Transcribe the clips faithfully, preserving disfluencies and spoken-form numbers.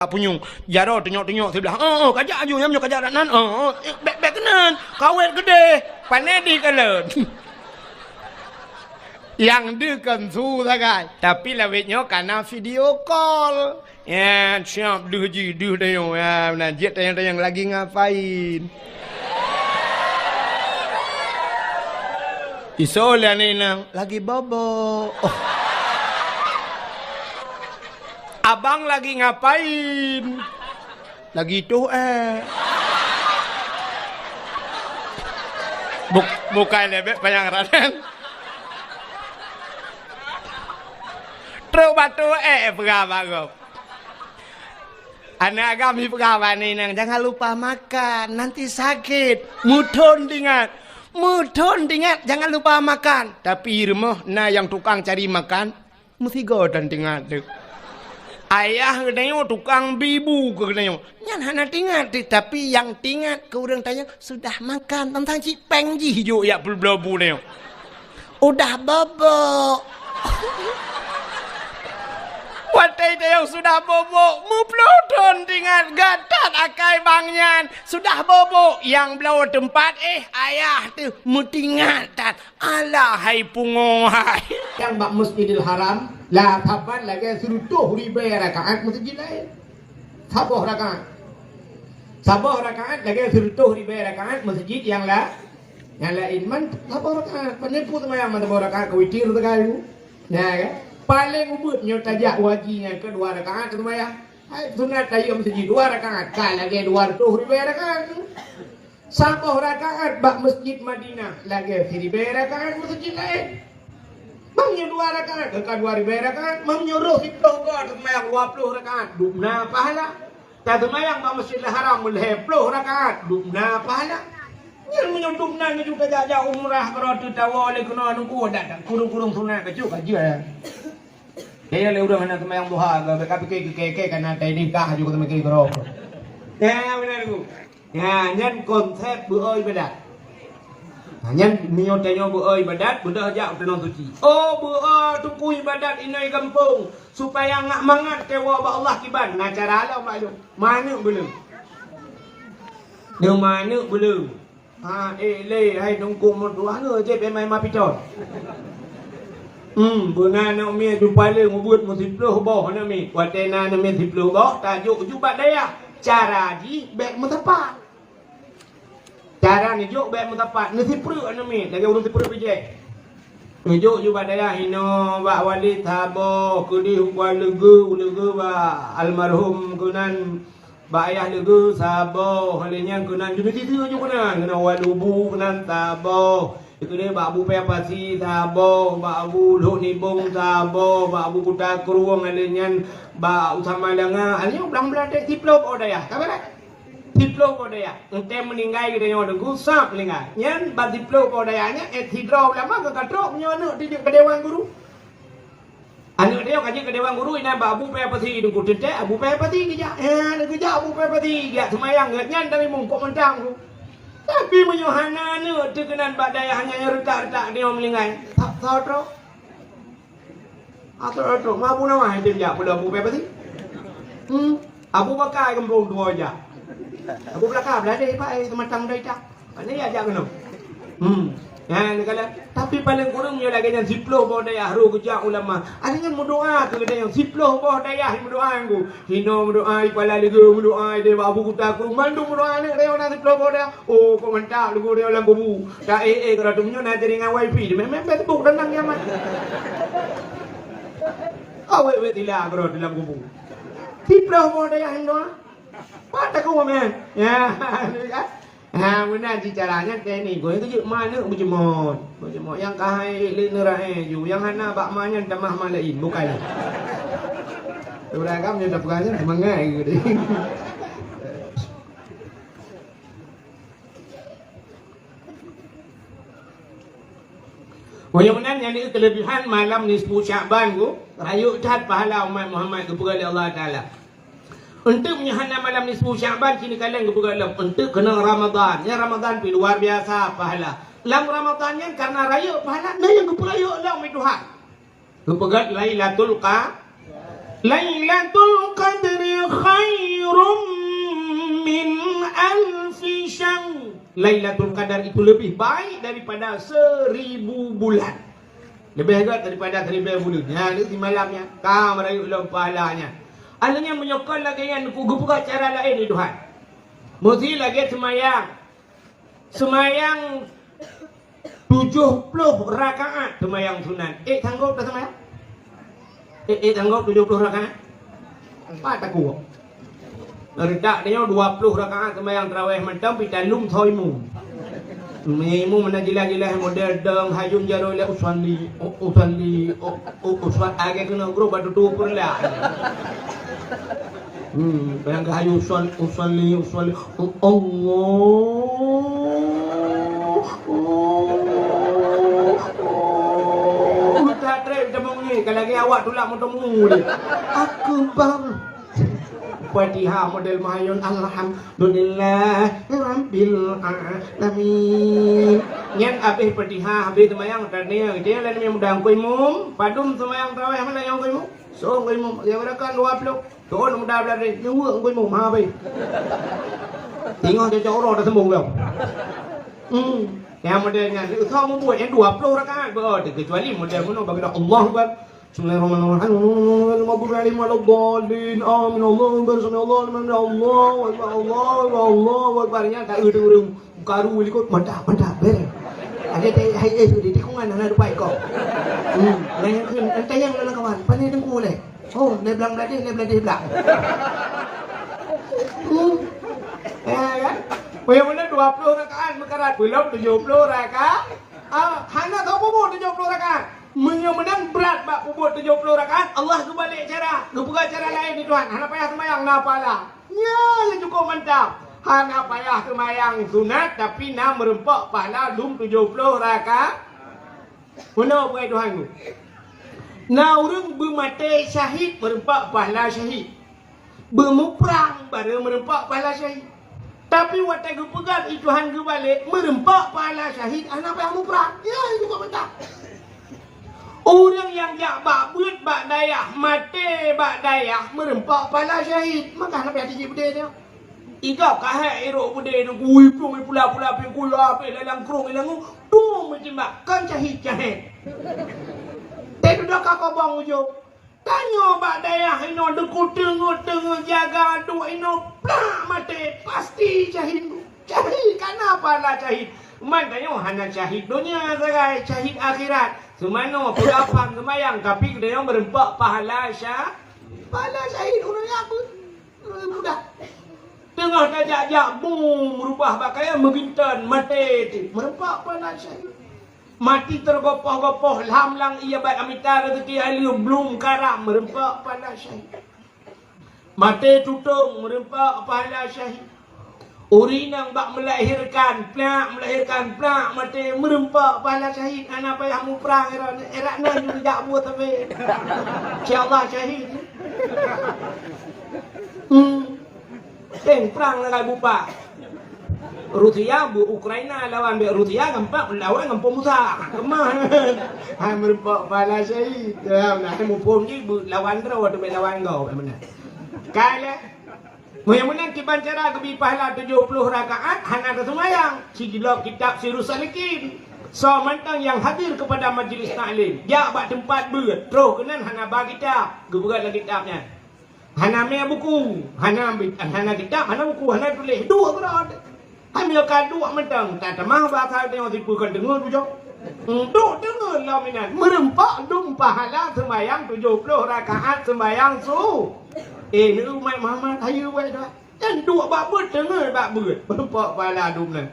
Punyueng, jaroe tunyok-tunyok siblah. Oh, oh, kajak aju, nyan meunyoe kajak dak nan. Oh, oh, eh, bèk, bèk keunan. Kawet keudeh. Pané di kalon. Nyang deuh kon su sagai. Tapi lawét nyoe kana video call. Ya, siap deuh jih, deuh tanyoe. Ya, meunan jeuet tanyong-tanyong lagi ngapain. Isoe lé aneuk inong, lagi bobo. Oh. Abang lagi ngapain? Lagi toh, eh. Buk-, bukai lé bèk panyang ranan. Trok bak toh, eh, peugah bak gob. Aneuk agam jipeugah bak aneuk inong, "Jangan lupa makan, nanti sakit." Meuthon teuingat. Meuthon teuingat, jangan lupa makan. Tapi rumoh na nyang tukang cari makan, meusigoe thon teuingat teuh. Ayah geutanyoe tukang bi bu keu geutanyoe. Nyan hana teuingat teuh, tapi nyang teuingat keu ureueng tanyoe sudah makan, teuntang cit péng jih jok jak peubloe bu tanyoe. Udah bobok. Watèe tayong sudah bobok, meuploh thon teuingat, geutat akai bang nyan. Sudah bobok, nyang bloe teumpat, eh, ayah teuh meuteuingat that. Alah hai pungo hai. Nyang bak Masjidil Haram, la saban lagèe sireutoh ribèe rakaat meuseujid laén. Saboh rakaat. Saboh rakaat lagèe sireutoh ribèe rakaat meuseujid nyang la-, nyang laén. Man saboh rakaat, man nyan peue seumayang man saboh rakaat keu witir sagai. Nah, kan? Paléng ubit nyoe tajak u haji nyan keu dua rakaat seumayang. Hai sunat tahiyatul masjid dua rakaat, ka lagèe dua reutôh ribèe rakaat. Saboh rakaat bak Masjid Madinah lagèe siribèe rakaat meuseujid laén. Meunyoe dua rakaat, ka dua ribèe rakaat. Meunyoe roh siploh goe seumayang dua ploh rakaat, dubna pahala. Taseumayang bak Masjidil Haram lhèe ploh rakaat, dubna pahala. Nyan meunyoe dubna neujak tajak umrah, keudroe teutawoe lé keunoe nungku, dak, dak, kurung-kurung sunat keucut ka jeuet. Kayèe lé ureueng hana seumayang duha, ka, ka pike keu kèe-kèe ka na tai nikah aju ka seumayang keudroe. Ya, beuna nungku. Ya, nyan konsep beuo ibadat. Ha, nyan meunyoe tanyoe beuo ibadat, beudôh jak u Tanoh Suci. Oh, beuo teungku ibadat inong gampông, supaya ngak mangat keu woe bak Allah kiban. Na cara lom bak lôn. Manok beuleueng. Deungon manok beuleueng. Ha, eh, lé, hai teungku meutuah nyoe jeuet peumain mapiton. Hmm, beuna aneuk miet jupaleung ubit meusiploh boh aneuk miet. Watèe na aneuk miet siploh boh, tajok ju bak dayah. Cara jih bèk meusapat. Cara neujok bèk meusapat, neusipreuk aneuk miet, lagèe ureueng sipreuk bijèh. Neujok ju bak dayah inoe, bak Walid saboh, keudeh u Kuala Leugeue, u Leugeue bak almarhum keunan, bak Ayah Leugeue saboh, lheuh nyan keunan ju meusiseue ju keunan, keunan Walubu keunan saboh. Keudeh bak Abu Paya Pasi saboh, bak Abu Lhok Nibong saboh, bak Abu Kuta Krueng, lheuh nyan bak Usama Langa, lheuh nyan blang-blang deh siploh boh dayah. Ka beureh? Siploh boh dayah. Enteuk meuninggai geutanyoe teungku, sab meuninggai. Nyan bak siploh boh dayah nyan, eh, sidroe ulama ka, ka trok meunyoe aneuk dijok keu dewan guru. Aneuk tanyoe ka jeuet keu dewan guru, inan bak Abu Paya Pasi teungku, teuntèe Abu Paya Pasi geujak. Eh, geujak Abu Paya Pasi, geujak seumayang geuh nyan dari mungkok mantong tu. Tapi meunyoe hana aneuk teuh keunan bak dayah nyan nyang reutak-reutak tanyoe meuninggai, sab soe trok? Atrok-atrok, ma Abu Nawas teuh jak peulom Abu Paya Pasi. Hmm. Abu Bakar gampông tuwoe jak. Abu Bakar beulagèe ipak, eh, seumatang dai tak. Pane ya jak keunoe. Hmm. Ya, neukalon. Tapi paleng kureueng nyoe lagèe nyan siploh boh dayah roh geujak ulama. Akhé nyan meudoa keu geutanyoe siploh boh dayah meudoa nyan. Hinoe meudoa, i Kuala Leugeue meudoa, i Abu Kuta Krueng, mandum meudoa aneuk tanyoe na siploh boh dayah. Oh, kok mantap lagu dia lam kubu. Tak eh, eh, kalau tu nyoe na jaringan wifi, dia main, main Facebook dan nang nyaman. Awet-wet tila bro dalam kubu. Siploh boh dayah hinoe. Pat takue meunan. Ya, kan? Ha, meunan cit cara nyan teknik. Goe keu jeuet ma aneuk beujeuet. Beujeuet nyang ka hai lé neurae ju. Nyang hana bak ma nyan tamah ma laén, bukai. Ureueng agam nyoe tapeugah nyan seumangat geuh. Meunyoe meunan nyan di keuleubihan malam nisfu Sya'ban ku, rayeuk that pahala umat Muhammad geupeugah lé Allah Taala. Eunteuk meunyoe hana malam nisfu Sya'ban, ci neukalon geupeugah lom, eunteuk keunong Ramadhan. Nyan Ramadhan pih luar biasa pahala. Lam Ramadhan nyan karena rayeuk pahala, na nyang geupeurayeuk lom lé Tuhan. Geupeugah Lailatul Qa-, Lailatul Qadri khairum min alfi syahr. Lailatul Qadar itu lebih baik daripada seribu bulan. Lebih hebat daripada seribu bulan. Nyan, di malam nyan. Ka merayu lom pahala nyan. Akhirnya meunyoe kon lagèe nyan, ku geupeugah cara laén di Tuhan. Mesti lagèe seumayang. Seumayang tujoh ploh rakaat seumayang sunat. Ék sanggob dah seumayang? Ék, ék sanggob tujoh ploh rakaat? Pat takue. Reutak tanyoe dua ploh rakaat seumayang tarawih mantong, pih talum soe imum. Imum na jeulaih-jeulaih model dong hayun jaroe lé usalli, u-, usalli, u-, u-, usal-, agak kena grup batu tu pun lah. Hmm, bayangkan hayun usal-, usalli, usalli. Allah. Udah trep temu ni, kalau lagi awak tulak motor mu ni. Akbar. Fatihah model mayun, alhamdulillah rabbil alamin. Nyan habéh Fatihah, habéh seumayang, tanya, dia lain yang muda ngkoi mum, padum seumayang tarawih mana yang ngkoi mum? So ngkoi mum, dia berakan dua puluh. Tu'un muda beulari, nyuweuk ngkoi mum, ha, bai. Tinggal dia cakap orang dah sembuh belum? Hmm. Yang model nyan, usah membuat yang dua puluh rakaat. Betul, kecuali model mana bagi dah Allahu Akbar. Bismillahirrahmanirrahim. Maghdubi alaihim waladdallin. Amin. Allahu Akbar. Sami Allahu liman hamidah. Allahu Akbar. Allahu Akbar. Allahu Akbar. Nyan tak ada orang. Karu likot mantap, mantap. Beres. Ada teh hai eh di tikungan anak dupai kau. Hmm. Nanya kan, entah yang lalu kawan. Pandai tengku leh. Oh, lé blang bladeh, lé bladeh blang. Hmm. Ya kan? Payah mana dua puluh rakaat meukarat, belum tujuh puluh rakaat. Ah, hana tau peubuet tujuh puluh rakaat. Meunyoe meunan brat bak peubuet tujuh puluh rakaat, Allah geubalek cara, geupeugah cara laén di Tuhan. Hana payah seumayang, na pahala. Nyan nyang cukup mantap. Hana payah seumayang sunat, tapi na meureumpok pahala lom tujuh puluh rakaat. Meunoe peue Tuhan ku. Na ureuëng beumaté syahid meureumpok pahala syahid. Beumuprang barô meureumpok pahala syahid. Tapi watée geupeugah lé Tuhan geubalek, meureumpok pahala syahid hana payah muprang. Ya, itu kok mantap. Ureuëng nyang jak bak beuet bak dayah, maté bak dayah, meureumpok pahala syahid. Maka hana payah tijik beudé nyoe. Igob ka hék irok beudé nyoe, kui plueng ipula-pula pih kui lapéh lalang krong ilang tu meujimbak kon syahid-syahid. Teududoe ka kobong ujong. Tanyoe bak dayah inoe deungon teungeut-teungeut jaga duek inoe plak maté, pasti syahid. Syahid kana pahala syahid. Man tanyoe hana syahid donya sagai, syahid akhirat. Seumanoe peugapang seumayang, tapi tanyoe meureumpok pahala sya-, pahala syahid ureuëng nyang beu-, ureuëng muda. Teungoh tajak-jak bum meurubah bak kayée meuginton maté ti, meureumpok pahala syahid. Mati teugopoh-gopoh lam lang ie bak amita rezeki hai leuem blum karam meureumpok pahala syahid. Maté tutong meureumpok pahala syahid. Ureuëng inong bak meulahirkan plak, meulahirkan plak maté meureumpok pahala syahid. Hana payah muprang erat, erat nan jak buet sabe. Insya Allah syahid. Hmm. Teng prang nanggai bupa. Rusia beu Ukraina lawan bek Rusia gampang lawan gampang Musa. Kemah. Hai meureumpok pahala syahid. Ya, nah, hai muphom jih beu lawan droe atau bek lawan gau, bek meunan. Kai lé. Meunyoe meunan kiban cara geubi pahala tujoh ploh rakaat hana teuseumayang. Sijuloe kitab Sirus Salikin. Soe mantong nyang hadir kepada majlis taklim, jak bak teumpat beuet, troh keunan hana ba kitab, geupeugah lam kitab nyan. Hana mé buku, hana bi-, hana kitab, hana buku, hana tuléh, duek keudroe. Hai meunyoe ka duek mantong, tatamah basa tanyoe sipeue kon deungoe bujok. Duek deungoe lom inan, meureumpok dum pahala seumayang tujoh ploh rakaat seumayang su. Eh, ni umat Muhammad, hayeue wai dah. Nyan duek bak beuet, deungoe bak beuet, meureumpok pahala dum nyan.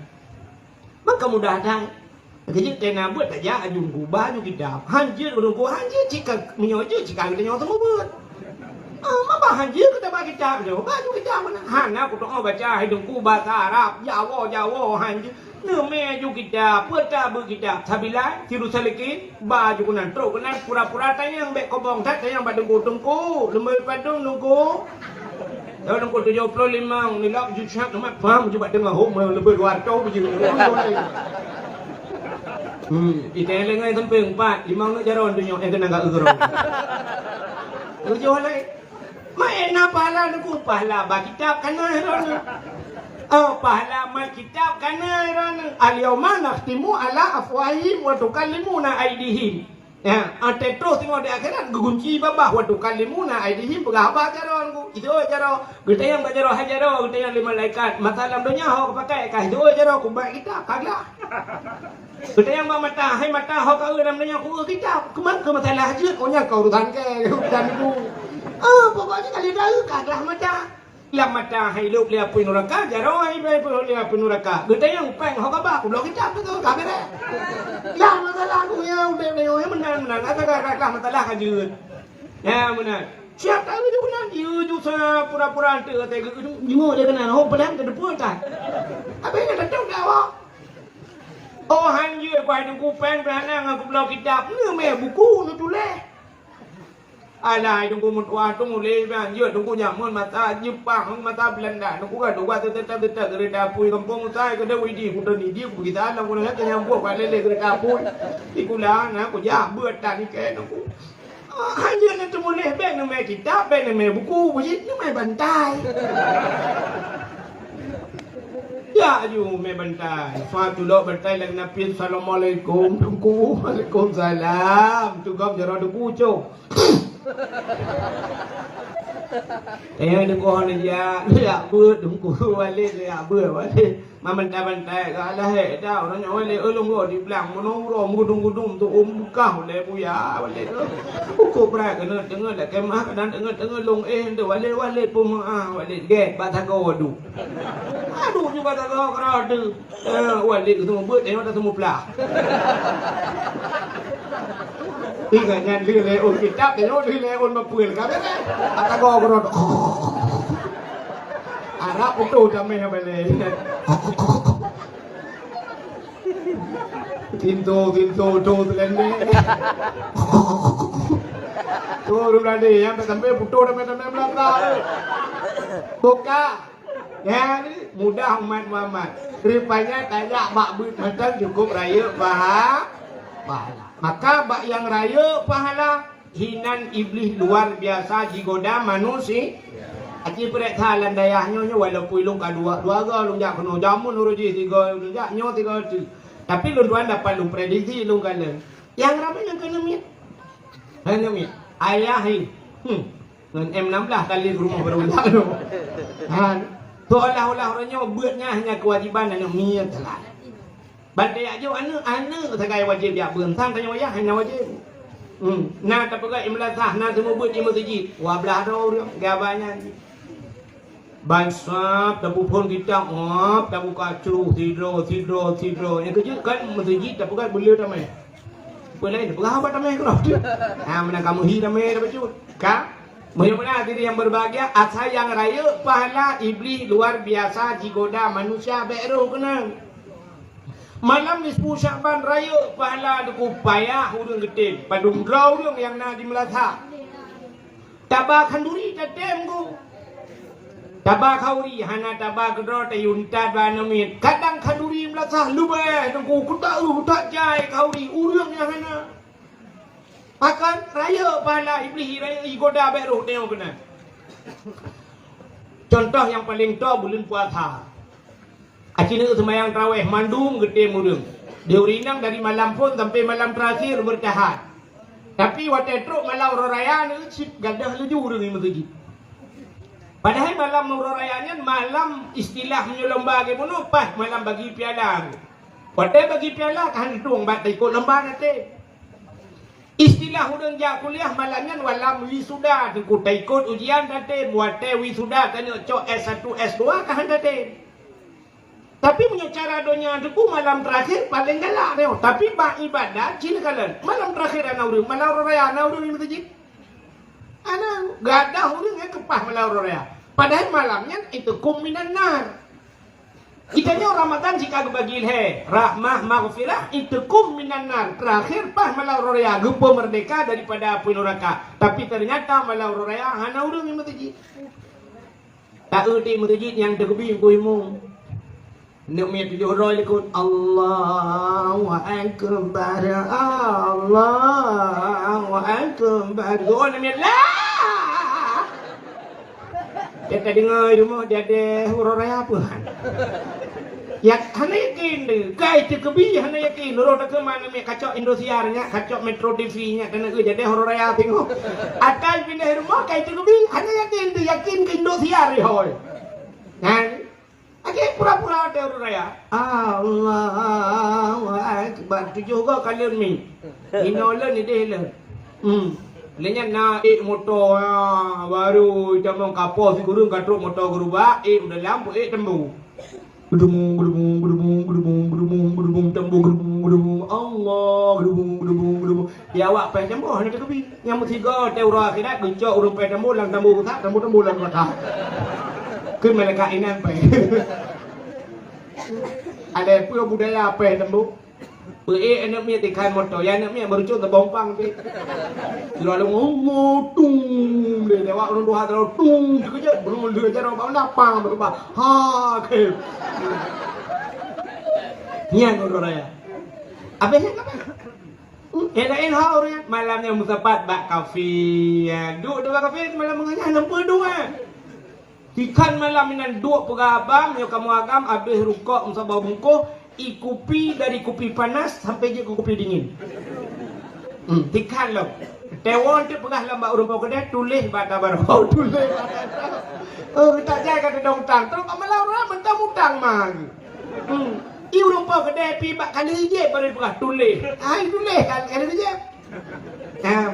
Maka mudah that. Keujeuet keu na beuet tajak aju Teungku, ba aju kitab. Han jeuet Teungku, han jeuet cit ka, meunyoe jeuet cit ka geutanyoe teumeubuet. Ah, maba han jeuet keu taba kitab nyoe, ba aju kitab meunan. Hana kutu'oh baca hai Teungku basa Arab, Jawoe, Jawoe, han jeuet. Neumé aju kitab, peue tabeuet kitab, Sabila, Sirus Salikin, ba aju keunan, trok keunan, pura-pura tanyong bék kobong that, tanyong bak Teungku, Teungku, leumé padum Teungku. Tahun pukul tujoh ploh limong nilai jujak umat paham cuba tengah hom yang lebih dua ratus biji. Hmm, kita yang lengai sampai empat, limong nak jaron dunia yang kena gak gerong. Tujuh lai. Maén na pahala neuku, pahala ba kitab kana droeneuh. Oh, pahala mat kitab kana droeneuh. Al-yauma nakhtimu ala afwahihim wa tukallimuna aidihim. Ya, ateueh troh singoh di akhirat geugunci babah, wa tukallimuna aidihim, peugah haba jaroe neuku. Itu jaroe, geutanyong bak jaroe, hai jaroe, geutanyong lé malaikat, masa lam donya ho pakai ka itu jaroe, kubat kitab, ka glah. Geutanyong bak mata, hai mata, ho ka eu lam donya ku eu kitab. Keuman keu masalah jeuet, oh nyan ka urusan kèe, urusan ku. Ah, pokoknya kali dah eu ka glah mata. Lam mata hai lôk lé apui nuraka, jaroe hai bai lé apui nuraka. Geutanyong péng ho ka ba, ku bloe kitab tu ka beres. Lah masalah ku ya udép nyoe meunan-meunan, asa ka glah masalah ka jeuet. Ya meunan. Siap tak eu ju keunan, eu ju sa pura-pura ante kata geu ju lé keunan, ho peudang ke depan tak. Abang nyan datang dak awak. Oh han jeuet ku hai teungku péng beulanang aku bloe kitab, neumè buku neutuléh. Alah hai teungku meutuah tu mulai bang, jeuet teungku nyamun masa Jepang, masa Belanda. Teungku ka dua teuteutab-teuteutab keureuta apui gampông usai keudeh widi kuteun idi ku gisa lam kuneuk kenyang buet bak lé-lé keureuta apui. Dikula na ku jak beuet tan ikèe teungku. Ah, hana na teumuléh, bèk neumè kitab, bèk neumè buku, beujieb neumè bantai. Ya aju mè bantai. Fa tulok bantai lagèe Nabi, "Assalamualaikum, Teungku." "Waalaikumsalam." Tugam jaroe debu, cok. Eh, deungoe ni ya, ya beuet, Teungku. Walét, ya beuet, walét. Meubantai-bantai ka lahé dah, uroe nyoe lé ulôn goe di blang meunoe uroe meugudum-gudum tu ôm bukah ulèe buya walét. Ukoe brat keuneuk teungeut lakèe meuah kadang teungeut-teungeut lôn éh nteuk walét-walét peumeuah walét gèt bak sagoe adu. Adu ju bak sagoe keudroe teuh. Eh, walét geuseumeubeuet tanyoe taseumeuplah. Ingat nyan lheueh lé ôn kitab tanyoe lheueh lé ôn bapeue ka bèrèh. Bak sagoe keudroe. Arab putôh tamèh balèe. Tinto, tinto, to teulendek. Tu ureueng Meulayu nyang tak sampai putôh tamèh-tamèh beulata. Buka. Ya, mudah umat Muhammad. Rupanya tajak bak beuet mantong cukup rayeuk paha-, pahala. Maka bak nyang rayeuk pahala, hinan Iblih luar biasa jigoda manusi-, aci peurek that lam dayah nyoe, nyoe walaupun lôn ka dua, dua go lôn jak keunoe, jameun uroe jih tiga lôn jak, nyoe tiga tu. Tapi lôn tuan dapat lôn prediksi lôn kalon. Nyang ramè nyang keuneuk miet. Keuneuk miet. Ayah hi. Hmm. Ngon M enam belas kali rumoh baru jak tu. Ha. Seolah-olah uroe nyoe beuet nyan hanya kewajiban aneuk miet salah. Ban tajak jok aneuk, aneuk sagai wajéb jak beuet, sang tanyoe yah hana wajéb. Hmm. Na tapeugah imlasah, na seumeubeuet di meuseujid. Dua blah droe ureueng, gaba nyan. Ban sab tapeuphon kitab, hop, tabuka cruh sidroe, sidroe, sidroe. Nyang keujeuet kan meuseujid tapeugah beu le tamè. Peue laén tapeugah haba tamè keudroe. Ha, meunan ka meuhi tamè tabacut. Ka? Meunyoe meunan hadirin yang berbahagia, asai nyang rayeuk pahala Iblih luar biasa jigoda manusia bèk roh keunan. Malam nisfu Syakban rayeuk pahala teungku payah ureueng geutem, padum droe ureueng nyang na di meulasah. Taba khanduri tatem ku. Taba khanduri hana taba keudroe tayue that bak aneuk miet. Kadang khanduri meulasah leubeh teungku, kutak eu kutak jai khanduri ureueng nyang hana. Pakon rayeuk pahala Iblih rayeuk jigoda bèk roh tanyoe keunan. Contoh nyang paleng toe buleuen puasa. Aci neuk seumayang tarawèh mandum geutem ureueng. Di ureueng inong dari malam phôn sampai malam terakhir bertahan. Tapi watèe trok malam uroe raya neu cit gadoh laju ureueng di meuseujid. Padahai malam uroe raya nyan malam istilah meunyoe lomba lagèe bunoe paih malam bagi piala. Watèe bagi piala ka hana tueng bak taikot lomba naté. Istilah ureueng jak kuliah malam nyan malam wisuda, teungku taikot ujian tatem, watèe wisuda tanyoe cok S satu, S dua ka hana tatem. Tapi meunyoe cara donya teungku malam terakhir paleng galak nyoe, tapi bak ibadat cit neukalon. Malam terakhir hana ureueng, malam uroe raya hana ureueng di meuseujid. Hana, gadoh ureueng nyang keupah malam uroe raya. Padahai malam nyan itkum minan nar. Geutanyoe Ramadan jika geubagi lhèe, rahmah, maghfirah, itkum minan nar. Terakhir paih malam uroe raya geupeumeurdeka daripada apui nuraka. Tapi ternyata malam uroe raya hana ureueng di meuseujid. Taeu di meuseujid nyang teukeubie ku imum. Neuk miet tujoh droe likot, "Allahu Akbar, Allahu Akbar." Doa neuk miet, "Lah!" Nyang tadeungoe di rumoh jadeh uroe raya peue han? Yak, hana yakin deh. Kai teukeubie hana yakin. Uroe takheun mangat kacok Indosiar nyan, kacok Metro T V nyan, keuneuk jadeh uroe raya teungoh. Akai pindah rumoh kai teukeubie hana yakin deh, yakin keu Indosiar ihôi. Nyan. Akhé pura-pura teuh uroe raya. Allahu Akbar. Tujoh goe kalon mi. Inoe lôn ideh lôn. Hmm. Lé nyan na ék moto, ah, baru tamong kapoh sikureueng ka trok moto geurubak, ék u dalam, ék tembu. Geudumung, geudumung, geudumung, geudumung, geudumung, geudumung, tembu, geudumung, geudumung. Allah, geudumung, geudumung, geudumung. Di awak péh tamboh hana teukeubie. Nyang meusigoe teuh uroe akhirat geucok ureuëng péh tamboh lam tamboh rusak, tamboh-tamboh lam rusak. Kheun malaikat inan péh. Ada peue budaya péh tamboh? Peuék aneuk miet ikhan moto, ya aneuk miet meurucon teubompang pih. Lalu ngomong tung deh, lewat ureuëng tuha terlalu tung, dikeujot, belum dikeujot, orang bak lapang, berubah. Ha, kheun. Nyan uroe raya. Abéh nyan apa? Nyang laén ho ureuëng nyan malam nyan meusapat bak kafe. Ya, duek di bak kafe malam meungan nyan hana peue duek. Tikhan malam inan duek peugah abang, nyoe kamoe agam abéh rukok meusaboh bungkôh, i kupi dari kupi panas sampai jeuet keu kupi dingin. Hmm, tikhan lom. Teuwon teuk peugah lam bak ureuëng po keudè, tuléh bak tabarok. Tuléh bak tabarok. Oh, tak jai ka teudong utang. Terus bak malam ureuëng mantong utang mah. Hmm. I ureuëng po keudè pi bak kali ijép baru peugah tuléh. Hai tuléh kan kali ijép. Nah.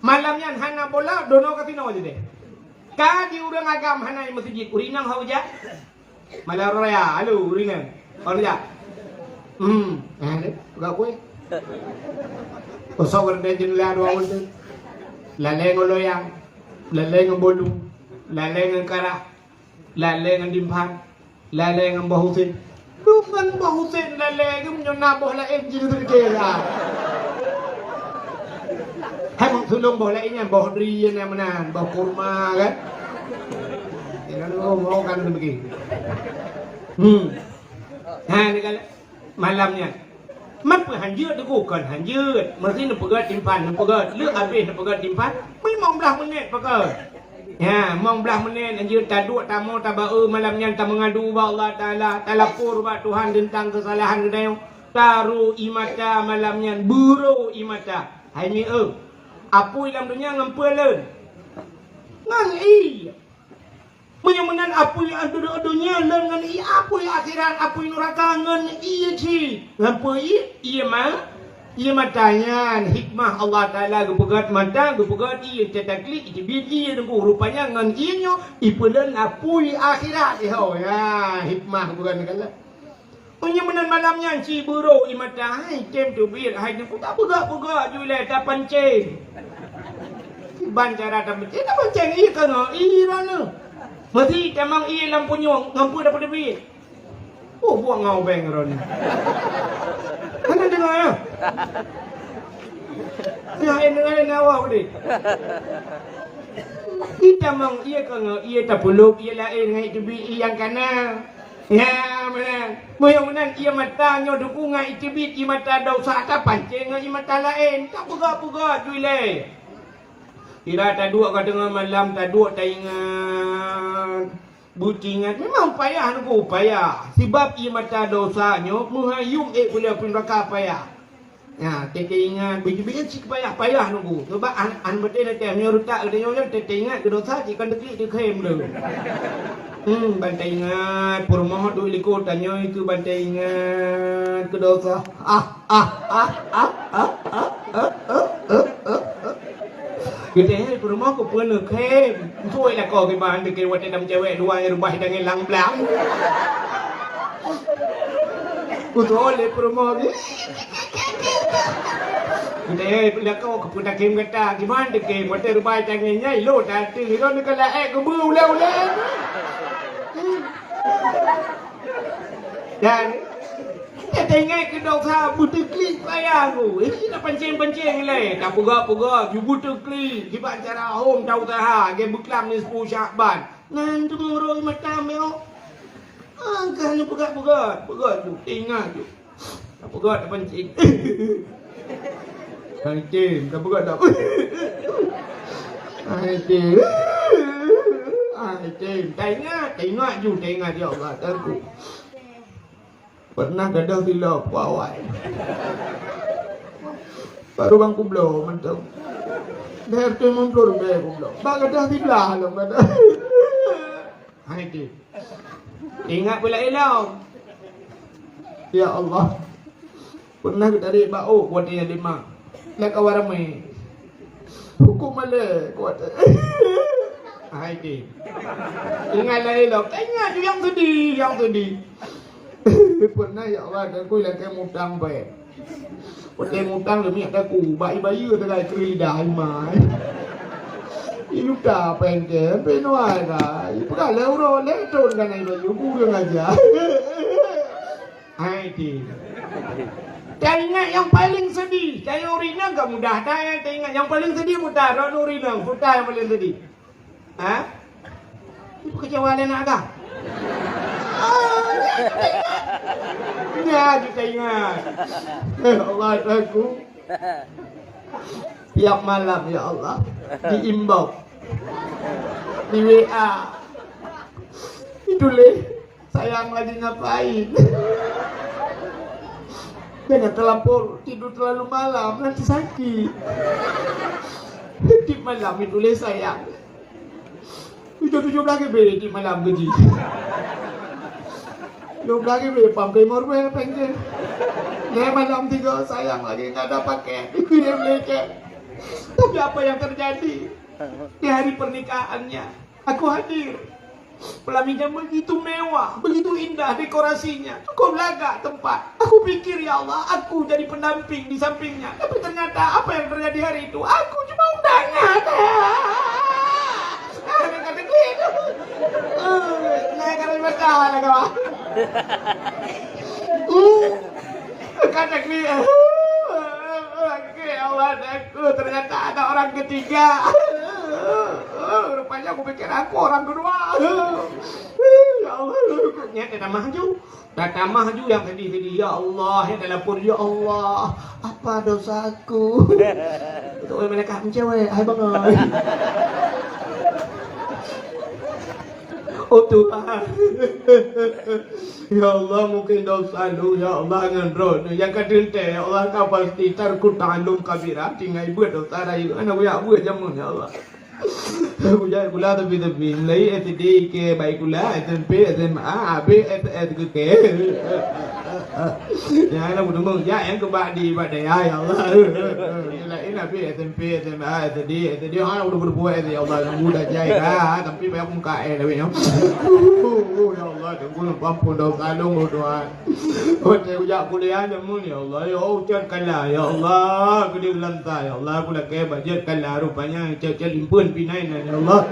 Malam nyan hana bola, dono kasino je deh. Ka di ureuëng agam hana i meuseujid, ureuëng inong hau jak. Malam raya, alu ureuëng inong. Hau jak. Hmm, nah deh, peugah kueh. Kosong ada jendela dua orang tu. Lalai ngon loyang, lalai ngon bolu, lalai ngon karah. Lalai ngon Dimphan, lalai ngon Boh Husen. Bukan Boh Husen lalai, nyoe na boh laén jih teuke lah. Hai mak sulung boh laén nyan, boh dri nyan meunan, boh kurma kan. Ya, lalu mau kan begini. Hmm. Ha, ni kalau malam nyan. Man peue hanjeuet Teungku? Kon hanjeuet. Meuseuti neupeugöt timphan, neupeugöt. Lheueh abéh neupeugöt timphan, limong blaih menit peugöt. Ya, limong blaih menit hanjeuet taduek tamoe tabaeu malam nyan tameungadu bak Allah Taala, talapor bak Tuhan teuntang keusalahan geutanyoe. Taro ie mata malam nyan, beuro ie mata. Hai mi eu, apui lam donya ngon peue lôn? Ngon ie. Meunyoe meunan apui donya lôn ngon ie, apui akhirat, apui nuraka ngon ie cit. Ngon peue ie? Ie ma-, ie mata nyan. Hikmah Allah Taala geupeugöt mata, geupeugöt ie, teutaklik, iteubiet ie Teungku. Rupanya ngon ie nyoe ipeulon apui akhirat. Iho, ya, hikmah geupeugöt nyan. Meunyoe meunan malam nyan ci beuro ie mata, hai tem teubiet, hai Teungku, tapeugah-peugah ju ilèe, tapancéng. Kiban cara tapancéng, tapancéng ie keunoe, ie droeneuh. Meuseuti tamong ie lam punyueng, ngon peue tapeuteubiet? Oh, buet ngon ubeng droeneuh. Hana deungoe, ya? Nyan, nyan, nyan, awak udeh. Ci tamong ie keunoe, ie tapeulop, ie laén ngon iteubiet ie nyang kana. Ya, meunan. Meunyoe meunan ie mata nyoe Teungku ngon iteubiet ie mata desya tapancéng ngon ie mata laén, tapeugah-peugah ju ilèe. Kira taduek ka teungoh malam, taduek taingat. Beuteuingat memang payah Teungku, payah. Sebab ie mata desya nyoe meuhayum ék puléh apui nuraka payah. Nyan, teuingat, beujeuet-beujeuet cit payah-payah Teungku. Sebab an, an beutôi na teuh, meunyoe rutak geutanyoe nyan, teuingat keu desya cit kon teuklik teukhém lom. Hmm, ban teuingat, peurumoh duek likot tanyoe keu ban teuingat keu desya. Ah, ah, ah. Geutanyoe peurumoh keu peue neukhém. Beutôi lakoe kiban teukhém watèe lam cewek luwa nyang rubah tangieng lang-blang. Kutoh lé peurumoh geuh. Keutai, eh, lakoe keupeue takhém gata, kiban takhém, watèe reubai tangieng nyan, ilôn tateung, ilôn neukalak ék keubeue ulèe-ulèe. Dan, teuingat keu desya, beuteuklik payah ku. Eh, tapancéng-pancéng lé, tapeugah-peugah, ju beuteuklik, kiban cara hom ta-useuha, lagèe beuklam nisfu Syakban. Nyan teungoh rhoi mata meu'oh. Ah, ka neupeugah-peugah, peugah ju, ingat ju. Tapeugah tapancéng. Pancéng, tapeugah ta-, pancéng. Ah, item, taingat, taingat ju, taingat, ya Allah, Tuhanku. Pernah gadoh silop, wawai. Baru bang kubloe mantong. Dah R T lima puluh ribèe kubloe. Bak gadoh siblah lom gadoh. Hai, item. Ingat pula ilong. Ya Allah. Pernah geutarek bak ôk watèe lima. Lam kawan ramè. Huköm malèe kuat. Hai, item. Ingat lah ilong. Ingat ju nyang seudeh, nyang seudeh. Pernah, ya Allah, Tuhanku, lakèe mutang bèk. Watèe mutang leumiek Tuhanku, bak ibayeue teukai keu lidah imai. Iluta pengke, penoai kai. Peugah lé uroe lé thon ka na ibayeue, kureueng aja. Hai, item. Taingat nyang paleng seudeh, taingat ureueng inong ka mudah, taingat nyang paleng seudeh mudah, droeneuh ureueng inong, peue nyang paleng seudeh. Ha? Ibu kecewa lé nak kah? Ah, nyan taingat. Nyan taingat. Eh, Allah Tuhanku. Tiap malam, ya Allah, diimbau. Di W A. Dituléh. Sayang lagi ngapain? Jangan terlampau tidur terlalu malam, nanti sakit. Tiap malam dituléh sayang. Itu tujuh belas ribu di malam gaji. Dua belas ribu pam ke lima ribu pengke. Lé malam tiga sayang lagi nggak ada pakai. Dikirim lecet. Tapi apa yang terjadi? Di hari pernikahannya, aku hadir. Pelaminan begitu mewah, begitu indah dekorasinya, cukup lagak tempat. Aku pikir, "Ya Allah, aku jadi pendamping di sampingnya." Tapi ternyata apa yang terjadi hari itu, aku cuma undangan. Ada kata klik. Eh, naik kata baca lah kau. Hmm. Kata klik. Oke, Allah, aku ternyata ada orang ketiga. Rupanya aku pikir aku orang kedua. Ya Allah, nyata dah maju. Dah tamah ju yang sedih-sedih. Ya Allah, ya dalam pun, ya Allah, apa dosaku? Itu orang malaikat mencewek, hai bangai. Oh Tuhan. Ya Allah, mungkin dosa lu, ya Allah, ngon droeneuh. Nyang ka teuntèe, ya Allah, ka pasti tarku ta'allum kabira, tinggai buet dosa rayeuk. Hana kuyak buet jameun, ya Allah. Kujak sikula tapi-tapi. Mulai S D ke baik sikula, S M P, S M A, habis S S ke ke. Nyang hana kudeungoe, jak nyang keubah di Padang, ya Allah. Nyang laén habis S M P, S M A, S D, S D, hana kudeungoe, ya Allah, nunggu dah jai dah, tapi payah muka eh, tapi nyoe. Ya Allah, tunggu ampun dosa lôn, Tuhan. Watèe kujak kuliah jameun, ya Allah, ya Allah, ucet kala, ya Allah, keudéh lantai, ya Allah, kulakèe bajèe kala, rupanya cek-cek limpeuen pinai nan, ya Allah.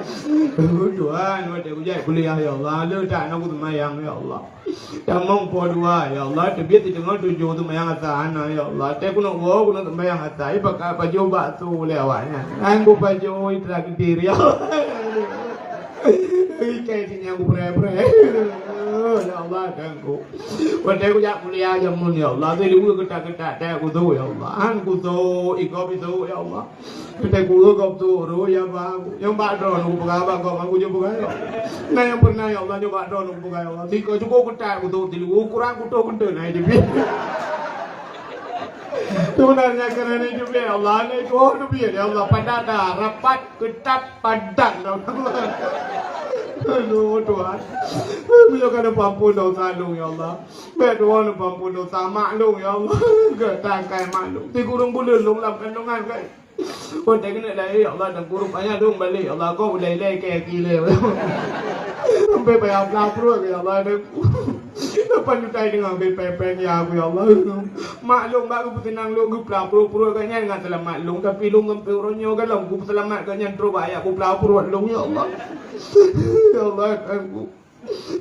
Tuhan, watèe kujak kuliah, ya Allah, le tak na kuseumayang, ya Allah. Tamong po dua, ya Allah, teubiet siteungoh tujoh seumayang asa hana, ya Allah. Watèe keuneuk woe, keuneuk seumayang asa, ipakat pajoh bakso lé awaknyan. Nyan kupajoh itra keudéh, ya Allah. Ikai sinyang kupreh-preh. Ya Allah, ganggu. Watèe kujak kuliah jameun, ya Allah, siluweue keutak-keutak teuh kuto, ya Allah. Han kuto, iko pito, ya Allah. Watèe kuto, gop tu, ro, ya, ba, nyang bak droeneuh kupeugah, bak gop aku je peugah, ya Allah. Nah, nyang pernah, ya Allah, nyang bak droeneuh kupeugah, ya Allah. Siko cukup keutak kuto, siluweue ukuran kuto keuto, nah, itu. Sebenarnya kerana itu, ya Allah, nah, itu, oh, itu, ya Allah, pada dah rapat. Keutat padat dah. Aduh, Tuhan. Meunyoe ka neupeuampon dosa lôn, ya Allah. Bèk Tuhan neupeuampon dosa mak lôn, ya Allah. Geutankai mak lôn. Di gurông buleuen lôn lam kandongan, kai. Watèe keuneuk lahé, ya Allah, dan gurông ayah lôn balek, ya Allah. Kau ulai-ulai kaki lé. Sampai payah blah pruet, ya Allah. Lapan juta deungon pèng-pèng ya aku, ya Allah. Mak lôn bak geupeuseunang lôn geuplah pruet-pruet gobnyan ngon seulamat lôn, tapi lôn sampoe uroe nyoe galom geupeuseulamat gobnyan trok bak ayah geuplah pruet lôn, ya Allah. Ya Allah, Tuhanku.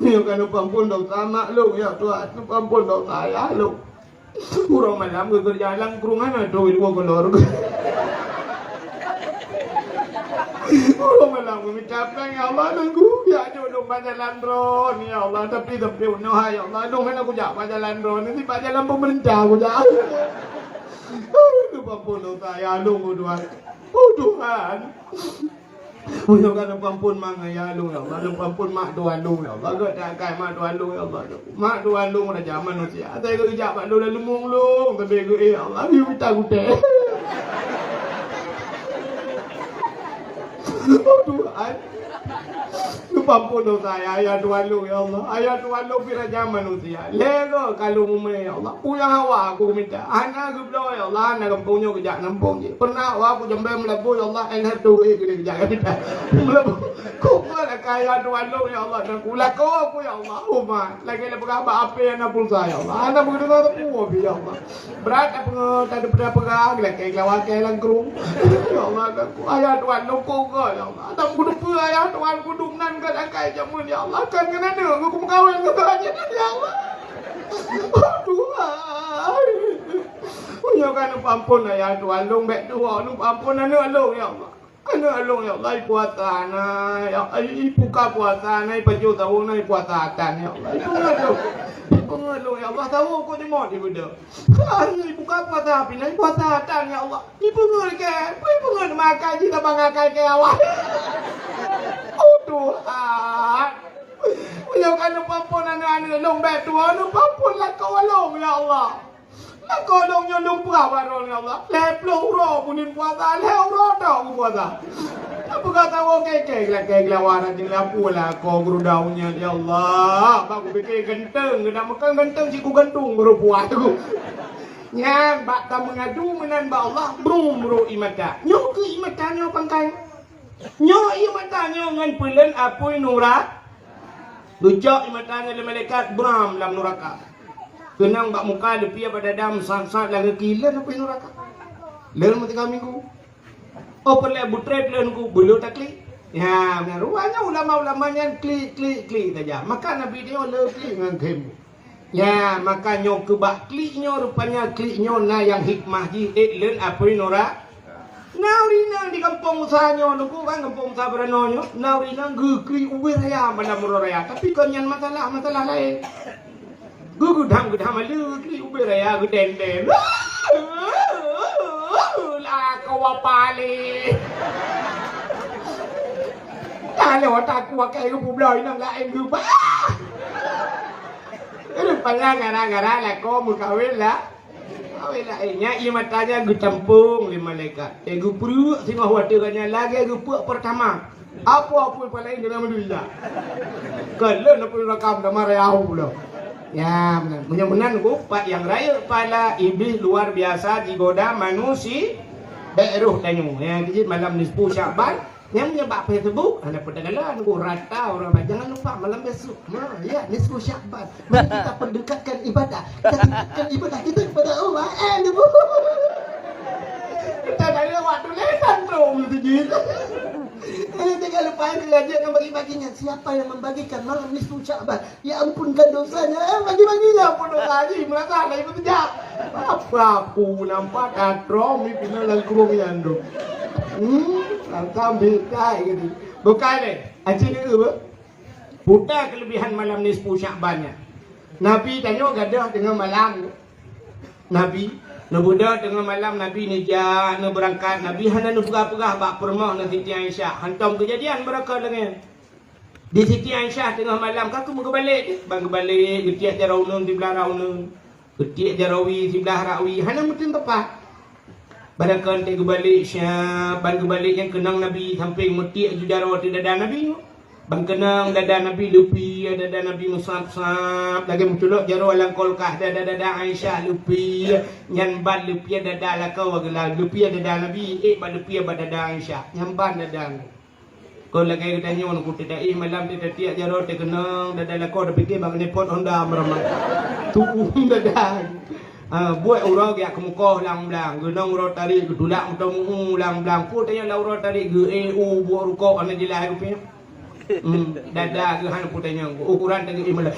Nyoe ka neupeuampon dosa mak lôn, ya Tuhan, neupeuampon dosa ayah lôn. Uroe malam geukeureuja lam krueng hana trok dua golor. Uroe malam geumita péng, ya Allah, nunggu jak jok lôn bak jalan droeneuh, ya Allah, tapi teupeu neuh, ya Allah, lôn hana kujak bak jalan droeneuh, bak jalan pemerintah kujak. Aduh, ampôn dosa, ya Allah, Tuhan. Oh, Tuhan. Meunyoe ka neupeuampôn mak ngon ayah lôn, ya Allah, neupeuampôn mak tuan lôn, ya Allah, geutanyoe mak tuan lôn, ya Allah, mak tuan lôn raja manusia. Asai geujak bak lôn lam leumong lôn, tapi geu-, ya Allah, geu-, mita gutèe. Oh Tuhan, neupeuampôn dosa ayah, ayah tuan lôn, ya Allah, ayah tuan lôn pih raja manusia. Lhèe goe kalon umè, ya Allah. Peue nyang hawa aku mita. Hana geubloe, ya Allah, hana gampông nyoe geujak gampông jih. Pernah hawa aku jambèe meulaboh, ya Allah, hana turi geujak mita. Meulaboh. Kupeue lakèe ayah tuan lôn, ya Allah, dan kulakoe aku, ya Allah. Umat, lagèe lôn peugah bak apèe hana pulsa, ya Allah. Hana beudeuh sapeue pih, ya Allah. Brat tapeungeut, tapeugah, lakèe geulawa kèe lam krueng. Ya Allah, dan ku ayah tuan lôn keu goe, ya Allah. Hana kuteupeu ayah tuan kudum nan ka lakèe jameun, ya Allah. Kan keunan nyoe, ku meukawen ngon raja nyan, ya Allah. Oh Tuhan. Meunyoe ka neupeuampôn ayah tuan lôn, bèk tuwoe neupeuampôn aneuk lôn, ya Allah. Aneuk lôn, ya Allah, ipuasa na, ya Allah, ibuka puasa na, ipajoh sahô na, ipuasa atan, ya Allah. Ipeungeut lôn. Ipeungeut lôn, ya Allah, sahô kok jimot ibeudôh. Ibuka puasa pih na, ipuasa atan, ya Allah. Ipeungeut kèe, ipeungeut makai jih tabang akai kèe awai. Oh Tuhan. Meunyoe ka neupeuampôn aneuk-aneuk lôn bèk tuwoe, neupeuampôn lakoe lôn, ya Allah. Lakoe lôn nyoe lôn peugah bak droeneuh, ya Allah. Lhèe ploh uroe buneuen puasa, lhèe uroe tok kupuasa. Tapeugah tawoe kèe-kèe, lakèe geulawa rajin lapue lakoe geuruda unyat, ya Allah. Bak kupike ganteng, geudak meukan ganteng cit kugantung geurupuah ku. Nyan bak tameungadu meunan bak Allah, brum ro ié mata. Nyoe keuh ié mata nyoe pangkai. Nyoe ié mata nyoe ngon peuleuen apui nura. Geucok ié mata nyoe lé malaikat, bram lam nuraka. Keunong bak muka, leupie bak dada, meusat-sat lam gaki, leuen apui nuraka. Leuen meusigoe minggu. Oh, peureulèe butrép leuen ku, beuleueh taklik. Ya, meunan. Rupanya ulama-ulama nyan klik, klik, klik saja. Maka Nabi nyoe le klik ngon khem. Ya, maka nyoe keu bak klik nyoe, rupanya klik nyoe na nyang hikmah jih, ék leuen apui nura. Na ureueng inong di gampông Musa nyoe, Teungku, kan gampông Musa Beuranoe nyoe, na ureueng inong geuklik ubé raya malam uroe raya. Tapi kon nyan masalah, masalah laén. Geugeudam-geudam lé geuklik ubé raya geudendeng. Lakoe pale. Lalu takue keu geupeubloe inong laén geubah. Rupanya gara-gara lakoe meukawen la-, kawen laén. Nyan ié mata nyan geutampong lé malaikat. Eh, geupeureuek singoh watèe gobnyan lagèe geupeureuek peurtama. Apa-apa peureulèe dalam dunia. Kon lôn pun rakam nama rayau pula. Ya, meunan. Meunyoe meunan ku, pat nyang rayeuk pala Iblih luar biasa jigoda manusia. Bèk roh tanyoe. Ya, jadi malam nisfu Syakban, nyang meunyoe bak Facebook, hana peue tagala, nunggu rata orang banyak. Jangan lupa malam besok. Nah, ya, nisfu Syakban. Mari kita perdekatkan ibadah. Kita tingkatkan ibadah kita kepada Allah. Eh, nunggu. Kita dah lewat tulisan tu, mesti gitu. Eh, jangan lupa yang kerajaan yang bagi-baginya. Siapa yang membagikan malam nisfu Syakban? Ya ampunkan dosanya. Eh, bagi-bagilah ampun dosa haji. Merasa ada yang bekerja. Apa aku nampak katrom ni pina dalam kurung yang tu. Hmm, lantam betai gitu. Bukan eh. Acil ni apa? Buta kelebihan malam nisfu Syakban nya. Nabi tanyoe gadoh teungoh malam. Nabi, neubeudôh teungoh malam Nabi neujak, neubeurangkat, Nabi hana neupeugah-peugah bak peurumoh ngon Siti Aisyah. Hantom keujadian beurangkat lagèe nyan. Di Siti Aisyah teungoh malam ka keuh meugeubalik, ban geubalik, geutiek jaroe uneuen siblah rak uneuen, geutiek jaroe wie siblah rak wie, hana meuteun teumpat. Barangkon teugeubalik siap, ban geubalik nyang keunong Nabi sampéng meutiek ju jaroe ateueh dada Nabi nyoe. Ban keunong dada Nabi leupie, dada Nabi meusab-sab, lagèe meuculok jaroe lam kulkas, dada-dada Aisyah leupie, nyan ban leupie dada lakoe geula-, leupie dada Nabi, ék ban leupie bak dada Aisyah, nyan ban dada. Kon lagèe geutanyoe, ku teudaih malam teuh tatiek jaroe teukeunong dada lakoe, tapike bak knalpot Honda meuramat. Tu'uh dada. Ah, buet uroe geujak keumukoh lam blang, geunong uroe tarék geutulak meuteumèe lam blang. Peue tanyoe lam uroe tarék geu-, eh, u, buet rukok hana jeulaih rupanya. Hmm, dada geuh hana peue tanyoe. Ukuran tanyoe imeula.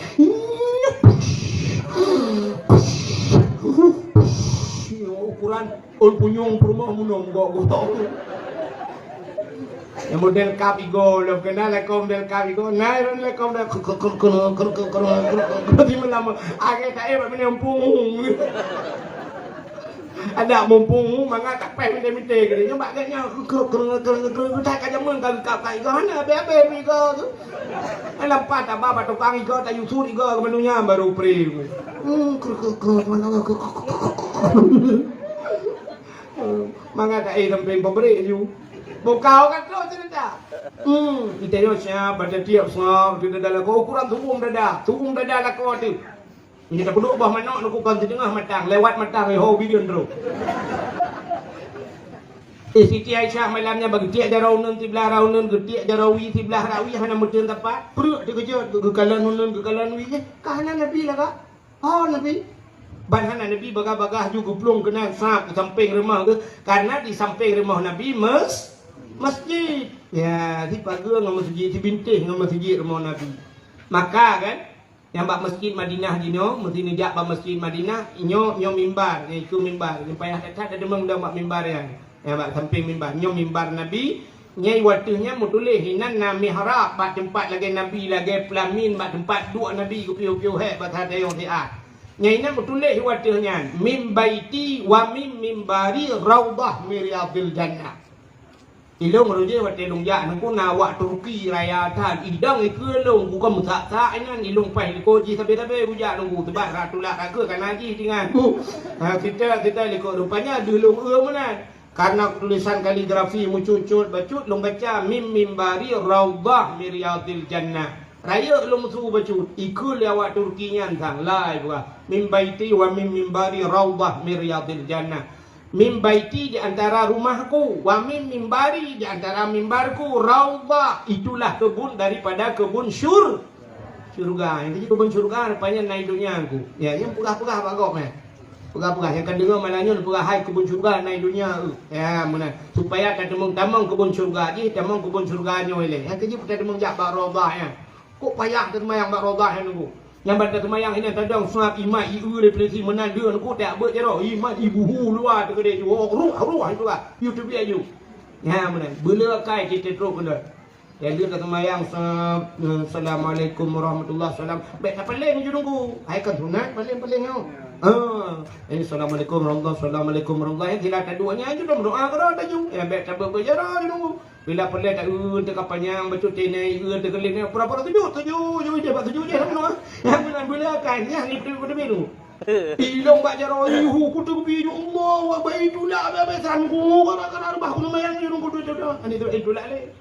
Ukuran ôn punyueng peurumoh munong gok-gok. Nyang model kap igo, lom keunan lakoe model kap igo. Nah, lom lakoe model di malam. Agak tak eh, bak bini empung. Adak mumpung mangat tapéh mité-mité geutanyoe, bak gét nyan keu-, keu-, keu-, keu-, keu-, keu-, ka jameun ka geukab ka igoe, hana abéh-abéh igoe tu. Lam pat taba bak tukang igoe, tayue sut igoe keu meunyo nyan baru pri. Hmm, keu-, keu-, keu-, keu-, keu-, keu-, keu-, keu-, keu-, mangat taéh sampéng pabrék ju. Bukau ka trok cerita. Hmm, geutanyoe siap, bak tiep siap, di dada lakoe, ukuran tuwom dada, tuwom dada lakoe tu. Nyoe tapeuduek boh manok neukukon siteungoh matang, lewat matang, ho bideun trok. Eh, Siti Aisyah malam nyan bak geutiek jaroe uneun siblah rawi uneun, geutiek jaroe wie siblah rawi, hana meuteun sapat. Pruet teukeujot, geukalon uneun, geukalon wie, eh, ka hana Nabi lagak. Oh, Nabi. Ban hana Nabi bagah-bagah ju geuplueng keunan sab di sampéng rumoh geuh, karena di sampéng rumoh Nabi mes-, masjid. Ya, sipageue ngon masjid, sibintéh ngon masjid rumoh Nabi. Maka kan, nyang bak Masjid Madinah jinoe, meusti neujak bak Masjid Madinah, nyoe, nyoe mimbar, nyoe ikeu mimbar. Nyoe payah that-that tadeungoe dong bak mimbar nyan. Nyang bak sampéng mimbar, nyoe mimbar Nabi. Nyoe watèe nyan meutuléh, inan na mihrab bak teumpat lagèe Nabi, lagèe peulamin bak teumpat duek Nabi geupiôh-piôh hék bak saat nyoe siat. Nyoe inan meutuléh watèe nyan, "Min baiti wa min mimbari raudhah min riyadhil jannah." Ilôn roh jih watèe lôn jak nunggu na awak Turki raya that, idong ikeue lôn, bukon meusak-sak inan, ilôn paih likot jih sabe-sabe kujak nunggu, teubat rak tulak rak keue kana jih tingan. Ha, kita, kita likot rupanya deuh lôn eu meunan. Karena tulisan kaligrafi meucut-cut bacut lôn baca, "Min mimbari raudhah min riyadhil jannah." Rayeuk lôn meusu bacut, ikeue lé awak Turki nyan sang, lai peugah, "Min baiti wa min mimbari raudhah min riyadhil jannah." Min baiti di antara rumahku, wa min mimbari di antara mimbarku, raudhah, itulah kebun daripada kebun syur-, syurga. Nyang keuji kebun syurga rupanya na i donya ku. Ya, nyang peugah-peugah bak gob, eh. Peugah-peugah nyang ka deungoe malam nyoe peugah hai kebun syurga na i donya, eh. Ya, meunan. Supaya tateumeung tamong kebun syurga jih, tamong kebun syurga nyoe ilèe. Nyang keuji tateumeung jak bak raudhah nyan. Kok payah teuseumayang bak raudhah nyan nunggu. Nyang ban teuseumayang inan tadong seuab imat ieu lé peulisi meunan leueng nunggu tak beuet jaroe. Imat ibuhu luwa teukeudeh ju. Oh, ruh, ruh, itu lah. Yue teubiet ju. Nyan meunan. Beuleukai cit trok keunoe. Nyang lheueh teuseumayang sa-, Assalamualaikum warahmatullahi salam. Bèk tapaleng ju nunggu. Hai kan sunat paleng-paleng nyoe. Ah, ini Assalamualaikum warahmatullahi, Assalamualaikum warahmatullahi. Sila taduek nyan ju dong doa keudroe taju. Ya bèk tabeuet-beuet jaroe ju nunggu. Bila peureulèe taeu teuka panyang bacut tinai eu teukeuleng nyoe pura-pura sujud, sujud, sujud, sujud, sujud, sujud, sujud, sujud, sujud, kan nyang itu kudu biru. Ilong bak jaroe ihu kudu biru, Allahu Akbar, itulah abis-abis sangku, kadang-kadang reubah kudu mayang iru kudu jodoh. Ani tu itulah lé.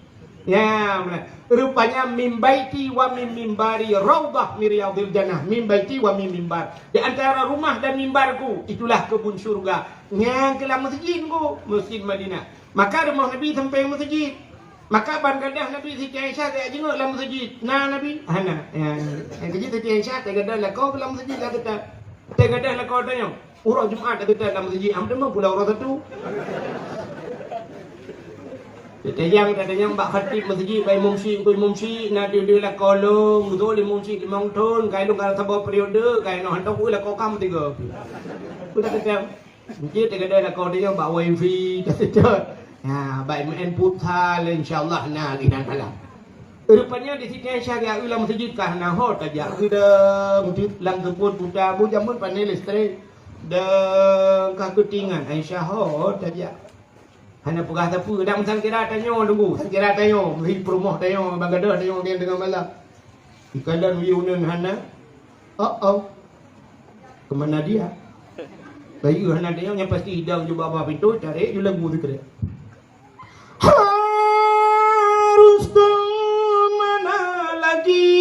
Ya, benar. Rupanya min baiti wa min mimbari raudhah min riyadhil jannah. Min baiti wa min mimbar. Di antara rumah dan mimbarku, itulah kebun syurga. Nyang keulah masjid ku, Masjid Madinah. Maka rumoh Nabi sampéng meuseujid. Maka ban gadôh Nabi Siti Aisyah geujak jingok lam meuseujid. Na Nabi? Hana. Ya. Nyang keujeuet Siti Aisyah teugadôh lakoe lam meuseujid lam teutap. Teugadôh lakoe tanyoe. Uroe Jumat teutab lam meuseujid. Am teuma pula uroe Sabtu. Teutajang, teutajang bak khatib meuseujid, bak imum syik, bak imum syik, na deuh-deuh lakoe lôn, beutôi lé imum syik limong thon, kai lôn ka saboh periode, kai noh hantom lakoe kam tiga. Udah teutab. Mungkin teugadai lakoe tanyoe bak wifi, taseutôt. Ha, bak main futsal, insya Allah na lé nan malam. Rupanya di Siti Aisyah geujak eu lam meuseujid ka hana ho tajak. Keudong, lam teupon puta, bu jameun pane listrik. Dong ka keutingan, Aisyah ho tajak. Hana peugah sapeue, dak meusangkira tanyoe nunggu, sangkira tanyoe, meuhi peurumoh tanyoe, bak gadôh tanyoe, ngieng teungoh malam. Ikalon wie uneun hana. Oh, oh. Kemana dia? Bayeue hana tanyoe, nyang pasti idong ju bak babah pintoe, tarek ju lagu sikrek. Harus kemana lagi?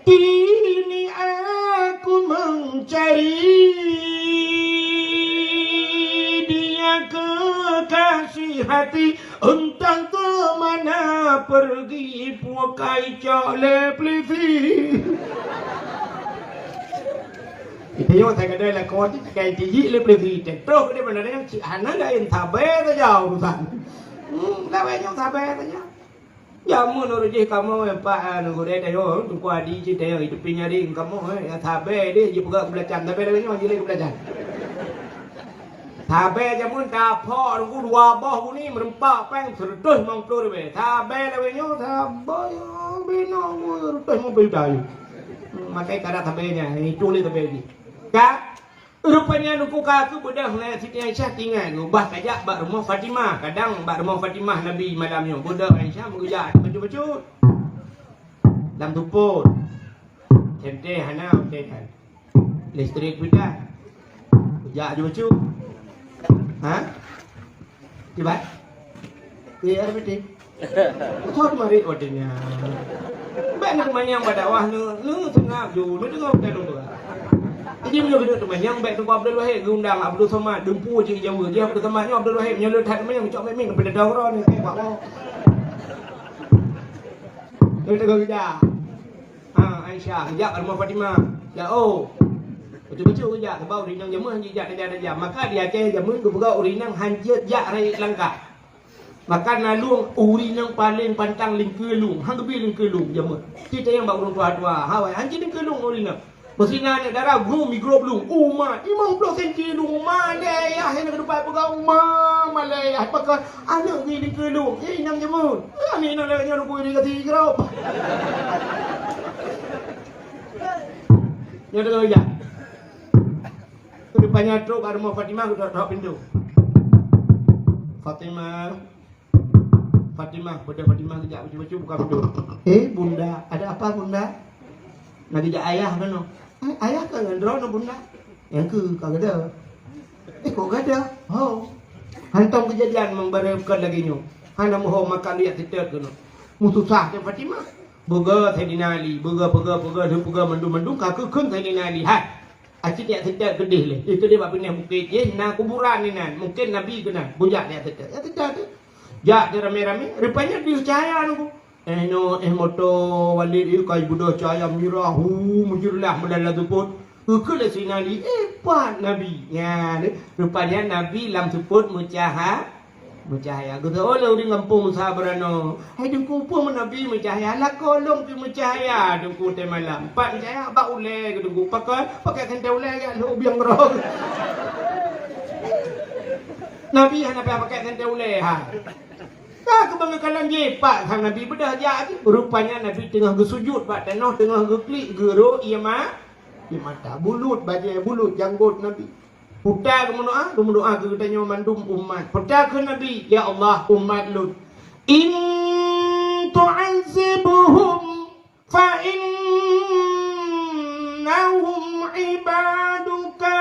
Kini aku mencari dia kekasih hati, entah ke mana pergi, pukai cok lé pelisi. Itu yang saya kata lah, kau tu tak kaya tinggi lé pelisi. Tentu dia benar dengan cik hana lain sabar saja urusan. Hmm, dah banyak sabar saja. Jameun ureueng jih kamoe empat, ah, nanggroe tanyoe, Teungku Adi cit tanyoe, itu pih nyaring kamoe, eh, nyang sabe deh jipeugah keubelacan, sabe lagèe nyoe jilai keubelacan. Sabe jameun taphok Teungku dua boh guni meureumpok péng seureutôh limong ploh ribèe. Sabe lagèe nyoe, sabe binong seureutôh limong ploh juta. Hmm, makai kada sabe nyan, itu lé sabe jih. Ka Rupanya Teungku ka keubeudôh ngon Siti Aisyah tinggai nyoe, bah tajak bak rumoh Fatimah. Kadang bak rumoh Fatimah Nabi malam nyoe. Beudôh Aisyah meugeujak bacut-bacut. Lam tupot. Senter hana, senter. Listrik pih dah. Geujak bacut-bacut. Ha? Kiban? Iya, ada betul. Betul mari watèe nyan. Bèk na teumanyong bak dakwah, na, na seungab ju, na deungö bukan lôn peugah. Jadi meunyoe keuneuk teumanyong, bèk Teungku Abdul Wahid geuundang Abdul Somad, dumpeue cit Jawa. Dia Abdul Somad nyoe Abdul Wahid, meunyoe le that teumanyong, cok mik-mik keupada droe ni, keu bak. Dia teugah geujak. Ha, Aisyah, geujak bak rumoh Fatimah. Jak, oh. Bacut-bacut geujak, sabab ureueng inong jameun hanjeuet jak tajam-tajam. Maka di Aceh jameun geupeugah ureueng inong hanjeuet jak rayeuk langkah. Maka na lueng ureueng inong paleng pantang lingkeue lueng, han geubi lingkeue lueng jameun. Ci tanyong bak ureueng tuha-tuha, "Hawai, han ci lingkeue lueng ureueng inong?" Meusinan aneuk dara geuh migrop lueng, "Uma, limong ploh senti lueng, uma, lé yah," nyang keudua peugah, "Uma, malèe yah, pakon aneuk geuh lingkeue lueng." Eh, inong jameun. Aneuk inong lagèe nyoe lugu di gati grop. Nyoe deungoe jak. Rupanya trok bak rumoh Fatimah, geutok-tok pintoe. "Fatimah, Fatimah," beudôh Fatimah geujak bacut-bacut buka pintoe. "Eh, Bunda, ada apa, Bunda?" "Na geujak ayah keunoe." "Eh, ayah ka ngon droeneuh, Bunda?" "Nyang keu ka geuda." "Eh, kok geuda?" "Ho." Hantom keujadian memang barô kon lagèe nyoe. Hana meuho makan, jak seutôt keunoe. Meususah teuh Fatimah. Beugöt Saidina Ali, beugöt, beugöt, beugöt, beugöt mandum-mandum, ka keu kheun Saidina Ali. Hai, Aci jak seutôt keudeh lé. Di keudeh bak binéh bukét jih na kuburan inan. Mungken Nabi keunan. Bujak jak seutôt. Jak seutôt tu. Jak tu ramé-ramé. Rupanya deuh cahaya nunggu. Eh, no, eh, moto Walid, eh, kai beudôh cahaya mirah. Hu, meujeulah meulala seupôt. Geukheun lé Saidina Ali, eh, pat Nabi. Nyan, rupanya Nabi lam seupôt meucaha-, Meucahya. Geuteu'oh lé ureueng gampông Musa Beuranoe, "Hai Teungku, peue meunabi meucahya? Lakoe lôn pih meucahya, Teungku, teumalam." "Pat meucahya?" "Bak ulèe," kheun Teungku. "Pakon?" "Pakèk senter ulèe jak lhôk biang droe." Nabi hana payah pakèk senter ulèe, ha. Ka keubeungeuh kalon jih, pat sang Nabi beudôh jak jih. Rupanya Nabi teungoh geusujut bak tanoh, teungoh geuklik, geurôk ié ma-, ié mata. Bulut bajèe, bulut janggot Nabi. Peue ta geumeudoa, geumeudoa keu geutanyoe mandum umat. Peue ta kheun Nabi, "Ya Allah, umat lôn, in tu'azzibhum fa innahum ibaduka,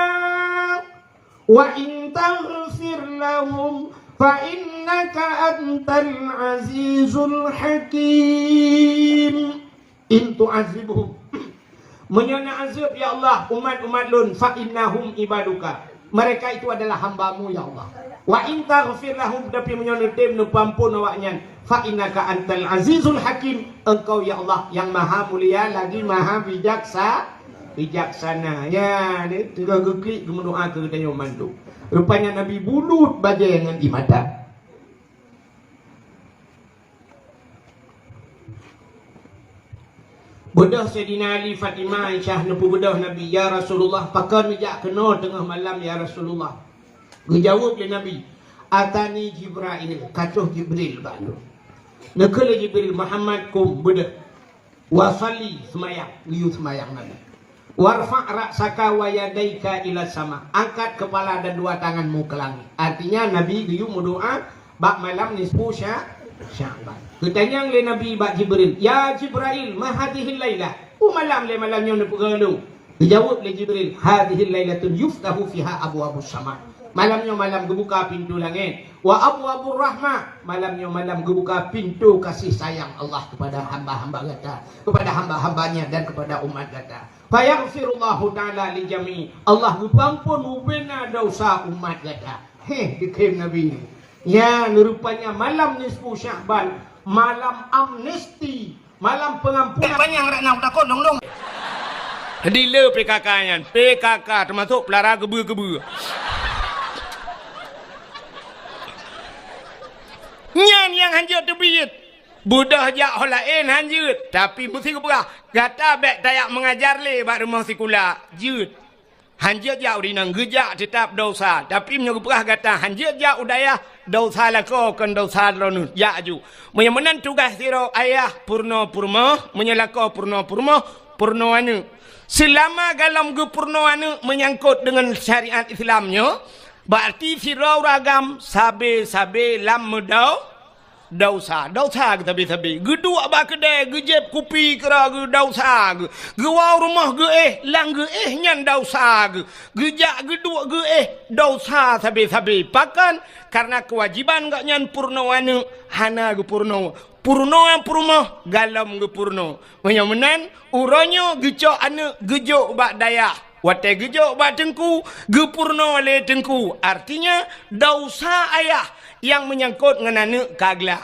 wa in taghfir lahum fa innaka antal azizul hakim." "In tu'azzibhum," meunyoe na azeueb, ya Allah, umat-umat lôn, "fa innahum ibaduka." Mereka itu adalah hamba-Mu, ya Allah. "Wa in taghfir lahum," tapi meunyoe neutem neupeuampôn awaknyan, "fa innaka antal azizul hakim," Engkau, ya Allah, yang maha mulia lagi maha bijaksa-, bijaksana. Ya, ni, teungoh geuklik geumeudoa keu geutanyoe mandum. Rupanya Nabi bulut bajèe ngon ié mata. Beudôh Saidina Ali, Fatimah, Aisyah neupeubeudôh Nabi, "Ya Rasulullah, pakon neujak keunoe teungoh malam, ya Rasulullah?" Geujaweueb lé Nabi, "Atani Jibrail, ka troh Jibril bak lôn." Neukheun lé Jibril, "Muhammad, kum, beudôh. Wa shalli, seumayang," geuyue seumayang Nabi. "Warfa' ra'saka wa yadaika ila sama." Angkat kepala dan dua tanganmu ke langit. Artinya, Nabi geuyue meudoa bak malam nisfu Sya-, Sya'ban. Geutanyong lé Nabi bak Jibril, "Ya Jibrail, ma hadhihil lailah?" Peue malam lé malam nyoe neupeugah lôn? Geujaweueb lé Jibril, "Hadhihil lailatun yuftahu fiha abwabus sama." Malam nyoe malam geubuka pintoe langét. "Wa abwabur rahmah." Malam nyoe malam geubuka pintoe kasih sayang Allah kepada hamba-hamba gata, kepada hamba-hamba-Nya dan kepada umat gata. "Fayaghfirullahu ta'ala li jami'." Allah geupeuampôn bubena dosa umat gata. Heh, geukheun Nabi. Nyan rupanya malam nisfu Sya'ban, malam amnesti, malam pengampunan. Panyang rak nyan takot dong-dong. Di le P K K nyan, P K K teumasok peulara keubeu-keubeu. Nyan nyang hanjeuet teubiet. Beudôh jak ho laén hanjeuet, tapi meusti geupeugah, gata bèk tajak meungajar lé bak rumoh sikula, jeuet. Hanjeuet jak u inong, geujak teutab dosa, tapi meunyoe geupeugah gata hanjeuet jak u dayah, dosa lakoe kon dosa droeneuh, jak aju. Meunyoe meunan tugaih sidroe ayah peurunoe peurumoh, meunyoe lakoe peurunoe peurumoh, Peurunoe aneuëk. Seulama galom geupeurunoe aneuëk meunyangkot deungon syariat Islam nyoe, berarti sidroe ureuëng agam sabe-sabe lam meudau-, dausa. Dausa geusabe-sabe. Geuduek bak keudè, geujieb kupi keudroe geuh dausa geuh. Geuwoe rumoh geuéh, lam geuéh nyan dausa geuh. Geujak geuduek geuéh dausa sabe-sabe. Pakon? Kareuna keuwajéban gobnyan peurunoe aneuëk hana geupeurunoe. Peurunoe peurumoh galom geupeurunoe. Meunyoe meunan, uroe nyoe geucok aneuëk geujok bak dayah. Watée geujok bak teungku, geupeurunoe lé teungku. Artinya, dausa ayah nyang meunyangkot ngon aneuëk ka glah.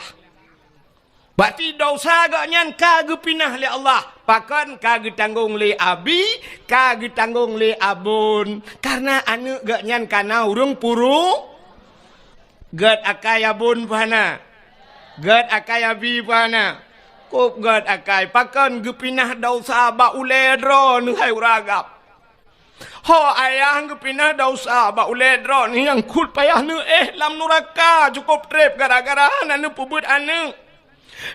Berarti dausa gobnyan ka geupinah lé Allah. Pakon? Ka geutanggong lé abi, ka geutanggong lé abon. Kareuna aneuëk gobnyan ka na ureuëng puru-, Gét akai abon peue hana? Gét akai abi peue hana? Kôb gét akai. Pakon geupinah dausa bak ulée droeneuh hai ureuëng agam? Ho ayah geupinah dausa bak ulée droeneuh nyang kheun payah neuéh lam nuraka cukôp treb gara-gara hana neupeubuet aneuëk.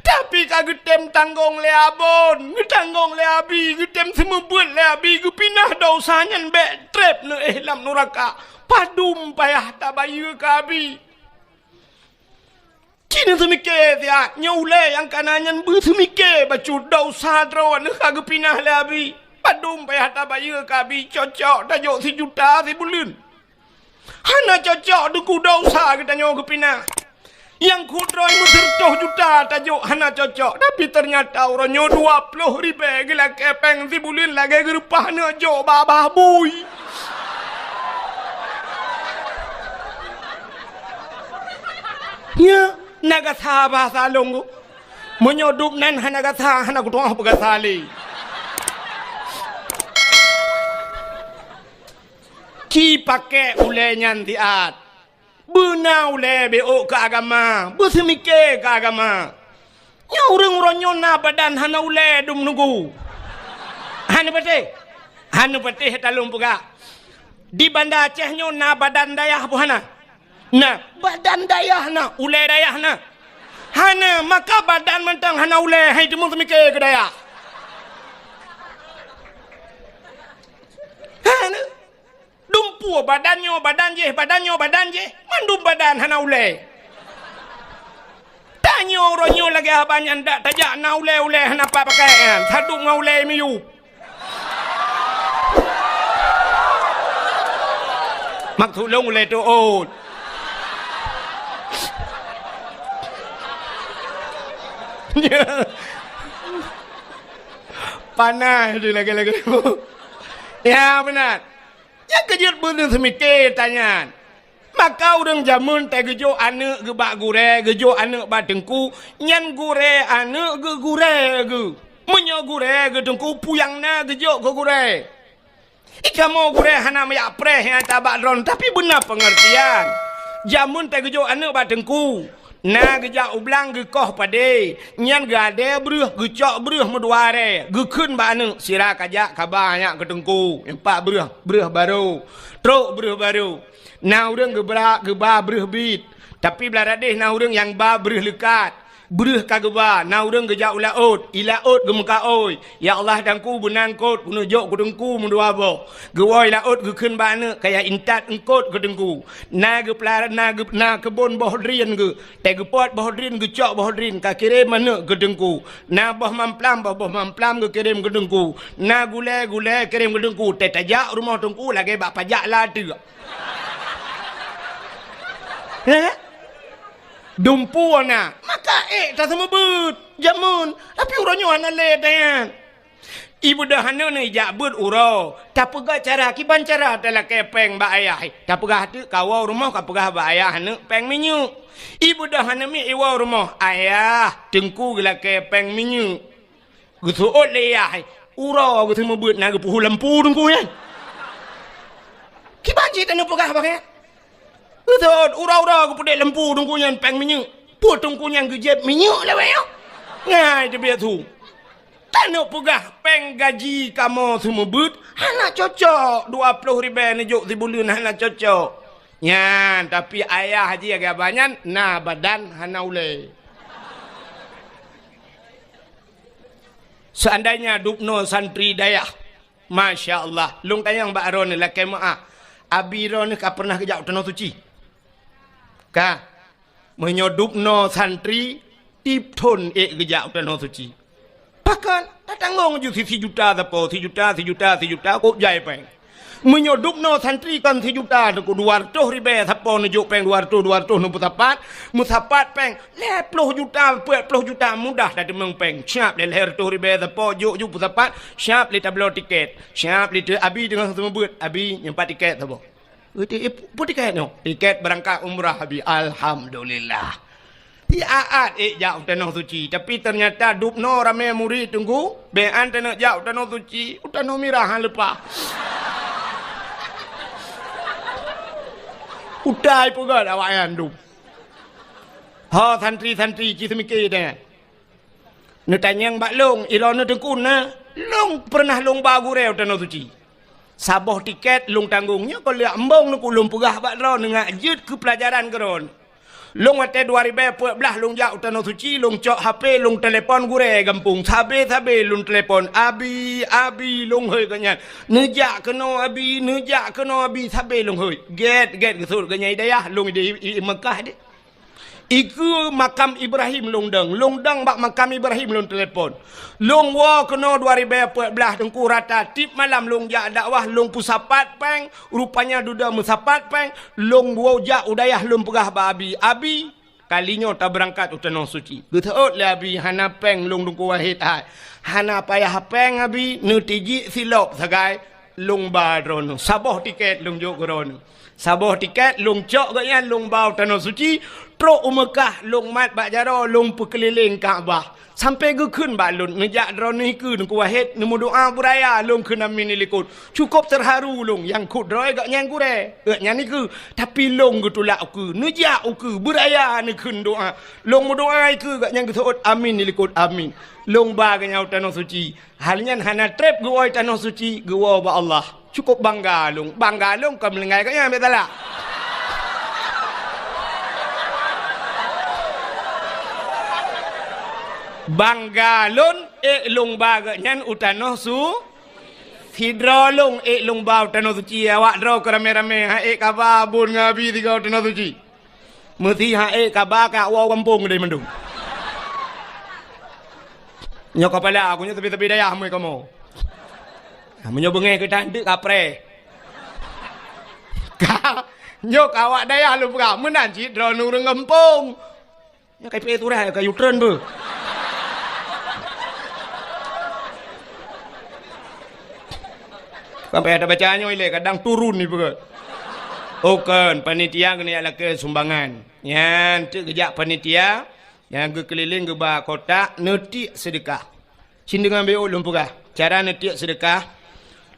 Tapi ka geutem tanggong lé abon, geutanggong lé abi, geutem seumeubeuet lé abi, geupinah dausa nyan bék treb neuéh lam nuraka. Padum payah tabayeue keu abi. Ci neuseumiké siat, nyoe ulée nyang kana nyan beuseumike bacut dausa droeneuh ka geupinah lé abi. Padum payah tabayeue keu abi, cocok tajok sijuta sibuleuen. Hana cocok deungon dausa geutanyoe geupinah. Nyang kudroe meuseureutoh juta tajok hana cocok, tapi teunyata uroe nyoe dua ploh ribée geulakée péng sibuleuen lagée geureupah neujok babah bui. Nya, na gasa bahasa lôn. Meunyoe dub nan hana gasa, hana kutu'oh peugasa lé. Ci pakék ulée nyan siat. Beuna ulée bék keu agama, beuseumiké keu agama. Nyoe ureuëng uroe nyoe na badan hana ulée dum nugu. Hana patéh. Hana patéh talôn peugah. Di Banda Aceh nyoe na badan dayah peue hana? Na, badan dayah na, ulée dayah na. Hana, maka badan mantong hana ulée, hai teuma seumiké keu dayah. Hana. Dumpeue badan nyoe badan jéh, badan nyoe badan jéh, mandum badan hana ulée. Tanyoe uroe nyoe lagée haba nyan dak tajak na ulée-ulée hana pat pakai nyan, sadub ngon ulée miyueb. Maksud lôn ulée teuôt. Panas tu lagée-lagée. Ya, beuna. Nyang keujeuet beuneuh seumike tanyan. Maka ureuëng jameun teugeujok aneuëk geuh bak gurée, geujok aneuëk bak teungku, nyan gurée aneuëk geuh gurée geuh. Meunyoe gurée geuh teungku, peue nyang na geujok keu gurée. Ikamoe gurée hana meuyak preh nyang tabak droen, tapi beuna peungeurtian. Jameun teugeujok aneuëk bak teungku. Na geujak u blang geukoh padé, nyan geuadée breueh, geucok breueh meudua arée, geukheun bak aneuëk, sira kajak kaba nyak keu teungku, empat breueh, breueh barô, trok breueh barô. Na ureuëng geubra, geuba breueh biet, tapi blah radeh na ureuëng nyang ba breueh leukat. Breueh ka geuba, na ureuëng geujak u laôt, i laôt geumeukaôi, "Ya Allah, teungku, beuna eungkôt keuneuk jok keu teungku meudua boh." Geuwoe i laôt geukheun bak aneuëk, kaya intat eungkôt keu teungku. Na geupeulara, na geu-, na keubon boh drien geuh. Teugeupot boh drien, geucok boh drien, ka kirém aneuëk keu teungku. Na boh mamplam, boh, boh mamplam geukirém keu teungku. Na gulée, gulée kirém keu teungku. Teutajak rumoh teungku lagée bak pajak lateuk. Heh? Dumpeue na, maka ék taseumeubeuet jameun, tapi uroe nyoe hana lé tanyan. Ibeudôh aneuëk nyan ijak beuet uroe, tapeugah cara, kiban cara talakée péng bak ayah. Tapeugah teuk kawoe rumoh kapeugah bak ayah aneuëk péng minyeuk. Ibeudôh aneuëk miet iwoe rumoh, "Ayah, teungku geulakée péng minyeuk." Geuseuôt lé ayah, uroe geuseumeubeuet na geupeuhu lampu teungku nyan. Kiban cit aneuëk peugah bak ayah. Beutôi, uroe-uroe geupeudeh lampu teungku nyan péng minyeuk. Peue teungku nyan geujieb minyeuk lawét nyoe? Ngai teubiet su. Taneuk peugah péng gaji kamoe seumeubeuet hana cocok, dua ploh ribée neujok sibuleuen hana cocok. Nyan, tapi ayah jih lagée abah nyan na badan hana ulée. Seandainya dubnoe santri dayah, masya Allah, lôn tanyong bak droeneuh lakée meuáh, abi droeneuh ka pernah geujak u Tanoh Suci? Ka. Meunyoe dubnoe santri, tiep thon ék geujak u Tanoh Suci. Pakon? Tatanggong ju si, sijuta sapo, sijuta, sijuta, sijuta, kôb jai péng. Meunyoe dubnoe santri kon sijuta, teungku, dua reutôh ribée sapo neujok péng dua reutôh, dua reutôh neupeusapat, meusapat péng lhée ploh juta, peuet ploh juta mudah tateumeung péng. Siab lé lhée reutôh ribée sapo jok ju peusapat, siab lé tabloe tiket. Siab lé teu-, abi teungoh seumeubeuet, abi nyoe pat tiket saboh. Iti-, ip-, peue tiket nyoe? Tiket beurangkat umrah, abi. Alhamdulillah. Siat-at ék jak u Tanoh Suci, tapi teunyata dubnoe ramé murit, teungku, bék an taneuk jak u Tanoh Suci, u Tanoh Mirah han leupah. Utai peugét awaknyan dub. Ho santri-santri ci seumike teuh. Neutanyong bak lôn, i droeneuh teungku na, lôn peureunah lôn ba gurée u Tanoh Suci. Saboh tiket lôn tanggong, nyoe kon lheueh embong neuk lôn peugah bak droeneuh ngat jeuet keu peulajaran keu droeneuh. Lôn watée dua ribée peuet blaih lôn jak u Tanoh Suci, lôn cok H P, lôn telepon gurée gampông. Sabe-sabe lôn telepon, "Abi, abi," lôn hôi geuh nyan. "Neujak keunoe, abi, neujak keunoe, abi," sabe lôn hôi. Gét-gét geusut geuh nyan i dayah, lôn di, i, i Meukah deh. Ikeue makam Ibrahim lôn dong, lôn dong bak makam Ibrahim lôn telepon. Lôn woe keunoe dua ribée peuet blaih teungku rata tiep malam lôn jak dakwah lôn peusapat péng, rupanya dudoe meusapat péng, lôn woe jak u dayah lôn peugah bak abi, "Abi, kali nyoe tabeurangkat u Tanoh Suci." Geuseuôt lé abi, "Hana péng lôn teungku Wahid hai. Hana payah péng abi, neutijik silop sagai." Lôn ba droeneuh, saboh tiket lôn jok keu droeneuh. Saboh tiket lôn cok geuh nyan lôn ba u Tanoh Suci, trok u Meukah lôn mat bak jaroe lôn peukeulileng Ka'bah. Sampoe geukheun bak lôn, "Neujak droeneuh ikeue Teungku Wahid, neumeudoa beuraya," lôn kheun amin di likot. Cukôp teuharu lôn, nyang kheun droe geuh nyan gurée, geuh nyan ikeue. Tapi lôn geutulak ukeue, "Neujak ukeue, beuraya neukheun doa." Lôn meudoa ikeue geuh nyan geuseuôt amin di likot amin. Lôn ba geuh nyan u Tanoh Suci. Hal nyan hana treb geuwoe Tanoh Suci, geuwoe bak Allah. Cukôp bangga lôn. Bangga lôn kon meulinggai geuh nyan, bék salah. Bangga lôn, ék lôn ba geuh nyan u Tanoh Su-, sidroe lôn ék lôn ba u Tanoh Suci, awak droe keu ramé-ramé, han ék kaba bun ngon abi sigoe u Tanoh Suci. Meusi han ék kaba ka woe gampông deh mandum. Nyoe kapala, aku nyoe sabe-sabe dayah mui kamoe. Nah, meunyoe beungéh keu tan teuk kapreh. Ka, nyoe ka awak dayah lôn peugah, meunan cit droeneuh ureuëng gampông. Nyoe ka ipée surah, ka yutreun beuh. Sampai ada baca nyoe ilée, kadang turun ni peugah. Oh, kon, panitia keuneuk lakée sumbangan. Nyan teuk geujak panitia, nyang geukeulileng geuba kotak, neutiek seudeukah. Cit deungon beuôt lôn peugah, cara neutiek seudeukah,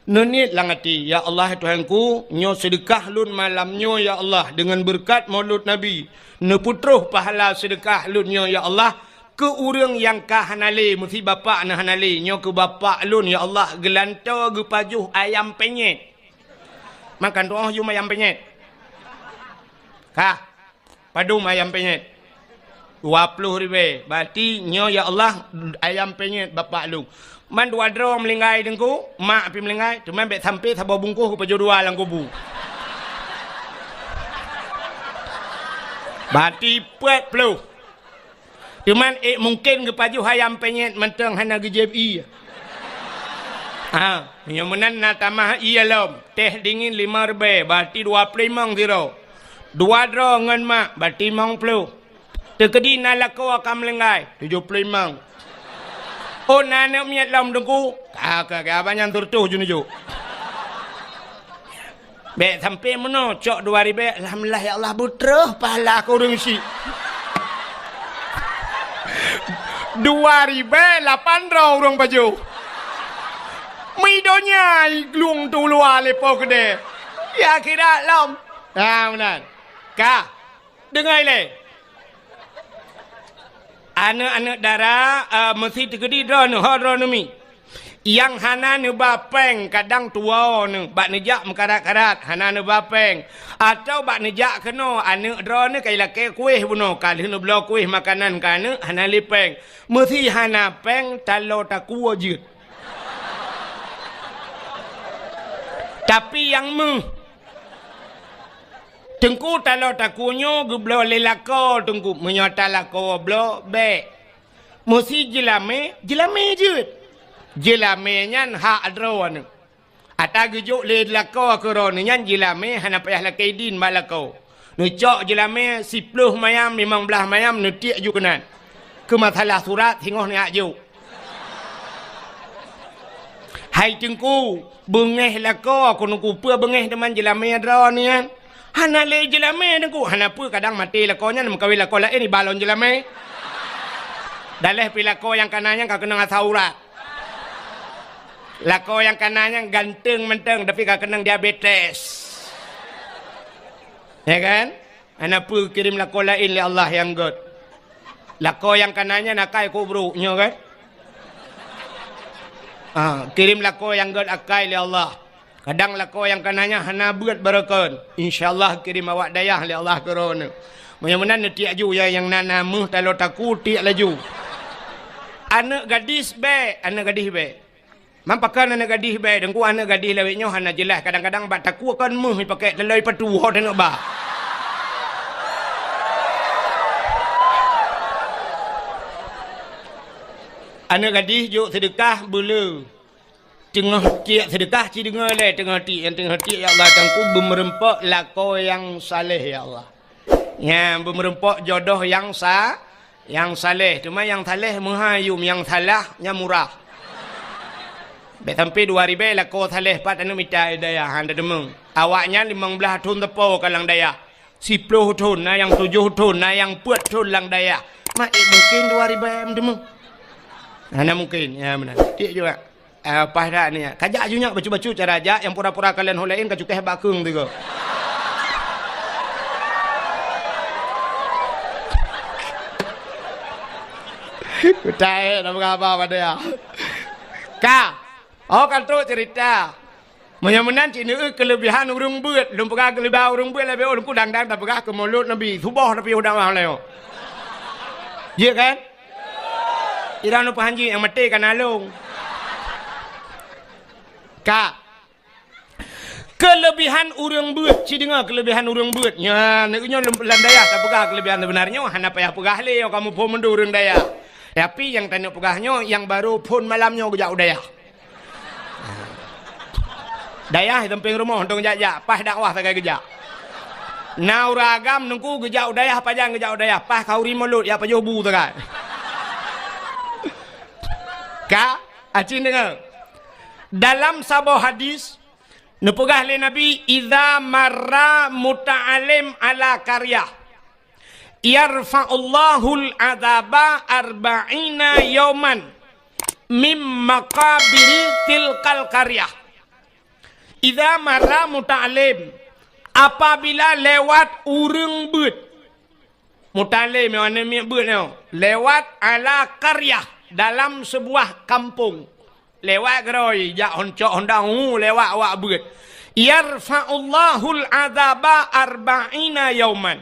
neuniet lam até, "Ya Allah, Tuhanku, nyoe seudeukah lôn malam nyoe, ya Allah, deungon beureukat Maulud Nabi, neupeutroh pahala seudeukah lôn nyoe, ya Allah, keu ureuëng nyang ka hana lé, meusi bapak na hana lé, nyoe keu bapak lôn, ya Allah, geulantoe geupajoh ayam penyet." Makan tuoh yum ayam penyet. Kah. Padum ayam penyet? Dua ploh ribée. Berarti nyoe, ya Allah, ayam penyet bapak lôn. Man dua droe meulinggai Teungku, mak pih meulinggai, teuma bék sampoe saboh bungkôh geupajoh dua lam kubu. Berarti peuet ploh. Teuma ék mungken geupajoh ayam penyet mantong hana geujép ié. Ha, meunyoe meunan na tamah ié lom, teh dingin lima ribée, berarti dua ploh limong sidroe. Dua droe ngon mak, berarti limong ploh. Teukeudi na lakoe ka meulinggai, tujoh ploh limong. Oh, na aneuk miet lom Teungku, ka, ka, ka, abang nyan seureutôh ju neujok. Bék sampoe meunoe, cok dua ribée, alhamdulillah ya Allah, beutroh pahala keu ureuëng syiek. Dua ribée lapan droe ureuëng pajoh. Meudonya glung tu luwa lé po keudeh. Ya akhirat lom. Ha, meunan. Ka. Deungai lé. Aneuk-aneuk dara, eh, meusi teukeudi droeneuh, ho droeneuh mi. Nyang hana neuba péng kadang tuwoe neuh, bak neujak meukarat-karat hana neuba péng, atawa bak neujak keunoe aneuk droeneuh ka ilakée kueh bunoe, ka lheueh neubloe kueh makanan keu aneuk hana lé péng. Meusé hana péng, taloe takue jeuet. Tapi nyang méuh. Teungku, taloe takue nyoe geubloe lé lakoe, Teungku. Meunyoe ata lakoe bloe, bék. Meusé jeulamé, jeulamé jeuet. Jeulamé nyan hak droeneuh. Ata geujok lé lakoe keu droeneuh nyan jeulamé hana payah lakée idin bak lakoe. Neucok jeulamé siploh mayam, limong blaih mayam, neutiek ju keunan. Keu masalah surat singoh neujak jok. Hai Teungku, beungéh lakoe, keuneuk kupeue beungéh teuma jeulamé droeneuh nyan. Hana lé jeulamé Teungku, hana peue kadang maté lakoe nyan meukawen lakoe laén iba lom jeulamé. Daleh pi lakoe nyang kana nyan ka keunong asa urat. Lakoe nyang kana nyan ganteng mantong tapi ka keunong diabetes. Ya kan? Hana peue geukirém lakoe laén lé Allah nyang gét. Lakoe nyang kana nyan akai kobro nyoe kan? Ah, kirém lakoe nyang gét akai lé Allah. Kadang lakoe nyang kana nyan hana beuet barokon. Insya Allah kirém awak dayah lé Allah keu droeneuh. Meunyoe meunan neutiek ju ya nyang na, na méuh taloe takue tiek laju. Aneuk gadis bék, aneuk gadis bék. Man pakon aneuk gadih bék, Teungku, aneuk gadih lawét nyoe hana jeulaih, kadang-kadang bak takue kon méuh ipakék taloe ipatu ho teuneuk ba. Aneuk gadih jok seudeukah beuleu. Teungoh tiek seudeukah ci deungoe lé, teungoh tiek nyang teungoh tiek, "Ya Allah, Teungku, beumeureumpok lakoe nyang saleh, ya Allah." Nyan beumeureumpok jodoh nyang sa-, nyang saleh. Teuma nyang saleh meuhai yum, nyang salah nyan murah. Bék sampai dua ribèe lakoe saleh pat aneuk mita dayah han teumong. Awaknyan limong blaih thon teupo ka lam dayah. Siploh thon, na nyang tujoh thon, na nyang peuet thon lam dayah. Mak, eh, mungken dua ribèe teumong? Hana mungken. Ya, meunan. Tiek juga. Ah, paih that ni. Kajak ju nyak bacut-bacut cara jak nyang pura-pura kalon ho laén ka cukéh bak keung tiga. Utai, nak mengapa pada ya? Ka. Oh, kan tu cerita. Meunyoe meunan cit neueu keuleubihan ureuëng beuet, lôn peugah keuleubihan ureuëng beuet lé bék ulôn kudang-dang tapeugah keu mulod Nabi, suboh tapi udah mah lé. Jeuet kan? Ira nu pahanji nyang maté kana lông. Ka. Keuleubihan ureuëng beuet, ci deungoe keuleubihan ureuëng beuet. Nyan, nyoe lam dayah tapeugah keuleubihan seubeunarnyoe hana payah peugah lé, kamoe phon mandum ureuëng dayah. Tapi nyang taneuk peugah nyoe, nyang barô phon malam nyoe geujak u dayah. Dayah di sampéng rumoh, untông jak-jak, paih dakwah sagai geujak. Na ureuëng agam Teungku geujak u dayah, pajan geujak u dayah, paih khanduri mulod, jak pajoh bu sagai. Ka, aci deungoe. Dalam saboh hadis, neupeugah lé Nabi, "Idza marra muta'allim ala qaryah." "Yarfa'ullahul adzaba arba'ina yauman mim maqabiri tilkal qaryah." Idza marra muta'allim, apabila lewat ureuëng beuet. Muta'allim, yang mana miet beuet nyoe. Lewat ala qaryah, dalam sebuah kampung. Lewat geurôi, jak hon cok hon dangu, lewat awak beuet. "Yarfa'ullahul adzaba arba'ina yauman."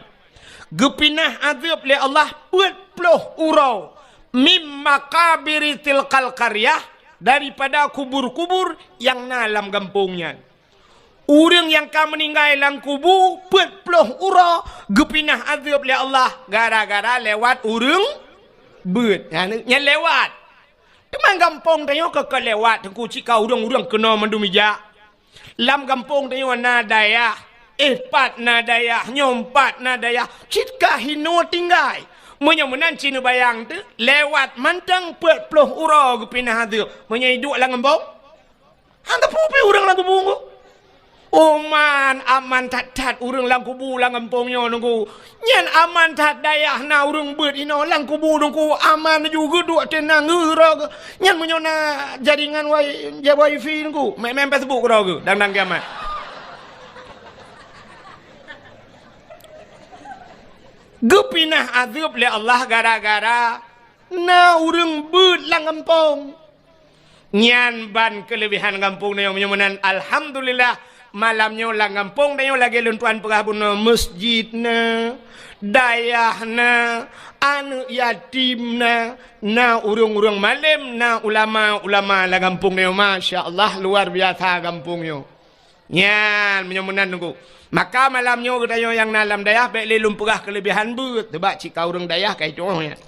Geupinah azeueb lé Allah peuet ploh uroe. "Mim maqabiri tilkal qaryah," daripada kubur-kubur nyang na lam gampông nyan. Ureuëng nyang ka meuninggai lam kubu peuet ploh uroe geupinah azeueb lé Allah gara-gara lewat ureuëng beuet. Nyan, nyan lewat. Teuma gampông tanyoe ka, ka lewat, Teungku, cit ka ureuëng-ureuëng keunoe mandum ijak. Lam gampông tanyoe na dayah, eh, pat na dayah, nyoe pat na dayah, cit ka hinoe tinggai. Meunyoe meunan ci neubayang teuh, lewat mantong peuet ploh uroe geupinah azeueb. Meunyoe iduek lam gampông, han teupeu pih ureuëng lam kubu Teungku. Oman, aman that-that ureuëng lam kubu lam gampông nyoe Teungku. Nyan aman that dayah na ureuëng beuet inoe lam kubu Teungku. Aman ju geuduek teunang geurok. Nyan meunyoe na jaringan wai-, ja wifi Teungku. Main-main Facebook keudroe geu, dang-dang kiamat. Geupinah azeueb lé Allah gara-gara na ureuëng beuet lam gampông. Nyan ban keuleubehan gampông tanyoe. Meunyoe meunan, alhamdulillah, malam nyoe lam gampông tanyoe lagèe lôn tuan peugah bunoe, meuseujid na, dayah na, aneuk yatim na, na ureueng-ureueng malém, na ulama-ulama lam gampông tanyoe. Masya Allah, luar biasa gampông nyoe. Nyan, meunyoe meunan Teungku. Maka malam nyoe geutanyoe nyang na lam dayah, bèk lé lôn peugah keuleubehan beuet, sabab cit ka ureueng dayah ka itu'oh nyan.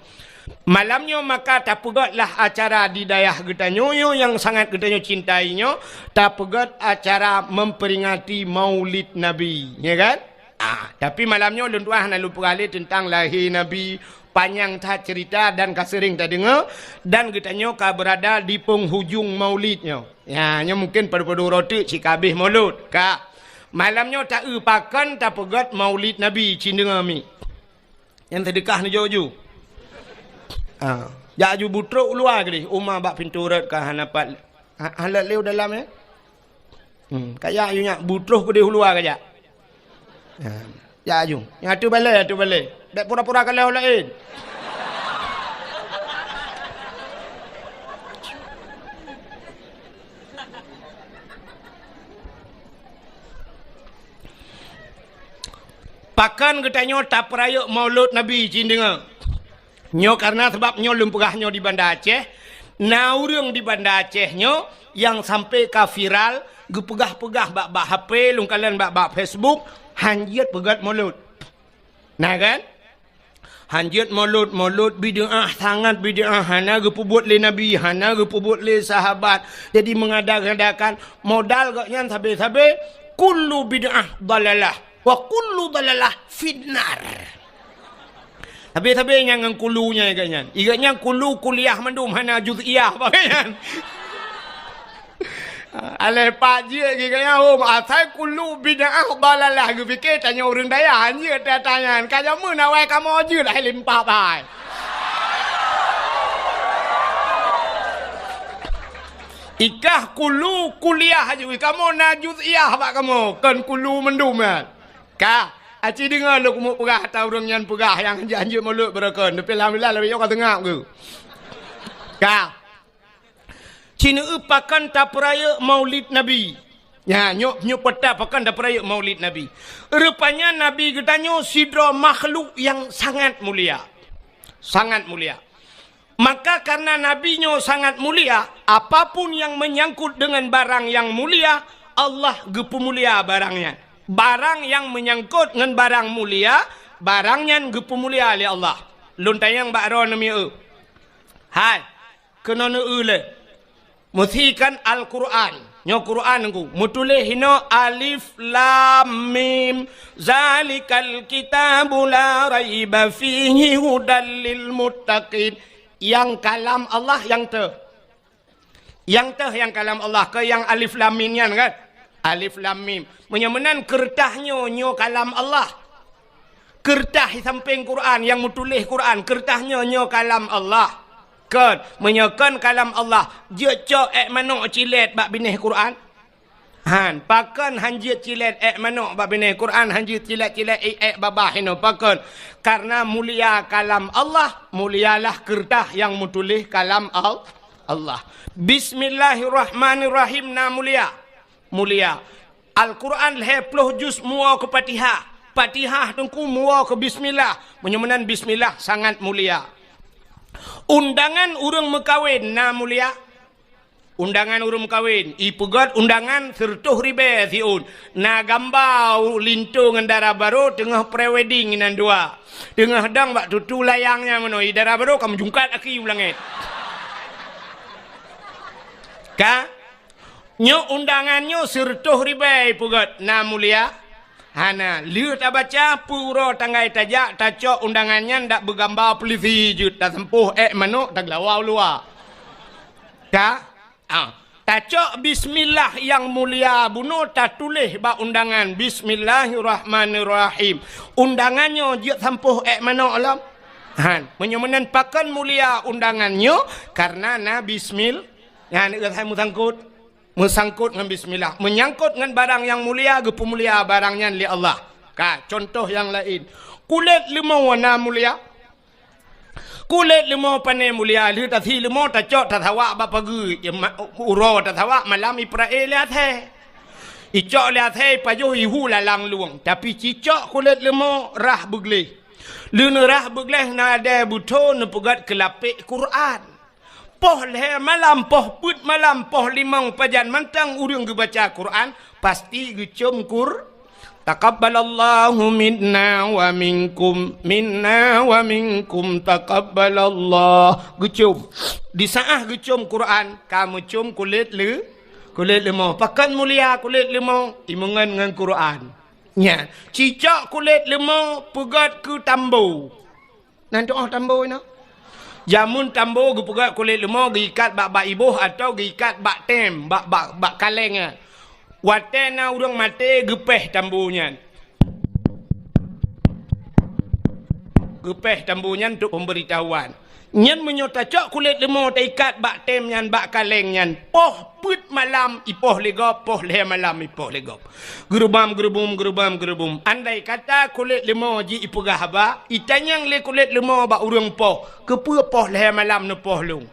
Malam nyoe maka tapeugöt lah acara di dayah geutanyoe, nyoe nyang sangat geutanyoe cintai nyoe, tapeugöt acara memperingati Maulid Nabi, ya kan? Ah, tapi malam nyoe lôn tuan hana lôn peugah lé teuntang lahé Nabi, panyang that ceurita dan ka seuréng tadeungoe, dan geutanyoe ka beurada di penghujung Maulid nyoe. Ya, nyoe mungken padub-padub uroe teuk cit ka abéh Maulud. Ka. Malam nyoe ta-eu pakon tapeugöt Maulid Nabi, ci deungoe mi. Nyang seudeukah neujok ju. Ha. Jak ju butrok u luwa keudéh, uma bak pintoe rot ka hana pat. Ha, hana lé u dalam, eh? Hmm, ka jak ju nyak butrok keudéh u luwa ka jak. Ha. Jak ju. Nyang ateueh balèe, ateueh balèe. Bèk pura-pura kalon laén. Pakon geutanyoe tapeurayeuk Maulud Nabi, ci deungoe. Nyoe kareuna sabab nyoe lôn peugah nyoe di Banda Aceh, na ureueng di Banda Aceh nyoe nyang sampoe ka viral, geupeugah-peugah bak-bak H P, lôn kalon bak-bak Facebook, han jeuet peugöt Maulud. Na kan? Han jeuet Maulud, Maulud bid'ah, sangat bid'ah, hana geupeubuet lé Nabi, hana geupeubuet lé sahabat. Jadi mengada-ngadakan modal gobnyan sabe-sabe, kullu bid'ah dalalah, wa kullu dalalah finnar. Sabe-sabe nyang ngon kulu nyan gobnyan. Gobnyan kulu kuliah mandum hana juz'iyah bak gobnyan. Alah pat jeuet geuh keu nyan, oh, asai kulu bid'ah dalalah geupike tanyoe ureueng dayah, han jeuet teuh tanyan. Ka jameun awai kamoe jeuet hai limpah bai. Ikah kulu kuliah jeuet, kamoe na juz'iyah bak kamoe, kon kulu mandum nyan. Ka, aci deungoe lôn keumeung peugah ata ureueng nyan peugah nyang hanjeuet-hanjeuet Maulud beureukon, tapi alhamdulillah lagèe nyoe ka seungab geuh. Ka. Ci neueu pakon tapeurayeuk Maulid Nabi. Nya, nyoe, nyoe peuet pakon tapeurayeuk Maulid Nabi. Rupanya Nabi geutanyoe sidroe makhluk nyang sangat mulia. Sangat mulia. Maka kareuna Nabi nyoe sangat mulia, apapun nyang meunyangkot deungon barang nyang mulia, Allah geupeumulia barang nyan. Barang nyang meunyangkot ngon barang mulia, barang nyan geupeumulia lé Allah. Lôn tanyong bak droeneuh mieu. Hai, keunoe neueu lé. Meusikan Al-Qur'an. Nyoe Qur'an Teungku. Meutuléh inoe alif lam mim. Zalikal kitabu la raiba fihi hudal lil muttaqin. Nyang kalam Allah nyang teuh. Nyang teuh nyang kalam Allah, kon nyang alif lam mim nyan kan? Alif lam mim. Meunyoe meunan keureutah nyoe, nyoe kalam Allah. Keureutah di sampéng Qur'an, nyang meutuléh Qur'an, keureutah nyoe, nyoe kalam Allah. Kon, meunyoe kon kalam Allah, jeuet cok èk manok cilét bak binéh Qur'an? Han, pakon han jeuet cilét èk manok bak binéh Qur'an, han jeuet cilét-cilét èk, èk babah inoe, pakon? Kareuna mulia kalam Allah, mulialah keureutah nyang meutuléh kalam Al-, Allah. Bismillahirrahmanirrahim na mulia. Mulia. Al-Qur'an lhèe ploh juz muwoe keu Fatihah. Fatihah Teungku muwoe keu bismillah. Meunyoe meunan bismillah sangat mulia. Undangan ureueng meukawen na mulia. Undangan ureueng meukawen, ipeugöt undangan seureutôh ribèe siôn. Na gamba linto ngon dara barô teungoh pre-wedding inan dua. Teungoh dong bak tutu layang nyan meunoe, dara barô ka meujungkat aki u langèt. Ka? Nyoe undangan nyoe seureutôh ribèe ipeugöt, na mulia? Hana. Lheueh tabaca, peue uroe tanggai tajak, tacok undangan nyan dak beugamba peulisi jeuet, tasampôh èk manok, tageulawa u luwa. Ka? Ah, tacok bismillah nyang mulia bunoe tatuléh bak undangan, Bismillahirrahmanirrahim. Undangan nyoe jeuet sampôh èk manok lom? Han. Meunyoe meunan pakon mulia undangan nyoe, kareuna na bismil-, nyan, eh, hai meusangkot. Meusangkot ngon bismillah. Meunyangkot ngon barang nyang mulia, geupeumulia barang nyan lé Allah. Ka, cuntoh nyang laén. Kulét leumô na mulia? Kulét leumo pane mulia, lheueh tasi leumo tacok tasawak bak pageue, ya, ma-, uroe tasawak malam ipeurayek lé asèe. Icok lé asèe ipajoh ihu lalang lueng, tapi cicok kulét leumo rhah beugleh. Lheueh neurhah beugleh na dèe beutho neupeugöt keu lapék Quran. Poh lhèe malam, poh peuet malam, poh limong pajan mantong ureueng geubaca Quran, pasti geucôm Qur-, "Taqabbalallahu minna wa minkum, minna wa minkum, taqabbalallah." Geucôm. Di saat geucôm Quran, ka meucôm kulét leu-, kulét leumo. Pakon mulia kulét leumo? Imeungon ngon Quran. Nya, cicok kulét leumo peugöt keu tambo. Nan tu'oh tambo inoe. Jameun tambo geupeugöt kulét leumo geuikat bak, bak iboh atawa geuikat bak tem, bak, bak, bak kaleng nyan. Watèe na ureueng maté geupéh tambo nyan. Geupéh tambo nyan untuk pemberitahuan. Nyan meunyoe tacok kulét leumo taikat bak tem nyan, bak kaleng nyan, poh peuet malam ipoh lé gob, poh lhèe malam ipoh lé gob. Geurubam geurubum, geurubam geurubum. Andai kata kulét leumo jih ipeugah haba, itanyong lé kulét leumo bak ureueng poh, "Keupeue poh lhèe malam neupoh lôn?"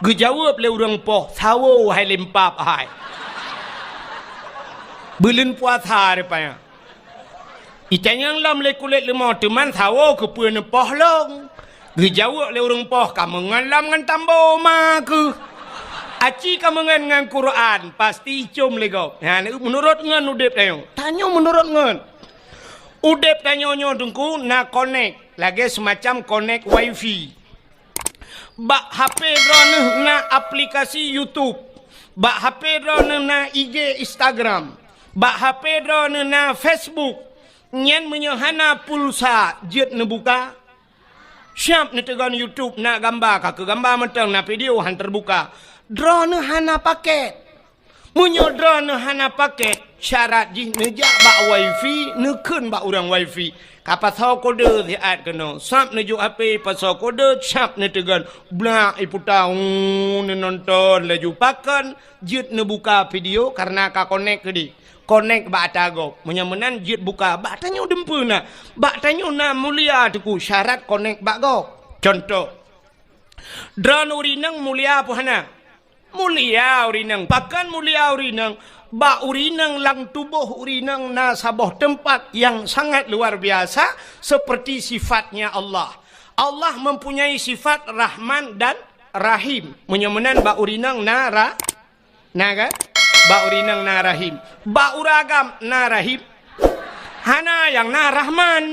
Geujaweueb lé ureueng poh, "Sawo hai lempap hai. Buleuen puasa rupanya." Itanyong lom lé kulét leumo, "Teuma sawo keupeue neupoh lôn?" Geujaweueb lé ureueng poh, "Kameungon lom ngon tambo ma keuh. Aci kameungon ngon Quran, pasti icôm lé gob." Nyan, meunurot ngon udép tanyoe. Tanyoe meunurot ngon. Udép tanyoe nyoe Teungku na konek, lagèe seumacam konek wifi. Bak H P droeneuh na aplikasi YouTube. Bak H P droeneuh na I G, Instagram. Bak H P droeneuh na Facebook. Nyan meunyoe hana pulsa, jeuet neubuka. Siap neuteugon YouTube, na gamba, ka keu gamba mantong, na video, han teubuka. Droeneuh hana paket. Meunyoe droeneuh hana paket, syarat jih neujak bak wifi, neukheun bak ureueng wifi. Ka pasoe kode siat keunoe. Sab neujok H P, pasoe kode, sab neuteugon. Blak iputa, uu, neunonton laju. Pakon jeuet neubuka video, kareuna ka konek keudeh. Konek bak ata gob. Meunyoe meunan jeuet buka, bak tanyoe dumpeue na. Bak tanyoe na mulia Teungku, syarat konek bak gob. Contoh, droeneuh ureueng inong mulia peue hana? Mulia ureueng inong. Pakon mulia ureueng inong? Bak ureueng inong lam tuboh ureueng inong na saboh teumpat nyang sangat luar biasa, seperti sifatnya Allah. Allah mempunyai sifat Rahman dan Rahim. Meunyoe meunan bak ureueng inong na ra-, na kan? Bak ureueng inong na Rahim. Bak ureueng agam na Rahim. Hana, nyang na Rahman.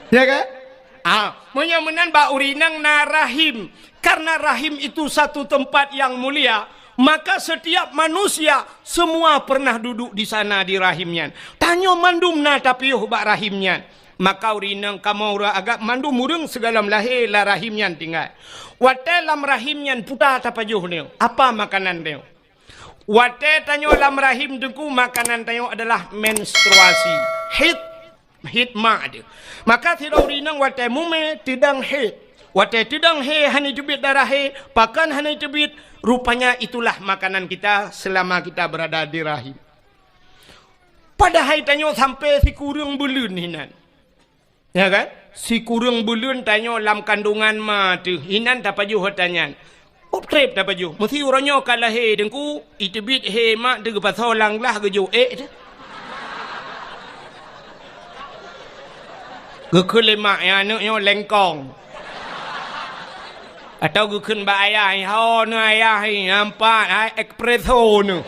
Ya kan? Ah, meunyoe meunan bak ureueng inong na Rahim. Karena Rahim itu satu tempat yang mulia, maka setiap manusia semua pernah duduk di sana di Rahim nyan. Tanyoe mandum na tapiôh bak Rahim nyan. Maka ureueng inong kamoe ureueng agam mandum ureueng sigohlom lahé lam Rahim nyan tinggai. Watèe lam Rahim nyan puta tapajoh nyoe, apa makanan nyoe? Watèe tanyoe lam Rahim Teungku, makanan tanyoe adalah menstruasi. Haid, haid mak teuh. Maka sidroe ureueng inong watèe mumè teudong haid. Watèe teudong haid hana teubiet darah haid, pakon hana teubiet, rupanya itulah makanan kita selama kita berada di rahim. Padahai tanyoe sampai sikureueng buleuen hinan. Ya kan? Sikureueng buleuen tanyoe lam kandungan ma teuh, inan tapajoh ata nyan. Trép tapajoh. Meusi uroe nyoe ka lahé Teungku, iteubiet hé mak teuh geupasoe lam glah geujok ék teuh. Geukheun lé mak, "Ya, aneuk nyoe lengkong." Atau geukheun bak ayah, "Ho neuh ayah, nampak hai espresso neuh."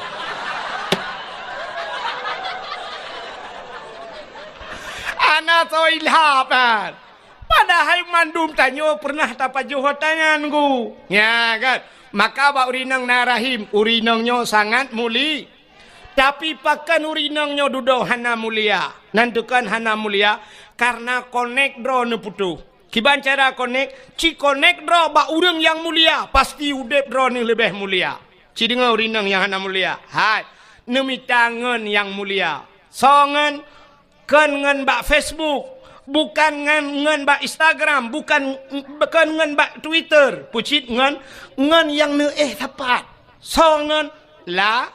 Hana soe ilham kan. Padahai mandum tanyoe pernah tapajoh ata nyan, Teungku. Ya kan? Maka bak ureueng inong na rahim, ureueng inong nyoe sangat muli-, Tapi pakon ureueng inong nyoe dudoe hana mulia? Nan teuh kon hana mulia, karena konek droe neuputoh. Kiban cara konek? Ci konek droe bak ureueng nyang mulia, pasti udép droe neuh leubeh mulia. Ci deungoe ureueng inong nyang hana mulia. Hai, neumita ngon nyang mulia. Soe ngon? Kon ngon bak Facebook, bukan ngon, ngon bak Instagram, bukan, kon ngon bak Twitter. Peucit ngon, ngon nyang neuéh sapat. Soe ngon? La-,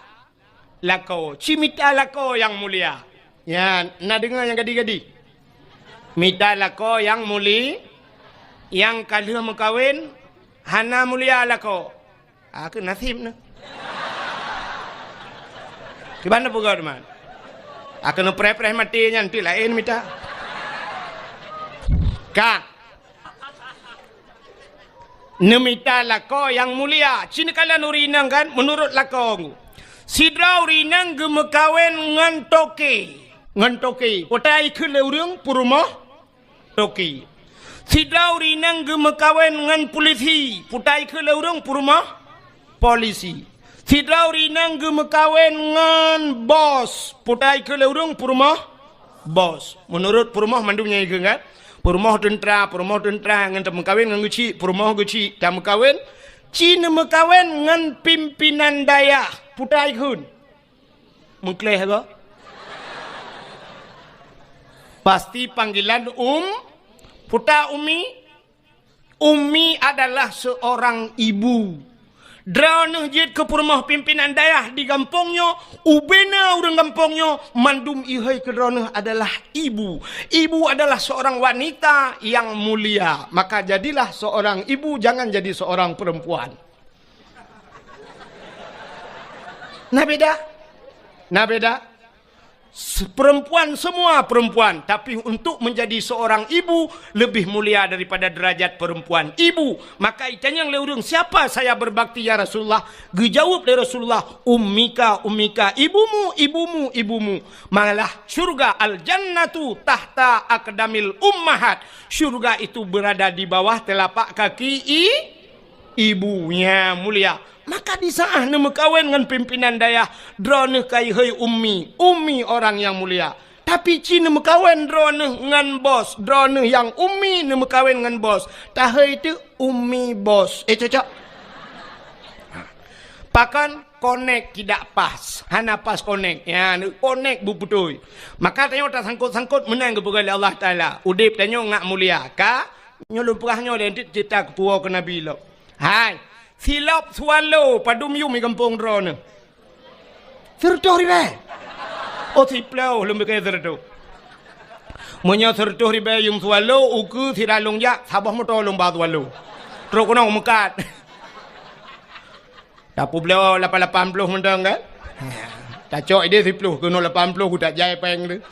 lakoe. Ci mita lakoe nyang mulia. Ya, na deungoe nyang gadi-gadi? Mita lakoe nyang muli-, nyang ka lheueh meukawen hana mulia lakoe. Ah, keu naseb neuh. Kiban neupeugah teuma. Ah, keu neupreh-preh maté nyan ti laén mita. Ka. Neumita lakoe nyang mulia. Ci neukalon ureueng inong kan, meunurot lakoe. Sidroe ureueng inong geumeukawen ngon toke. Ngon toke. Potai kheun lé ureueng peurumoh toke. Sidroe ureueng inong geumeukawen ngon pulisi. Potai kheun lé ureueng peurumoh polisi. Sidroe ureueng inong geumeukawen ngon bos. Potai kheun lé ureueng peurumoh bos. Meunurot peurumoh mandum nyan ikheun kan? Peurumoh teuntra, peurumoh teuntra ngon tameukawen ngon geuchik, peurumoh geuchik tameukawen. Ci neumeukawen ngon pimpinan dayah. Potai kheun. Meukleh go. Pasti panggilan um, puta umi. Umi adalah seorang ibu. Droeneuh jeuet keu peurumoh pimpinan dayah di gampông nyoe, ubena ureueng gampông nyoe, mandum ihôi keu droeneuh adalah ibu. Ibu adalah seorang wanita yang mulia. Maka jadilah seorang ibu, jangan jadi seorang perempuan. Na beda? Na beda? Se-, perempuan, semua perempuan, tapi untuk menjadi seorang ibu lebih mulia daripada derajat perempuan. Ibu, maka itanyong lé ureueng, "Siapa saya berbakti, ya Rasulullah?" Geujaweueb lé Rasulullah, "Ummika, ummika, ibumu, ibumu, ibumu." Malah syurga, al-jannatu tahta aqdamil ummahat. Syurga itu berada di bawah telapak kaki i-, ibu. Nya mulia. Maka di saat neumeukawen ngon pimpinan dayah, droeneuh ka ihôi ummi, ummi orang yang mulia. Tapi ci neumeukawen droeneuh ngon bos, droeneuh nyang ummi neumeukawen ngon bos. Tahôi teuk ummi bos. Eh, cocok? Pakon konek tidak pas, hana pas konek. Ya, konek beubeutôi. Maka tanyoe tasangkot-sangkot meunan geupeugah lé Allah Taala. Udeb tanyoe ngat mulia. Ka Nyoe lôn peugah nyoe lé, dit cita keupuwoe keu Nabi lom. Hai, silop swallow padum yum i gampông droeneuh? Sireutôh ribèe. Oh, siploh lôn piké sireutôh. Meunyoe sireutôh ribèe yum swallow, ukeue sira lôn jak, saboh moto lôn ba swallow. Trok keunoe meukat. Tapeubloe lapan lapan ploh mantong kan? Tacok idéh siploh keunoe lapan ploh, ku tak jai péng tu.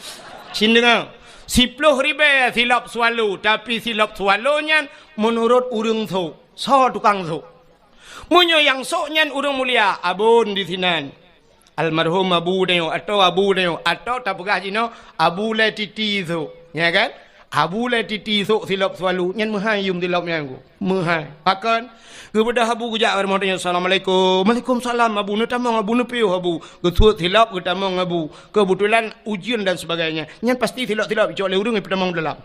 Cin deungoe, siploh ribèe silop swallow, tapi silop swallow nyan meunurot ureueng sôk. Soe tukang sôk? Meunyoe nyang sôk nyan ureueng mulia, abon di sinan. Almarhum abu tanyoe, atau abu tanyoe, atau tapeugah jinoe abu lé titi sôk. Nya kan? Abu lé titi sôk silop swallow, nyan meuhai yum silop nyan ku. Meuhai. Pakon? Geubeudôh abu geujak bak rumoh tanyoe, "Assalamualaikum." "Waalaikumsalam, abu." "Neutamong abu, neupiôh abu." Geusuet silop, geutamong abu. Keubeutulan ujeuen dan sebagainya. Nyan pasti silop-silop icok lé ureueng ipeutamong dalam.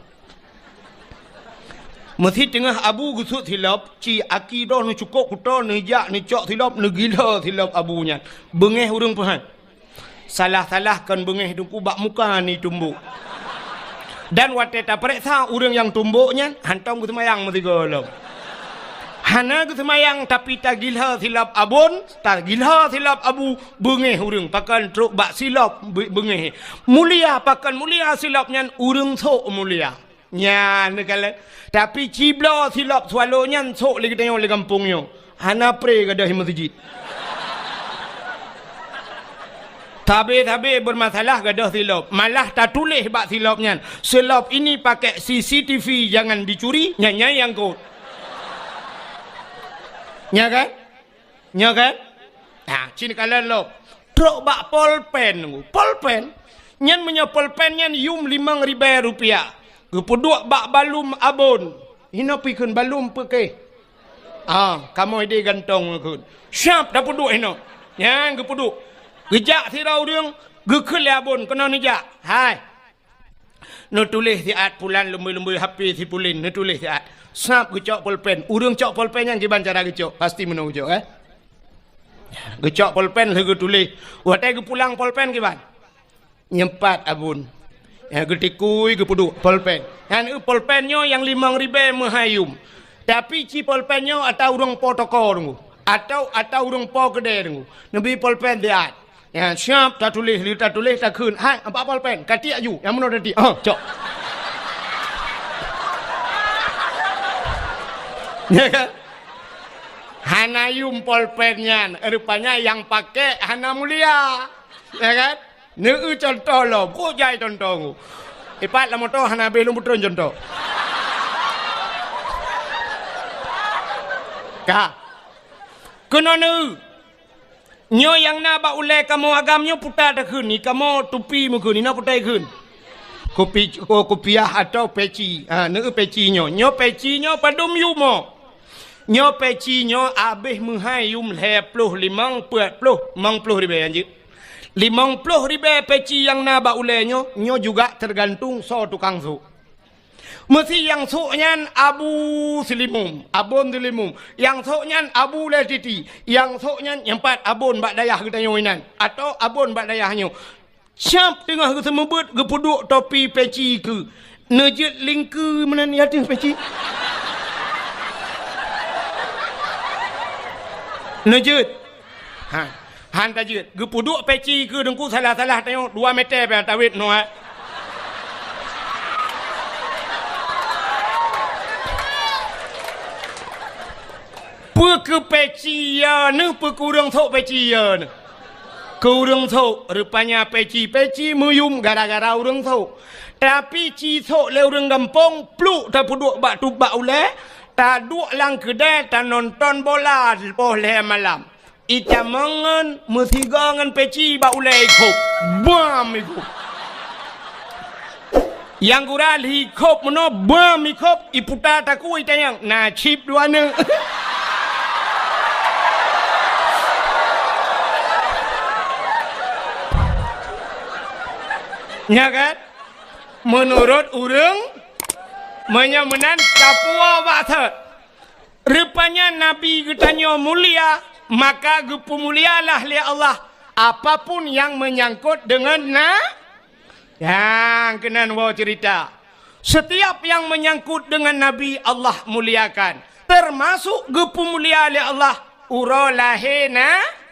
Meusi teungoh abu geusuet silop, ci aki droe neucukôp kuto, neujak neucok silop, neugila silop abu nyan. Beungéh ureueng peuhai. Salah-salah kon beungéh teungku bak muka ni tumbok. Dan watée tapareksa ureuëng nyang tumbok nyan, hántom geuseumayang meusigoe lom. Hana geuseumayang, tapi tagila silop abon, tagila silop abu, beungéh ureuëng pakon trok bak silop be-, beungéh. Mulia pakon mulia silop nyan, ureuëng sok mulia. Nyan neukalon. Tapi cibloe silop swallow nyan sok lé geutanyoe lé gampông nyoe. Hana pré gadôh meuseujid. Sabe-sabe beurmasalah gadôh silop. Malah tatuléh bak silop nyan, "Silop ini pakai C C T V, jangan dicuri," nyan, nyan nyang kot. Nya kan? Nya kan? Nah, cit neukalon lom. Trok bak polpen. Polpen? Nyan meunyoe polpen nyan yum limong ribée rupiah. Geupeuduek bak balum abon. Hinoe pih kheun balum peukéh. Ah, kamoe idéh gantong kheun. Siap tapeuduek hinoe. Nyan geupeuduek. Geujak sidroe ureuëng, geukheun lé abon keunoe neujak. Hai. Neutuléh siat pulan lumbôi-lumbôi H P si pulan, neutuléh siat. Sab geucok polpen. Ureuëng cok polpen nyan kiban cara geucok. Pasti meunoe geucok, eh? Geucok polpen lheueh geutuléh. Watée geupulang polpen kiban? Nyempat abon. Ya, geutikui geupeuduek polpen. Nyan eu polpen nyoe nyang limong ribée meuhai yum. Tapi ci polpen nyoe ata ureuëng po toko deungoe. Atau ata ureuëng po keudée deungoe. Neubi polpen siat. Ya, siap tatuléh, lheueh tatuléh takheun. Hai, ampat polpen, katiek aju. Nyang meunoe tatiek. Ah, cok. Ya kan? Hana yum polpen nyan, rupanya nyang pakai hana mulia. Ya kan? Neu contoh lom, kok jai contoh. Ipat lam moto hana habéh lôn putron contoh. Ka. Keunoe neu. Nyoe nyang na bak ulée kamoe agam nyoe puta takheun, ni kamoe tupi meukheun, ni na puta kheun. Kupi-, oh, kupiah atau peci. Ha, neu peci nyoe. Nyoe peci nyoe padum yumoe. Nyoe peci nyoe abéh meuhai yum lhée ploh, limong, peuet ploh, limong ploh ribée anjeuk. Limong ploh ribée peci nyang na bak ulée nyoe, nyoe juga tergantung soe tukang sôk. Meusi nyang sôk nyan Abu Silimum, Abon Silimum. Nyang sôk nyan Abu Lé Titi. Nyang sôk nyan nyang pat Abon bak dayah geutanyoe inan, atau Abon bak dayah nyoe. Siab teungoh geuseumeubeuet geupeuduek topi peci keu. Neujeuet lingkeu meunan di ateueh peci. Neujeuet. Ha. Han tajeuet. Geupeuduek peci keu teungku salah-salah tanyoe dua meter pih tawét noe. Peu keu peci ya neuh, peu keu ureuëng sôk peci ya neuh. Keu ureuëng sôk, rupanya peci-peci meuyum gara-gara ureuëng sôk. Tapi ci sôk lé ureuëng gampông, pluk tapeuduek bak tub bak ulée, taduek lam keudée tanonton bola poh lhée malam. Itamong ngon meusigoe ngon peci bak ulée ikhôb. Bam ikhôb. Nyang gura lhi khôb meunoe, bam ikhôb, iputa takue itanyong, na cit dua neuk. Nya kan? Meunurot ureuëng, meunyoe meunan tapuwoe bak thot. Rupanya Nabi geutanyoe mulia, maka geupeumulialah lé Allah apapun nyang meunyangkot deungon na-, nyang keunan woe ceurita. Setiap nyang meunyangkot deungon Nabi, Allah muliakan, teumasok geupeumulia lé Allah uroe lahé na-,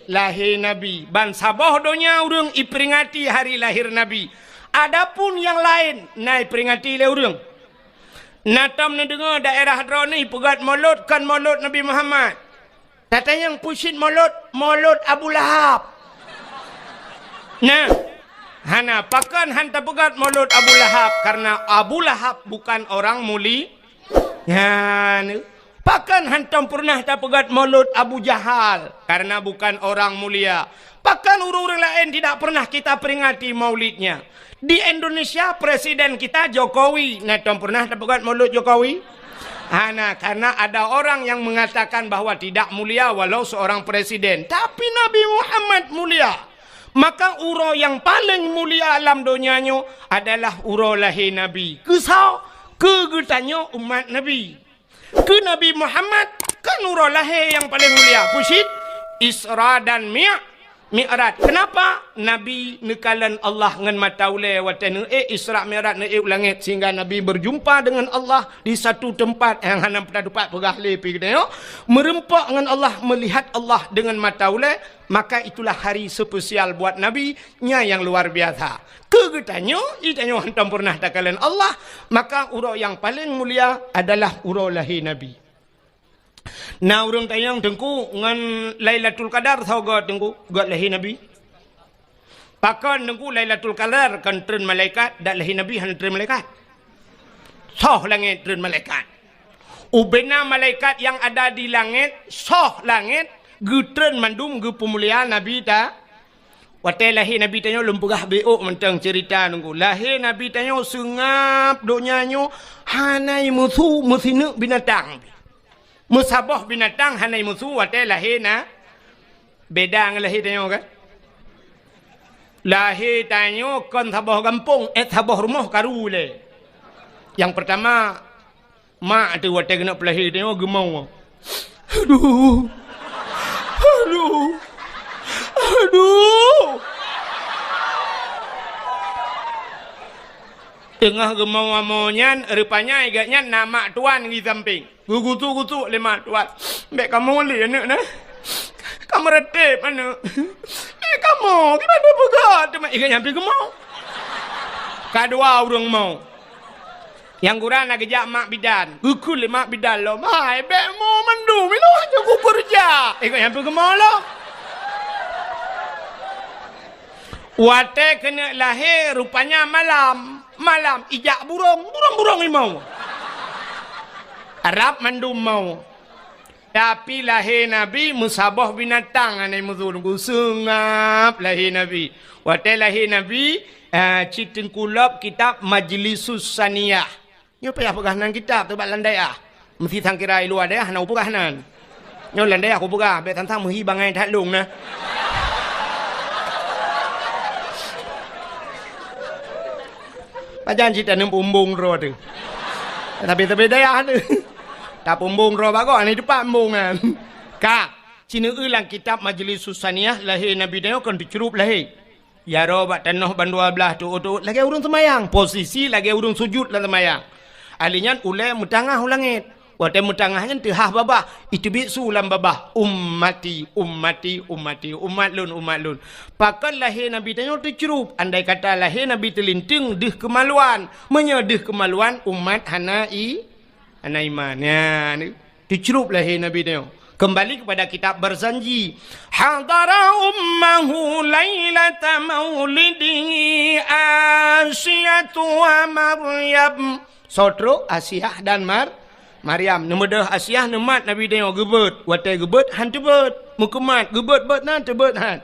lahé Nabi. Ban saboh donya ureuëng iperingati hari lahir Nabi. Adapun nyang laén na iperingati lé ureuëng. Na tom neudeungoe daerah droeneuh peugét molot kon molot Nabi Muhammad. Tatanyong peue cit molot, molot Abu Lahab. Nah, hana, pakon han tapeugét molot Abu Lahab, karena Abu Lahab bukan orang muli-, nyan. Pakon hantom peureunah tapeugét molot Abu Jahal, karena bukan orang mulia. Pakon ureuëng-ureuëng laén tidak pernah kita peringati maulidnya? Di Indonesia, presiden kita Jokowi. Na tom peureunah tapeugét molot Jokowi? Hana, karena ada orang yang mengatakan bahwa tidak mulia walau seorang presiden. Tapi Nabi Muhammad mulia. Maka uroe nyang paleng mulia lam donya nyoe adalah uroe lahé Nabi. Keu soe? Keu geutanyoe umat Nabi. Keu Nabi Muhammad kan uroe lahé nyang paleng mulia. Peue cit? Isra dan Mi-, Mi'raj. Kenapa? Nabi neukalon Allah ngon mata ulée watée neuék Isra Mi'raj, neuék u langét, sehingga Nabi berjumpa dengan Allah di satu tempat nyang hana peureunah teupat peugah lé pih geutanyoe. Meureumpok ngon Allah, melihat Allah dengan mata ulée, maka itulah hari spesial buat Nabi, nyan nyang luar biasa. Keu geutanyoe, geutanyoe hantom peureunah takalon Allah, maka uroe nyang paleng mulia adalah uroe lahé Nabi. Na ureuëng tanyong, "Teungku, ngon Lailatul Qadar soe göt, Teungku, göt lahé Nabi?" Pakon, Teungku, Lailatul Qadar kon treun malaikat, dak lahé Nabi hana treun malaikat? Soh langét treun malaikat. Ubena malaikat nyang ada di langét, soh langét, geutreun mandum geupeumulia Nabi ta-, Watée lahé Nabi tanyoe lôn peugah beuôk mantong ceurita nunggu. Lahé Nabi tanyoe seungab donya nyoe hana meusu meusineuk binatang. Meusaboh binatang hana meusu watée lahé na, beda ngon lahé tanyoe kan? Lahé tanyoe kon saboh gampông, eh, saboh rumoh karu lé. Nyang peurtama, mak teuh watée keuneuk peulahé tanyoe geumoe. Aduh. Aduh. Aduh. Teungoh geumoe-moe nyan, rupanya gobnyan na mak tuan di sampéng. Geugusu-gusu lé mak tuan. "Bék kamoe lé aneuk na. Kamoe reuteb aneuk. Bék kamoe, kiban tapeugah teuma ié nyan pih geumoe." Kadua ureuëng moe. Nyang gura na geujak mak bidan. Geukheun lé mak bidan lom, "Hai, bèk mo mandum, ilôn hana kupeureuja." Ikôt nyang peugeumo lom. Watèe keuneuk lahé, rupanya malam. Malam, ijak burông, burông-burông imo. Rab mandum mo. Tapi lahé Nabi meusaboh binatang hana meuthôn, geuseungab lahé Nabi. Watèe lahé Nabi, eh, cit teungku lom kitab Majlisus Saniyah. Nyoe payah peugah nan kitab teuh bak lam dayah. Meusti sangkira i luwa dayah hana kupeugah nan. Nyoe lam dayah kupeugah, bèk sang-sang meuhi bangai that lôn na. Pajan cit taneum peumbong droe teuh. Tapi, tapi dayah teuh. Tapeumbong droe bagoe, hana teupeu embong nyan. Ka, ci neueu lam kitab Majlisus Saniyah, lahé Nabi tanyoe kon teucrup lahé. Jaroe bak tanoh ban dua blaih teuôt-teuôt lagèe ureueng seumayang, posisi lagèe ureueng sujut lam seumayang. Ahli nyan ulèe meutangah u langèt. Watèe meutangah nyan teuhah babah, iteubiet su lam babah, "Ummati, ummati, ummati, umat lôn, umat lôn." Pakon lahé Nabi tanyoe teucrup, andai kata lahé Nabi teulinteung deuh keumaluan. Meunyoe deuh keumaluan, umat hana i-, hana iman. Nyan, teucrup lahé Nabi tanyoe. Kembali kepada kitab Barzanji. Hadara ummahu lailata maulidihi Asiyatu wa Maryam. Soe trok? Asiah dan Mar-, Maryam. Neumeudeuh Asiah neumat Nabi tanyoe geubeuet. Watèe geubeuet, han teubeuet. Meukeumat, geubeuet-beuet na, teubeuet han.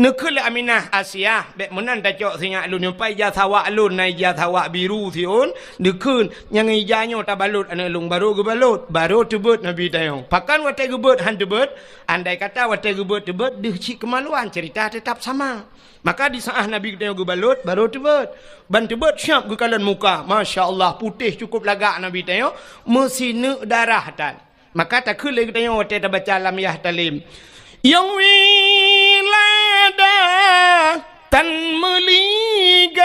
Neukheun lé Aminah, "Asiah, bèk meunan tacok sinyak lôn nyoe, pai ija sawak lôn, na ija sawak biru siôn." Neukheun, "Nyang ija nyoe tabalot aneuk lôn." Barô geubalot, barô teubeuet Nabi tanyoe. Pakon watèe geubeuet han teubeuet? Andai kata watèe geubeuet teubeuet, deuh cit keumaluan, ceurita teutap sama. Maka di saát Nabi geutanyoe geubalot, barô teubeuet. Ban teubeuet siap geukalon muka. Masya Allah, putéh cukup lagak Nabi tanyoe, meusineuk darah tan. Maka takheun lé geutanyoe watèe tabaca lam Yahtalim. Yoh wiladah tan meuligan,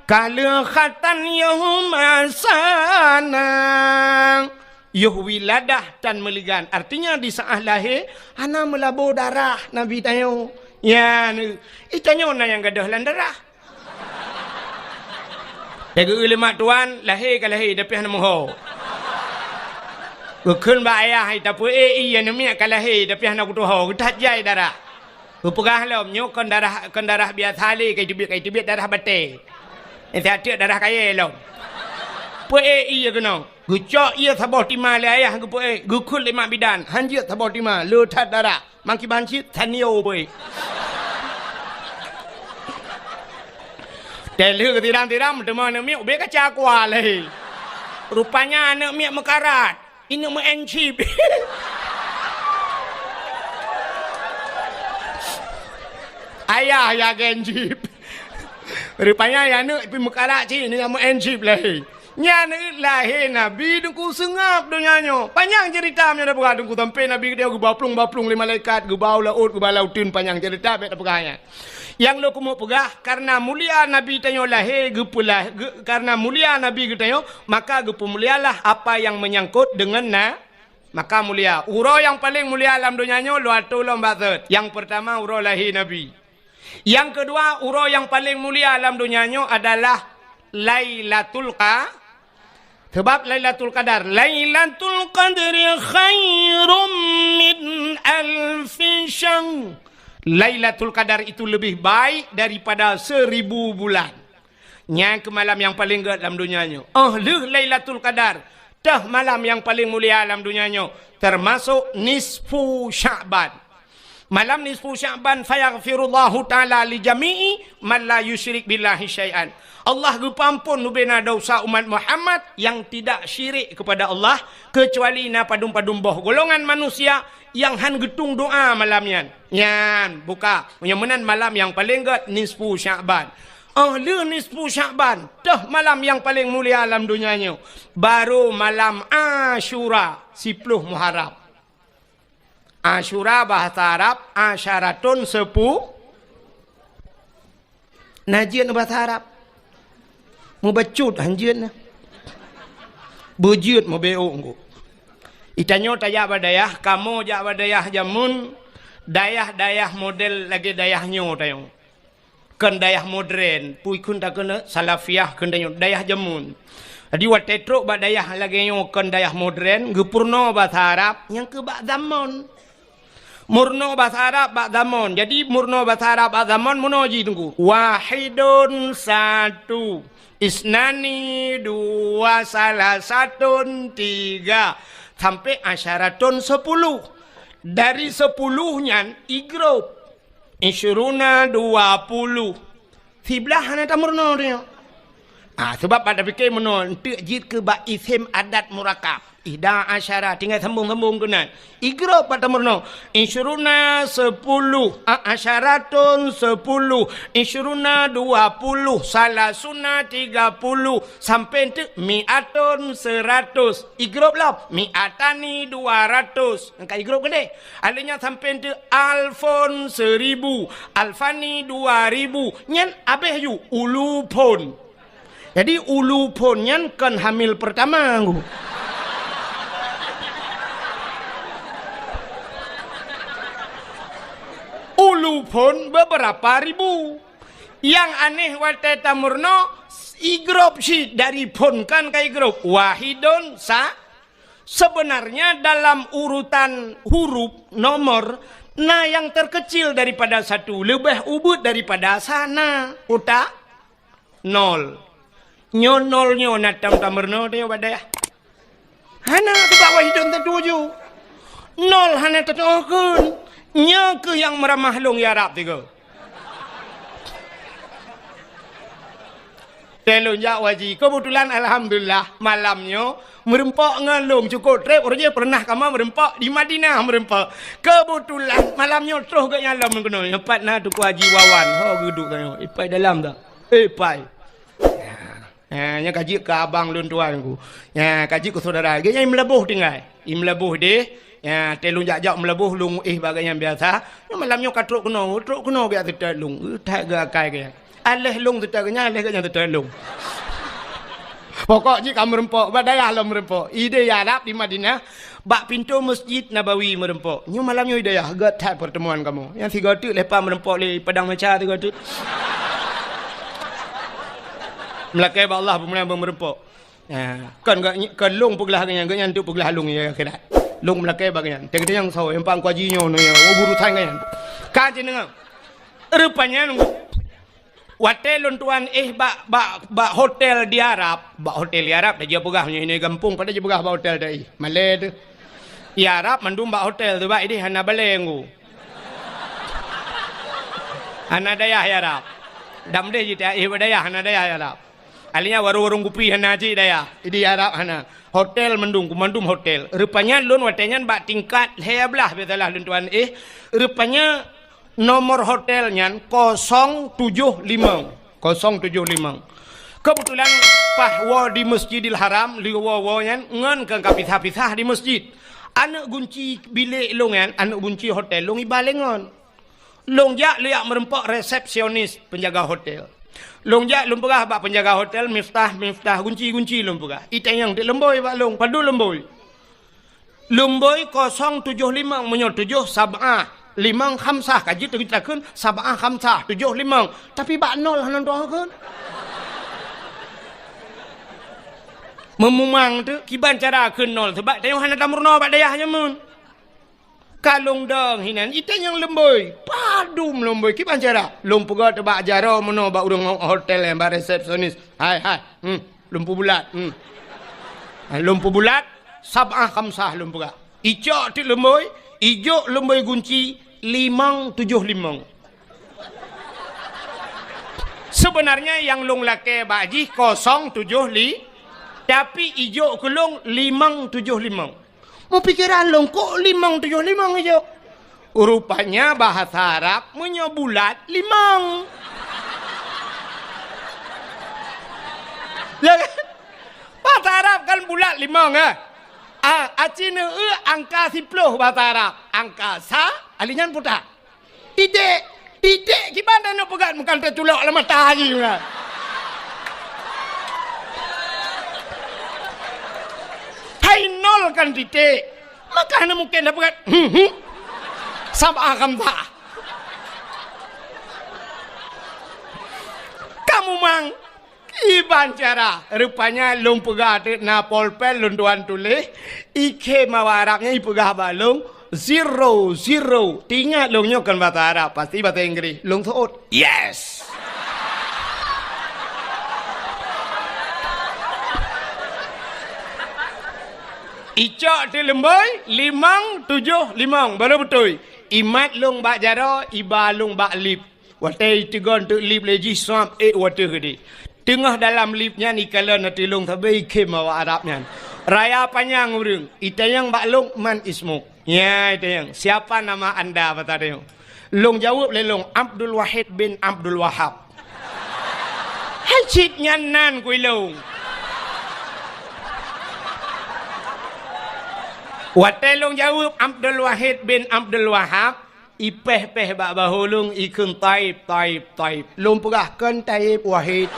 ka lheueh khatan yoh masana. Yoh wiladah tan meuligan, artinya di saát lahé hana meulabô darah Nabi tanyoe. Nyan, i tanyoe na nyang gadôh lam darah. Tageueu lé mak tuan, lahé ka lahé, tapi hana meuho. Geukheun bak ayah, "Hai, tapeuék ié, aneuk miet ka lahé, tapi hana kutuho, geuthat jai darah." Geupeugah lom, "Nyoe kon darah, kon darah biasa lé, ka iteubiet, ka iteubiet darah batèe. Nyan siat teuk darah kayèe lom." Peuék ié keunoe. Geucok ié saboh tima lé ayah geupeuék, geukheun lé mak bidan, han jeuet saboh tima, le that darah. Mangkiban cit, tanio beuh. Teuh lheueh geutirang-tirang, meuteumé aneuk miet, ubé kaca kuah lé. Rupanya aneuk miet meukarat. Ineuk meu-en chip. Ayah ya gen chip. Rupanya ya aneuk pi meukarat cit, ineuk meu-en chip lé. Nyan lahé Nabi Teungku seungab donya nyoe. Panyang ceurita meunyoe tapeugah Teungku, sampoe Nabi geutanyoe geuba plueng-ba plueng lé malaikat, geuba u laôt, geuba lauteun, panyang ceurita bèk tapeugah nyan. Nyang lôn keumeung peugah, kareuna mulia Nabi tanyoe lahé geupeulah-, geu-, kareuna mulia Nabi geutanyoe, maka geupeumulialah apa nyang meunyangkot deungon na-, maka mulia. Uroe nyang paleng mulia lam donya nyoe lôn atô lom bak sot. Nyang peurtama uroe lahé Nabi. Nyang keudua, uroe nyang paleng mulia lam donya nyoe adalah Lailatul Qa-, sabab Lailatul Qadar, "Lailatul Qadri khairum min alfi syahr." Lailatul Qadar itu lebih baik daripada seribu bulan. Nyan keuh malam nyang paleng gèt lam donya nyoe. Óh lheueh Lailatul Qadar, teuh malam nyang paleng mulia lam donya nyoe, teumasok nisfu Sya'ban. Malam nisfu Sya'ban, "Fayaghfirullahu ta'ala li jami'i man la yusyrik billahi syai'an." Allah geupeuampon bubena desya umat Muhammad nyang tidak syirik kepada Allah, keucuali na padum-padum boh golongan manusia nyang han geutueng doa malam nyan. Nyan, buka. Nyang meunan malam nyang paleng gèt nisfu Sya'ban. Óh lheueh nisfu Sya'ban, teuh malam nyang paleng mulia lam donya nyoe, barô malam Asyura, siploh Muharram. Asyura bahasa Arab, asyaratun, sepu-, na jeuet bahasa Arab. Mubacut han jeuet na. Beujeuet meubeuk ngon. Itanyoe tajak bak dayah, kamoe jak bak dayah jameun, dayah-dayah model lagèe dayah nyoe tanyoe. Kon dayah modern, peue kheun takheun Salafiyah kheun tanyoe, dayah jameun. Jadi watée trok bak dayah lagée nyoe kon dayah modern, geupeurunoe basa Arab, nyang keu bak zamon. Meurunoe basa Arab bak zamon. Jadi meurunoe basa Arab bak zamon meunoe jih Teungku. Wahidun satu, isnani dua, salasatun tiga, sampai asyaratun sepuluh. Dari sepuluh nyan igrop. Isyruna dua puluh. Siblaih hana tameurunoe tanyoe. Ah, sebab bak tapike meunoe, enteuk jeuet keu bak isem adat murakab. Ihda asyara, tinggai sambung-sambung keunan. Igrop bak tameurunoe. Isyruna sepuluh, a, asyaratun sepuluh, isyruna dua puluh, salasuna tiga puluh, sampai enteuk miatun seratus. Igrop lom, miatani dua ratus. Engka igrop keudeh. Aleuh nyan sampai enteuk alfon seribu, alfani dua ribu. Nyan abéh ju ulufon. Jadi ulufon nyan kon hamil pertama, Teungku. Ulufon beberapa ribu. Nyang aneh watée tameurunoe igrop cit dari fon kan ka igrop. Wahidun sa Sebenarnya dalam urutan huruf nomor, na nyang terkecil daripada satu, leubeh ubit daripada sana. Utak nol. Nyoe nol nyoe na tam tameurunoe teuh bak dayah. Hana teuh bak wahidun teuh tuju. Nol hana teuh tuju kheun. Nyoe keuh nyang meuramah lôn ya Rab tiga. Teuh lôn jak haji. Keubeutulan, alhamdulillah, malam nyoe meureumpok ngon lôn cukôp trép, uroe jih peureunah kamoe meureumpok di Madinah meureumpok. Keubeutulan, malam nyoe troh geuh nyan lom keunoe. Nyoe pat na Teungku Haji Wawan. Ho geuduek tanyoe. Ipai dalam dak? Ipai. Ya, nyan ka jeuet keu abang lôn tuan ku. Ya, ka jeuet keu syedara. Geuh nyan i Meulaboh tinggai. I Meulaboh deh. Ya, teuh lôn jak-jak Meulaboh lôn éh bak geuh nyan biasa. Nyoe malam nyoe ka trok keunoe, trok keunoe geuh seutôt lôn. Eh, that geuh akai geuh nyan. Aléh lôn seutôt geuh nyan, aléh geuh nyan seutôt lôn. Pokok jih ka meureumpok, bak dayah lom meureumpok. Idéh Arab di Madinah, bak pintoe Masjid Nabawi meureumpok. Nyoe malam nyoe idéh, göt that pertemuan kamoe. Nyang sigoe teuk leupah meureumpok lé Padang Meca sigoe teuk. Meulakée bak Allah peumulihan meureumpok. Ya, kon geuh, kon lôn peuglah geuh nyan, geuh nyan teuk peuglah lôn ya akhirat. Lôn meulakée bak geuh nyan. Teuka nyang soe, nyang pang kuaji nyoe, nyoe, oh, urusan geuh nyan. Ka jineungoe. Rupanya nunggu. Watée lôn tuan éh bak, bak, bak hotel di Arab, bak hotel di Arab, dah jipeugah nyoe, nyoe gampông, pada jipeugah bak hotel teuh éh. Malée teuh. Di Arab mandum bak hotel teuh, bak idéh hana balée ngu. Hana dayah di Arab. Dam deh jiteuéh bak dayah, hana dayah di Arab. Akhirnya warong-warong kupi hana cit dayah. Di Arab hana. Hotel mandum, mandum hotel. Rupanya lôn watée nyan bak tingkat lhée blaih biasalah lôn tuan éh. Rupanya nomor hotel nyan kosong tujoh limong. Kosong tujoh limong. Keubeutulan paih woe di Masjidil Haram, lheueh woe-woe nyan ngon keu ka pisah-pisah di masjid. Aneuk gunci bilék lôn nyan, aneuk gunci hotel lôn iba lé ngon. Lôn jak, lôn jak meureumpok resepsionis penjaga hotel. Lôn jak, lôn peugah bak penjaga hotel, "Miftah, Miftah, gunci, gunci," lôn peugah. Itanyong teuk lumbôi bak lôn, padub lumbôi. Lumbôi kosong tujoh limong, meunyoe tujoh sab'ah, limong khamsah, ka jeuet takheun sab'ah khamsah, tujoh limong. Tapi bak nol hana tujoh kheun. Meumumang teuk, kiban cara kheun nol, sabab tanyoe hana tameurunoe bak dayah nyan meunan. Ka lôn dong hinan, itanyong lumbôi. Padub lumbôi, kiban cara? Lôn peugah teubak jaroe meunoe bak ureuëng hotel nyan, bak resepsionis. Hai, hai. Hmm, lôn peubulat. Hmm. Hai, lôn peubulat, sab'ah khamsah lôn peugah. Icok teuk lumbôi, ijok lumbôi gunci limong tujoh limong. Sebenarnya nyang lôn lakée bak jih kosong tujoh li, tapi ijok keu lôn limong tujoh limong. Meupikeran lôn, kok limong tujoh limong ijok? Rupanya bahasa Arab meunyoe bulat, limong. Ya kan? Bahasa Arab kan bulat, limong, eh? Ah, aci neueu angka siploh bahasa Arab. Angka sa, ali nyan puta. Titék, titék kiban taneuk peugah, meukan taculok lam mata jih meunan. Hai nol kan titék. Maka hana mungken tapeugah, hmm, hmm. Sab'ah khamsah. Mumang, kiban cara. Rupanya lôn peugah teuk na polpen lôn tuan tuléh, ikhém awak Arab nyan ipeugah bak lôn, zero, zero. Teuingat lôn nyoe kon basa Arab, pasti basa Inggréh. Lôn seuôt, "Yes!" Icok teuk leumbôi, limong, tujoh, limong, baru beutôi. Imat lôn bak jaroe, iba lôn bak lip. Watèe iteugon teuk lip lé jih, swab, ék u ateueh keudéh. Teungoh dalam lip nyan ikalon ateueh lôn sabe ikhém awak Arab nyan. Raya panyang ureueng, itanyong bak lôn, "Man ismuk?" Nyan itanyong, "Siapa nama Anda?" Basa tanyong. Lôn jaweueb lé lôn, "Abdul Wahid bin Abdul Wahab." Han cit nyan nan keu lôn. Watèe lôn jaweueb Abdul Wahid bin Abdul Wahab, ipéh-péh bak bahô lôn, ikheun, "Taib, Taib, Taib." Lôn peugah, "Kon Taib, Wahid."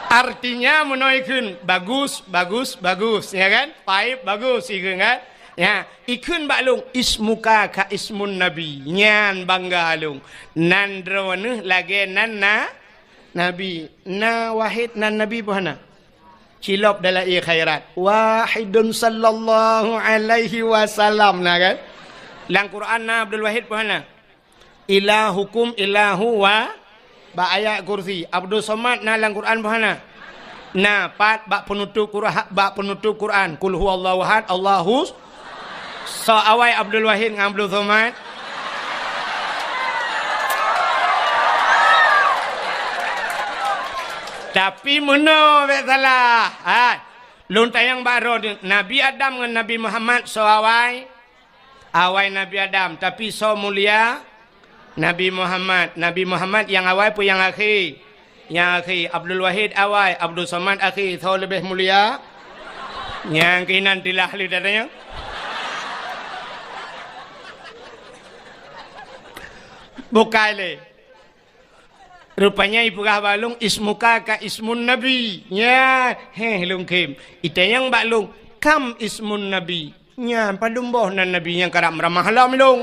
Artinya meunoe ikheun, "Bagus, bagus, bagus." Ya kan? "Taib, bagus," ikheun kan? Ya, ikheun bak lôn, "Ismuka ka ismun Nabi." Nyan bangga lôn. Nan droeneuh lagèe nan na Nabi. Na Wahid nan Nabi peue hana? Cilop dalam ie khairat. Wahidun sallallahu alaihi wasallam, na kan? Lam Quran na Abdul Wahid peue hana? Ilahukum ilahu wa, bak ayat kursi. Abdus Somad na lam Quran peue hana? Na, pat bak penutup Qur'an, bak penutup Quran. Qul huwallahu ahad, Allahus. Soe awai Abdul Wahid ngon Abdus Somad? Tapi meunoe bèk salah. Ha. Lôn tanyong bak droeneuh, Nabi Adam ngon Nabi Muhammad soe awai? Awai Nabi Adam, tapi soe mulia? Nabi Muhammad. Nabi Muhammad nyang awai peue nyang akhé? Nyang akhé. Abdul Wahid awai, Abdul Somad akhé. Soe leubeh mulia? Nyang keunan tilah lé datang nyoe. Bukai lé. Rupanya ipeugah bak lôn, "Ismuka ka ismun Nabi." Nya, héh lôn khém. Itanyong bak lôn, "Kam ismun Nabi?" Nyan, padum boh nan Nabi nyang karab meuramah lom lôn.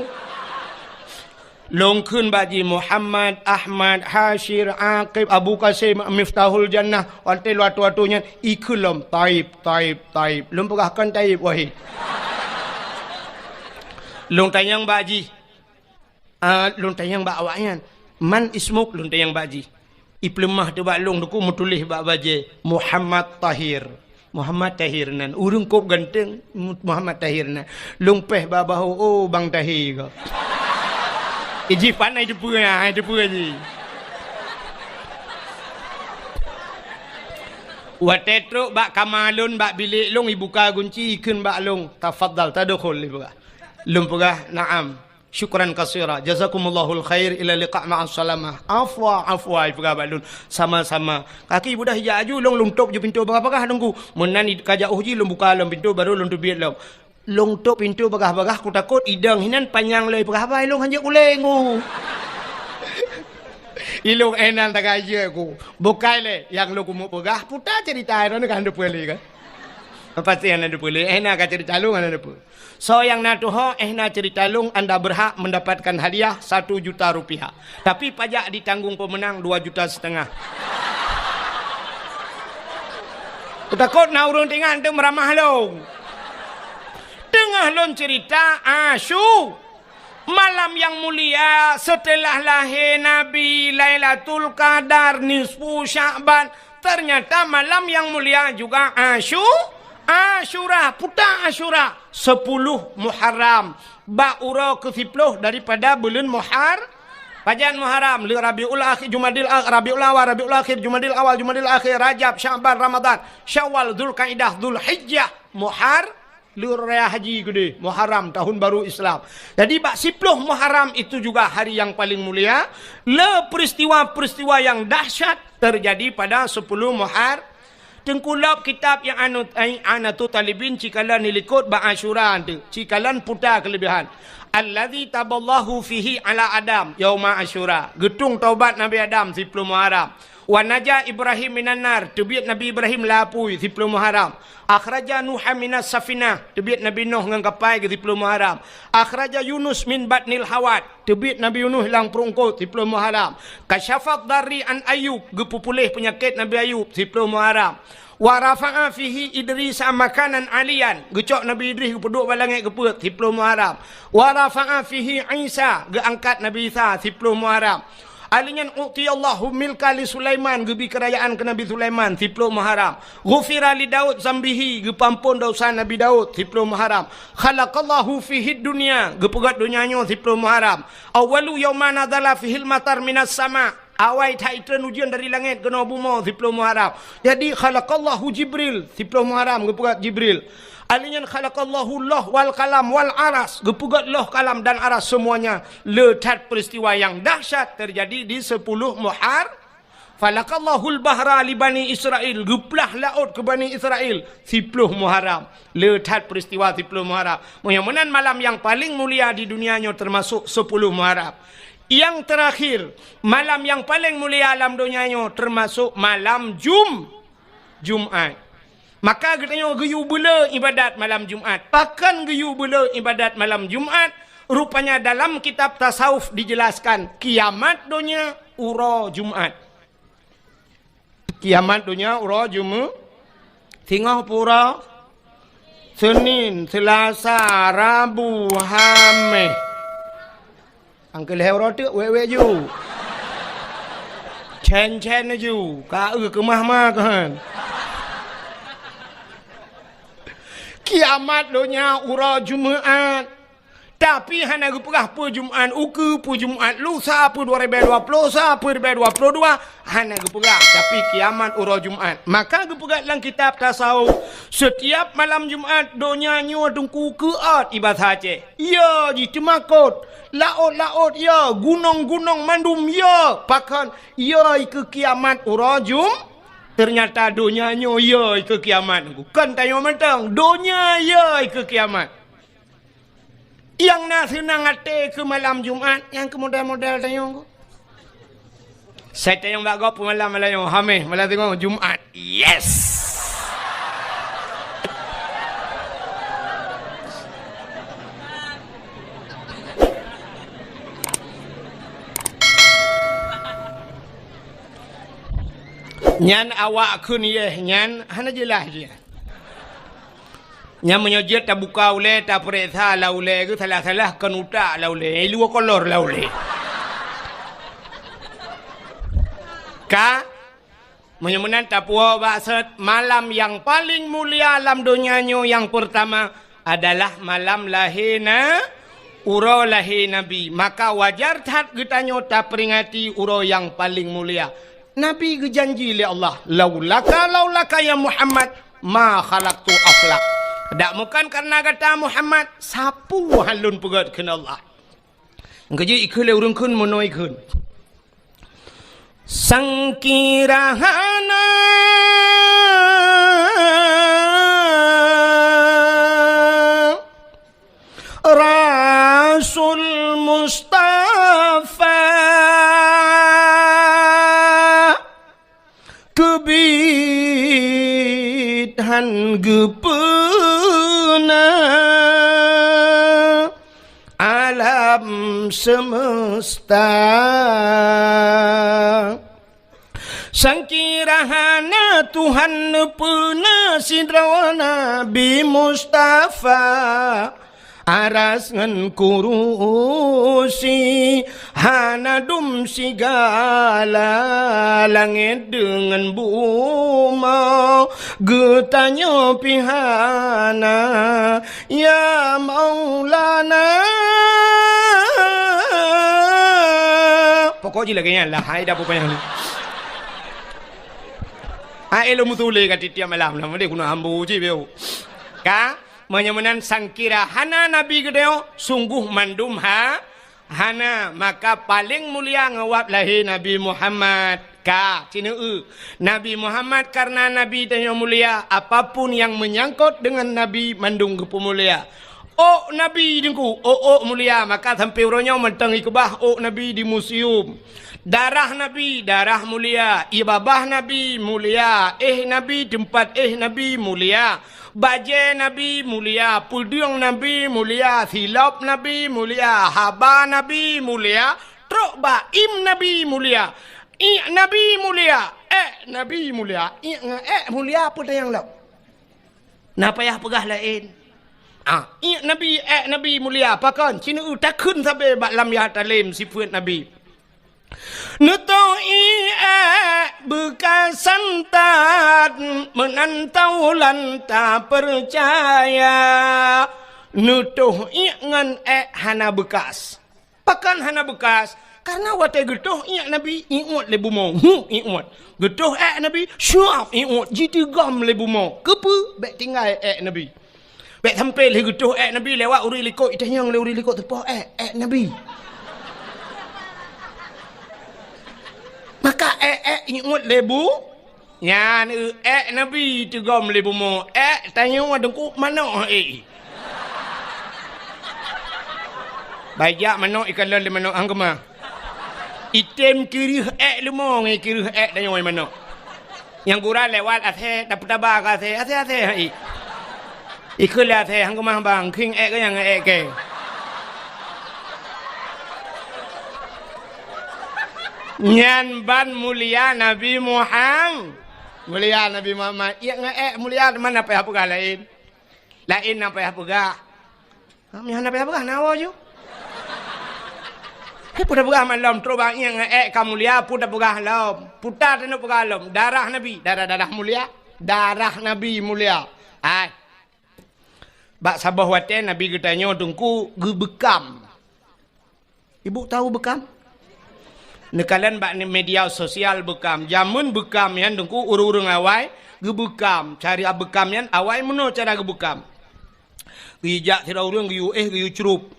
Lôn kheun bak jih, Muhammad, Ahmad, Hasyir, Aqib, Abu Qasim, Miftahul Jannah. Watèe lôn atoe-atoe nyan, ikheun lom, "Taib, Taib, Taib." Lôn peugah, "Kon Taib, Wahid." Lôn tanyong bak jih, Ah, lôn tanyong bak awaknyan, "Man ismuk?" Lôn tanyong bak jih. Ipeuleumah teuk bak lôn, teungku meutuléh bak bajèe, "Muhammad Tahir." Muhammad Tahir nan. Ureueng kôb ganteng, Mu-, Muhammad Tahir nan. Lôn péh bak bahô, "Oh, Bang Tahir ko." Eh, jih pat na iteupeue, na iteupeue jih. Watèe trok bak kama lôn, bak bilék lôn, ibuka gunci, ikheun bak lôn, "Tafadhal, tadkhul," ipeugah. Lôn peugah, "Na'am." "Syukran katsira. Jazakumullahul khair. Ila liqa ma'as salamah." "Afwa, afwa," ipeugah bak lôn. "Sama-sama." Kaki budah ijak aju, lôn, lôn tôp ju pintoe bagah-bagah, teungku. Meunan i-, ka jauh jih, lôn buka lom pintoe, baru lôn teubiet lom. Lôn tôp pintoe bagah-bagah, kutakot idong hinan panyang lé ipeugah haba, ilôn hanjeuet ulèe, teungku. Ilôn éh nan tagajeuet, teungku. Bukai lé, nyang lôn keumeung peugah, puta ceurita droeneuh ka han teupeue lé kan? Pasti han teupeue lé, éh nan ka ceurita lôn han teupeue. Soe nyang na tuho, éh na ceurita lôn, anda berhak mendapatkan hadiah satu juta rupiah. Tapi pajak ditanggung pemenang dua juta setengah. Kutakot na ureueng teuingat teuk meuramah lôn. Teungoh lôn ceurita, Asyu-, malam nyang mulia setelah lahé Nabi, Lailatul Qadar, nisfu Sya'ban, ternyata malam nyang mulia juga Asyu-, Asyura, puta Asyura, sepuluh Muharram, bak uroe keusiploh daripada buleuen Muhar-, pajan Muharram, le Rabiul Akhir, Jumadil Ak-, Rabiul Awal, Rabiul Akhir, Jumadil Awal, Jumadil Akhir, Rajab, Sya'ban, Ramadan, Syawal, Zulkaidah, Zulhijjah, Muhar-, le raya haji keudeh, Muharram, tahun baru Islam. Jadi, bak siploh Muharram itu juga hari yang paling mulia. Le peristiwa-peristiwa yang dahsyat terjadi pada sepuluh Muhar-, Teungku, lôb kitab nyang anu, ai, I'anatut Thalibin, cikalon dilikot bak Asyura tu, cikalon puta keulebihan. Allazi taballahu fihi ala Adam yauma Asyura. Geutueng taubat Nabi Adam siplôh Muharram. Wa naja Ibrahim minan nar. Teubiet Nabi Ibrahim lam apui siplôh Muharram. Akhraja Nuha minas safinah. Teubiet Nabi Nuh ngon kapai geuh siplôh Muharram. Akhraja Yunus min batnil hawat. Teubiet Nabi Yunus lam pruet eungkôt siplôh Muharram. Kasyafat darri an Ayub. Geupeupuléh peunyakét Nabi Ayub siplôh Muharram. Wa rafa'a fihi Idrisa makanan aliyan, geucok Nabi Idris geupeuduek bak langét geupeuet siplôh Muharram. Wa rafa'a fihi Isa, geuangkat Nabi Isa siplôh Muharram. Ali nyan u'tiyallahu milka li Sulaiman, geubi keurajaan keu Nabi Sulaiman siplôh Muharram. Ghufira li Daud zambihi, geupeuamphon desya Nabi Daud siplôh Muharram. Khalaqallahu fihi dunya, geupeugét donya nyoe siplôh Muharram. Awwalu yauma nazala fihil matar minas sama, awai that itreun ujeuen dari langét keunoe bumoe siplôh Muharram. Jadi, khalaqallahu Jibril, siplôh Muharram geupeugét Jibril. Ali nyan khalaqallahu loh wal kalam wal aras, geupeugét loh, kalam dan aras semuanya. Le that peristiwa nyang dahsyat teujadi di sepuluh Muhar. Falakallahul bahra li Bani Israil, geuplah laôt keu Bani Israil siplôh Muharram. Le that peristiwa siplôh Muharram. Meunyoe meunan malam nyang paleng mulia di dunia nyoe teumasok sepuluh Muharram. Nyang teurakhir, malam nyang paleng mulia lam donya nyoe teumasok malam Jum-, Jumat. Maka geutanyoe geuyue beuleu ibadat malam Jumat. Pakon geuyue beuleu ibadat malam Jumat? Rupanya dalam kitab tasawuf dijelaskan, kiamat donya uroe Jumat. Kiamat donya uroe Jumu-, singoh pura, Senin, Selasa, Rabu, Hameh. Angkeu lhèe uroe teuk wék-wék ju. Cen-cen ju, ka eu keumah-mah keuhan. Kiamat donya uroe Jumat. Tapi hana geupeugah peue Jumat ukeue, peue Jumat lusa, peue dua ribèe dua ploh sa, peue ribèe dua ploh dua, hana geupeugah. Tapi kiamat uroe Jumat. Maka geupeugah lam kitab tasawuf, setiap malam Jumat donya nyoe teungku keuôt, i basa Aceh. Yo, jiteumakot. Laôt-laôt yo, gunong-gunong mandum yo. Pakon yo ikeue kiamat uroe Jum-, ternyata donya nyoe yo ikeue kiamat. Kon tanyoe mantong, donya yo ikeue kiamat. Nyang na seunang até keu malam Jumat, nyang keu model-model tanyoe. Sai tanyong bak gob peumalam malam nyoe, Hameh, malam singoh Jumat. Yes! Nyan awak kheun yeh nyan hana jeulaih jih. Nyan meunyoe jeuet tabuka ulèe, tapeuriksa lam ulèe geuh, salah-salah kon utak lam ulèe, i luwa kolor lam ulèe. Ka, meunyoe meunan tapuwoe bak sot, malam nyang paleng mulia lam donya nyoe nyang peurtama adalah malam lahé na-, uroe lahé Nabi. Maka wajar that geutanyoe taperingati uroe nyang paleng mulia. Nabi geujanji lé Allah, "Laulaka, laulaka ya Muhammad, ma khalaqtu aflak." Dak meukan kareuna gata Muhammad, sapeue han lôn peugét kheun Allah. Keujeuet ikheun lé ureueng kheun meunoe ikheun. Sangkira hana Rasul Mustafa keubiet han geupeuna alam seumeusta. Sangkira hana Tuhan neupeuna sidroe Nabi Mustafa, aras ngon kurusi hana dum sigala, langét deungon bumoe geutanyoe pih hana. Ya Maulana. Pokok jih lagèe nyan lah, hai dah pokok nyan. Hai lôn meutuléh ka tiep-tiep malam lah, meudeh guna ambo cit beu. Ka, meunyoe meunan sangkira hana Nabi geutanyoe, sungguh mandum ha, hana, maka paleng mulia ngon wab lahé Nabi Muhammad. Ka, sineuk eu. Nabi Muhammad kareuna Nabi tanyoe mulia, apapun nyang meunyangkot deungon Nabi mandum geupeumulia. Ôk Nabi Teungku, ôk-ôk mulia, maka sampoe uroe nyoe mantong ikeubah ôk Nabi di museum. Darah Nabi, darah mulia. Ie babah Nabi mulia. Éh Nabi, teumpat éh Nabi mulia. Bajée Nabi mulia. Peudeueng Nabi mulia. Silop Nabi mulia. Haba Nabi mulia. Trok bak im Nabi mulia. Iék Nabi mulia. Ék Nabi mulia. Iék ngon ék mulia peue tanyong lom. Na payah peugah laén. Ah, iék Nabi, ék Nabi mulia. Pakon? Sineuk takheun sabe bak lam ya talem sifeuet Nabi. Neutoh iék ék beukasan that, meunan taulan tapeucaya. Neutoh iék ngon ék hana beukas. Pakon hana beukas? Karena watée geutoh iék Nabi, iuet lé bumoe. Hu, iuet. Geutoh ék Nabi, syuab iuet, jitigom lé bumoe. Keupeue? Bék tinggai ék Nabi. Bék sampoe lheueh geutoh ék Nabi lewat ureuëng likot, itanyong lé ureuëng likot teupoh ék, ék Nabi. Maka ék-ék iuet lé bu-, Nyan, eu, ék Nabi tigom lé bumoe. Ék tanyoe Teungku manok, eh. Baijak manok ikalon lé manok hang keumah. Item kireuh ék leumo ngon kireuh ék tanyoe manok. Nyang gura lewat asée, tapeutaba keu asée, asée-asée hai. Ikheun lé asée, hang keumah bang, khieng ék keu nyang ék kée. Nyan ban mulia Nabi Muham-, mulia Nabi Muhammad. Iék ngon ék mulia teuma na payah peugah laén. Laén na payah peugah. Ha, meuhan na payah peugah, na woe ju. Hai peue tapeugah malom, trok bak iék ngon ék ka mulia, peue tapeugah lom. Peue ta taneuk peugah lom. Darah Nabi, darah-darah mulia. Darah Nabi mulia. Hai. Bak saboh watée Nabi geutanyoe Teungku geubeukam. Ibu tahu beukam? Neukalon bak media sosial beukam. Jameun beukam nyan Teungku ureuëng-ureuëng awai geubeukam. Cara beukam nyan awai meunoe cara geubeukam. Geujak sidroe ureuëng geuyue éh geuyue crup.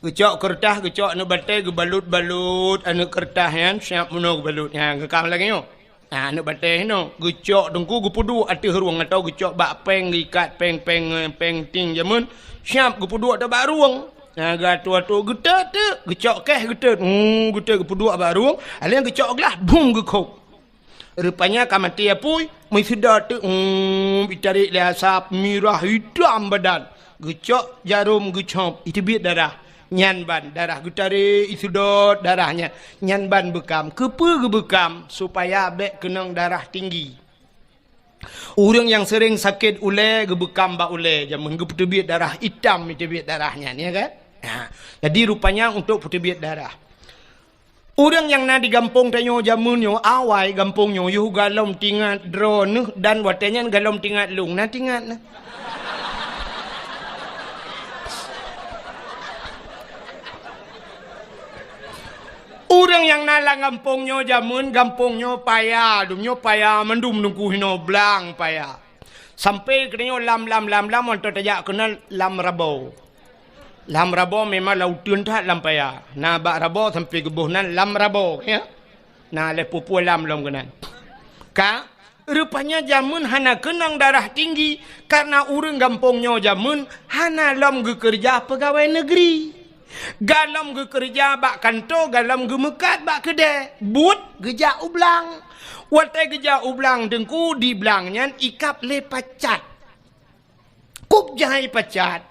Geucok keureutah, geucok aneuëk batée, geubalot-balot aneuëk keureutah nyan, siab meunoe geubalot. Nyan geukam lagée nyoe. Nah, aneuëk batée hinoe, geucok Teungku geupeuduek ateueh rueng atau geucok bak péng, geuikat péng-péng, péng ting jameun, siab geupeuduek ateueh bak rueng. Nah, geuatoe-atoe geutot teuk, geucok keh geutot. Hmm, geutot geupeuduek bak rueng, alèh geucok glah, bum geukhôb. Rupanya ka maté apui, meuseudot teuk, hmm, itarek lé asap, mirah itam badan. Geucok jarôm geucop, iteubiet darah. Nyan ban darah geutarek, iseudot darah nyan. Nyan ban beukam. Keupeue geubeukam? Supaya bék keunong darah tinggi. Ureuëng nyang seuréng sakét ulée geubeukam bak ulée, jameun geupeuteubiet darah itam, iteubiet darah nyan, ya kan? Ha. Jadi rupanya untuk peuteubiet darah. Ureuëng nyang na di gampông tanyoe jameun nyoe, awai gampông nyoe yoh galom tingat droeneuh dan watée nyan galom tingat lôn, na tingat na. Ureuëng nyang na lam gampông nyoe jameun, gampông nyoe paya, dum nyoe paya mandum Teungku hinoe blang paya. Sampai keunoe lam, lam, lam, lam, mantong tajak keunan lam Rabo. Lam Rabo memang lam uteuen that lam paya. Na bak Rabo sampai geuboh nan lam Rabo, ya. Na lhée pue-pue lam lom keunan. Ka, rupanya jameun hana keunong darah tinggi, karena ureuëng gampông nyoe jameun hana lom geukeureuja peugawée neugri. Galom geukeureuja bak kantô, galom geumeukat bak keudée, buet geujak u blang. Watée geujak u blang Teungku, di blang nyan ikab lé pacat. Kub jai pacat.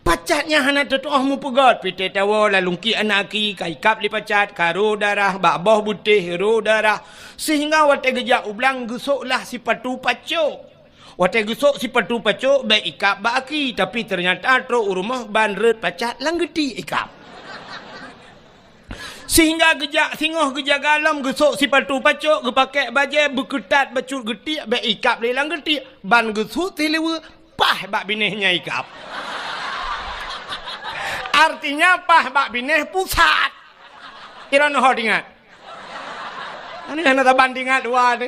Pacat nyan hana teutuoh meupeugét, pitée tawoe lalungki anak aki ka ikab lé pacat, ka rô darah, bak boh beutéh rô darah, sehingga watée geujak u blang geusoklah sipatu pacok. Watée geusok sipatu pacok bék ikab bak aki, tapi teunyata trok u rumoh ban rot pacat lam geuti ikab. Sehingga geujak singoh geujaga lom geusok sipatu pacok, geupakée bajée beukeutat bacut geutiek bék ikab lé lam geutiek, ban geusut sileue paih bak binéh nyan ikab. Artinya paih bak binéh pusat. Kira neuho tingat. Ani hana saban tingat dua tu.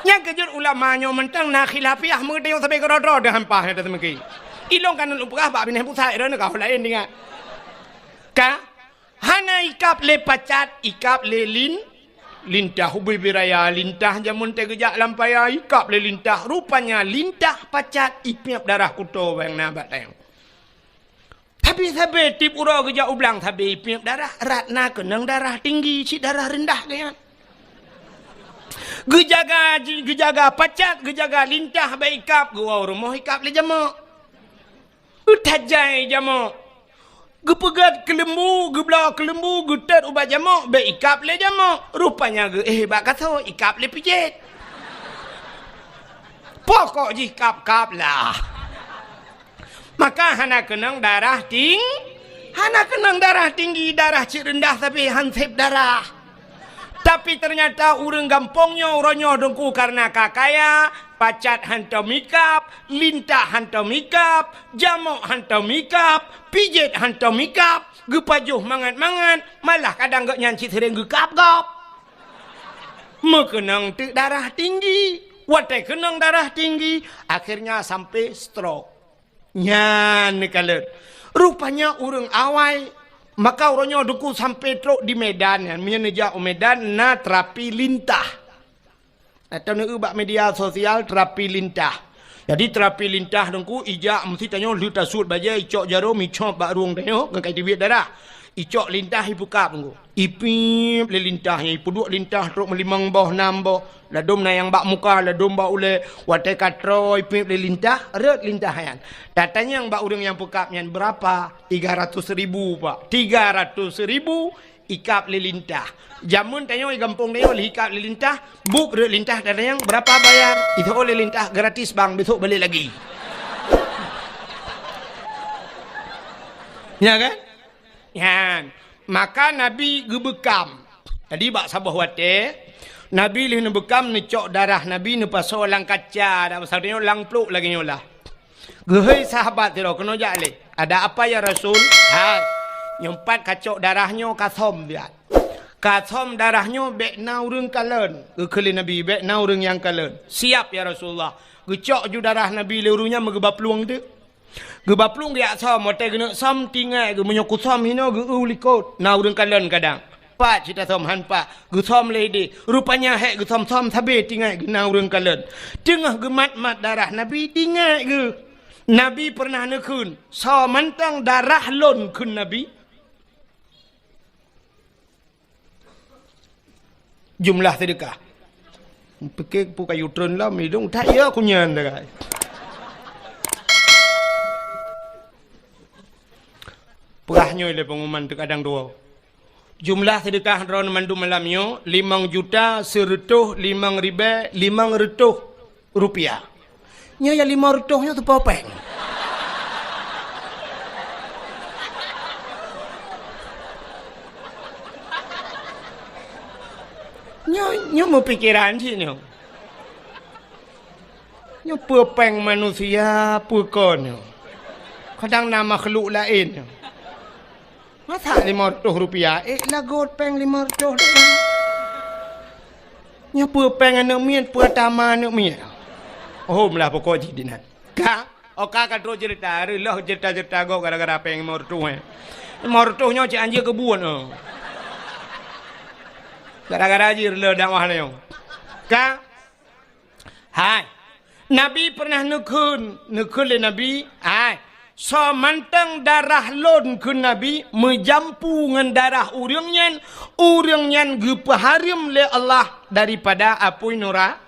Nyang keujeuet ulama nyoe mantong na khilafiah meudeh sabe keudroe-droe deuh hampah nyoe teumeuki. Ilong kan lôn peugah bak binéh pusat droeneuh ka laén tingat. Ka hana ikab lé pacat, ikab lé lin, lintah ubé biraya, lintah jameun teugeujak lam paya, ikab lé lintah. Rupanya lintah pacat ipiep darah kuto bang na bak tayong. Tapi sabe tiep uroe geujak u blang sabe ipiep darah, rot na keunong darah tinggi, cit darah reundah geuh nyan. Geujaga, geujaga pacat, geujaga lintah bak ikab, geuwoe rumoh ikab lé jamok. Geutajai jamok. Geupeugét keuleumbu, geubloe keuleumbu, geutot ubat jamok, bék ikab lé jamok. Rupanya geuéh bak kaso, ikab lé pijet. Pokok jih kab-kab lah. Maka hana keunong darah ting-, hana keunong darah tinggi, darah cit reundah tapi han sép darah. Tapi ternyata ureuëng gampông nyoe uroe nyoe Teungku karena ka kaya, pacat hantom ikab, lintah hantom ikab, jamok hantom ikab, pijet hantom ikab, geupajoh mangat-mangat, malah kadang gobnyan cit seuréng geukab-kab. Meukeunong teuk darah tinggi. Watée keunong darah tinggi, akhirnya sampai stroke. Nyan neukalon. Rupanya ureuëng awai, maka uroe nyoe Teungku sampai trok di Medan nyan. Meunyoe neujak u Medan na terapi lintah. Atau neueu bak media sosial terapi lintah. Jadi terapi lintah Teungku ijak meusti tanyoe lheueh tasuet bajée icok jarom icop bak rueng tanyoe ngon kai tibiet darah. Icok lintah ipeukab Teungku. Ipiep lé lintah nyan, ipeuduek lintah trok meulimong boh, nam boh. Ladôm na nyang bak muka, ladôm bak ulée. Watée ka troe ipiep lé lintah, rot lintah nyan. Tatanyong bak ureuëng nyang peukab nyan, "Berapa?" "Tiga ratus ribu, Pak." Tiga ratus ribu ikab lé lintah. Jameun tanyoe di gampông tanyoe lheueh ikab lé lintah, buet rot lintah tatanyong, "Berapa bayar?" Iteu'oh lé lintah, "Gratis, Bang, besok balik lagi." Ya kan? Nyan, maka Nabi geubeukam. Jadi bak saboh watée, Nabi lheueh neubeukam neucok darah Nabi neupasoe lam kaca, dak pasal nyoe lam plôk lagée nyoe lah. Geuhôi sahabat sidroe keunoe jak lé. "Ada apa ya Rasul?" "Hai, nyoe pat kacok darah nyoe kasöm siat. Kasöm darah nyoe bék na ureuëng kalon." Geukheun lé Nabi, "Bék na ureuëng nyang kalon." "Siap ya Rasulullah." Geucok ju darah Nabi lé ureuëng nyan meugeuba plueng teuk. Geuba plueng geujak söm, watée geuneuk söm tingai geuh meunyoe kusöm hinoe geu-eu likot, na ureuëng kalon kadang. Pat cit tasöm han pat, geusöm lé idéh. Rupanya hék geusöm-söm sabe tingai geuh na ureuëng kalon. Teungoh geumat-mat darah Nabi tingai geuh. Nabi peureunah neukheun, "Soe mantong darah lôn," kheun Nabi. Jumlah seudeukah. Pike peue kayu treun lom idong that ya kunyan dagai. Peugah nyoe lé pengumuman teuk adang dua. Jumlah seudeukah droe mandum malam nyoe limong juta seureutôh limong ribée limong reutôh rupiah. Nyoe nyang limong reutôh nyoe teupeu péng. Nyoe, nyoe meupikeran cit nyoe. Nyoe peue péng manusia, peue kon nyoe. Kadang na makhluk laén nyoe. Masa limong reutôh rupiah, ék lagot péng limong reutôh rupiah. Nyoe peue péng aneuk miet, peue tama aneuk miet. Oh, meulah pokok jih dinan. Ka, oh ka, ka trok ceurita, reuloh ceurita-ceurita gob gara-gara péng limong reutôh, eh. Limong reutôh nyoe cit anjeue keubuet, oh. Gara-gara jih reuloh dakwah nyoe. Ka, Hai, Nabi peureunah neukheun, neukheun lé Nabi, "Hai, soe mantong darah lôn," kheun Nabi, "meujampu ngon darah ureuëng nyan, ureuëng nyan geupeuhareuem lé Allah daripada apui nura-,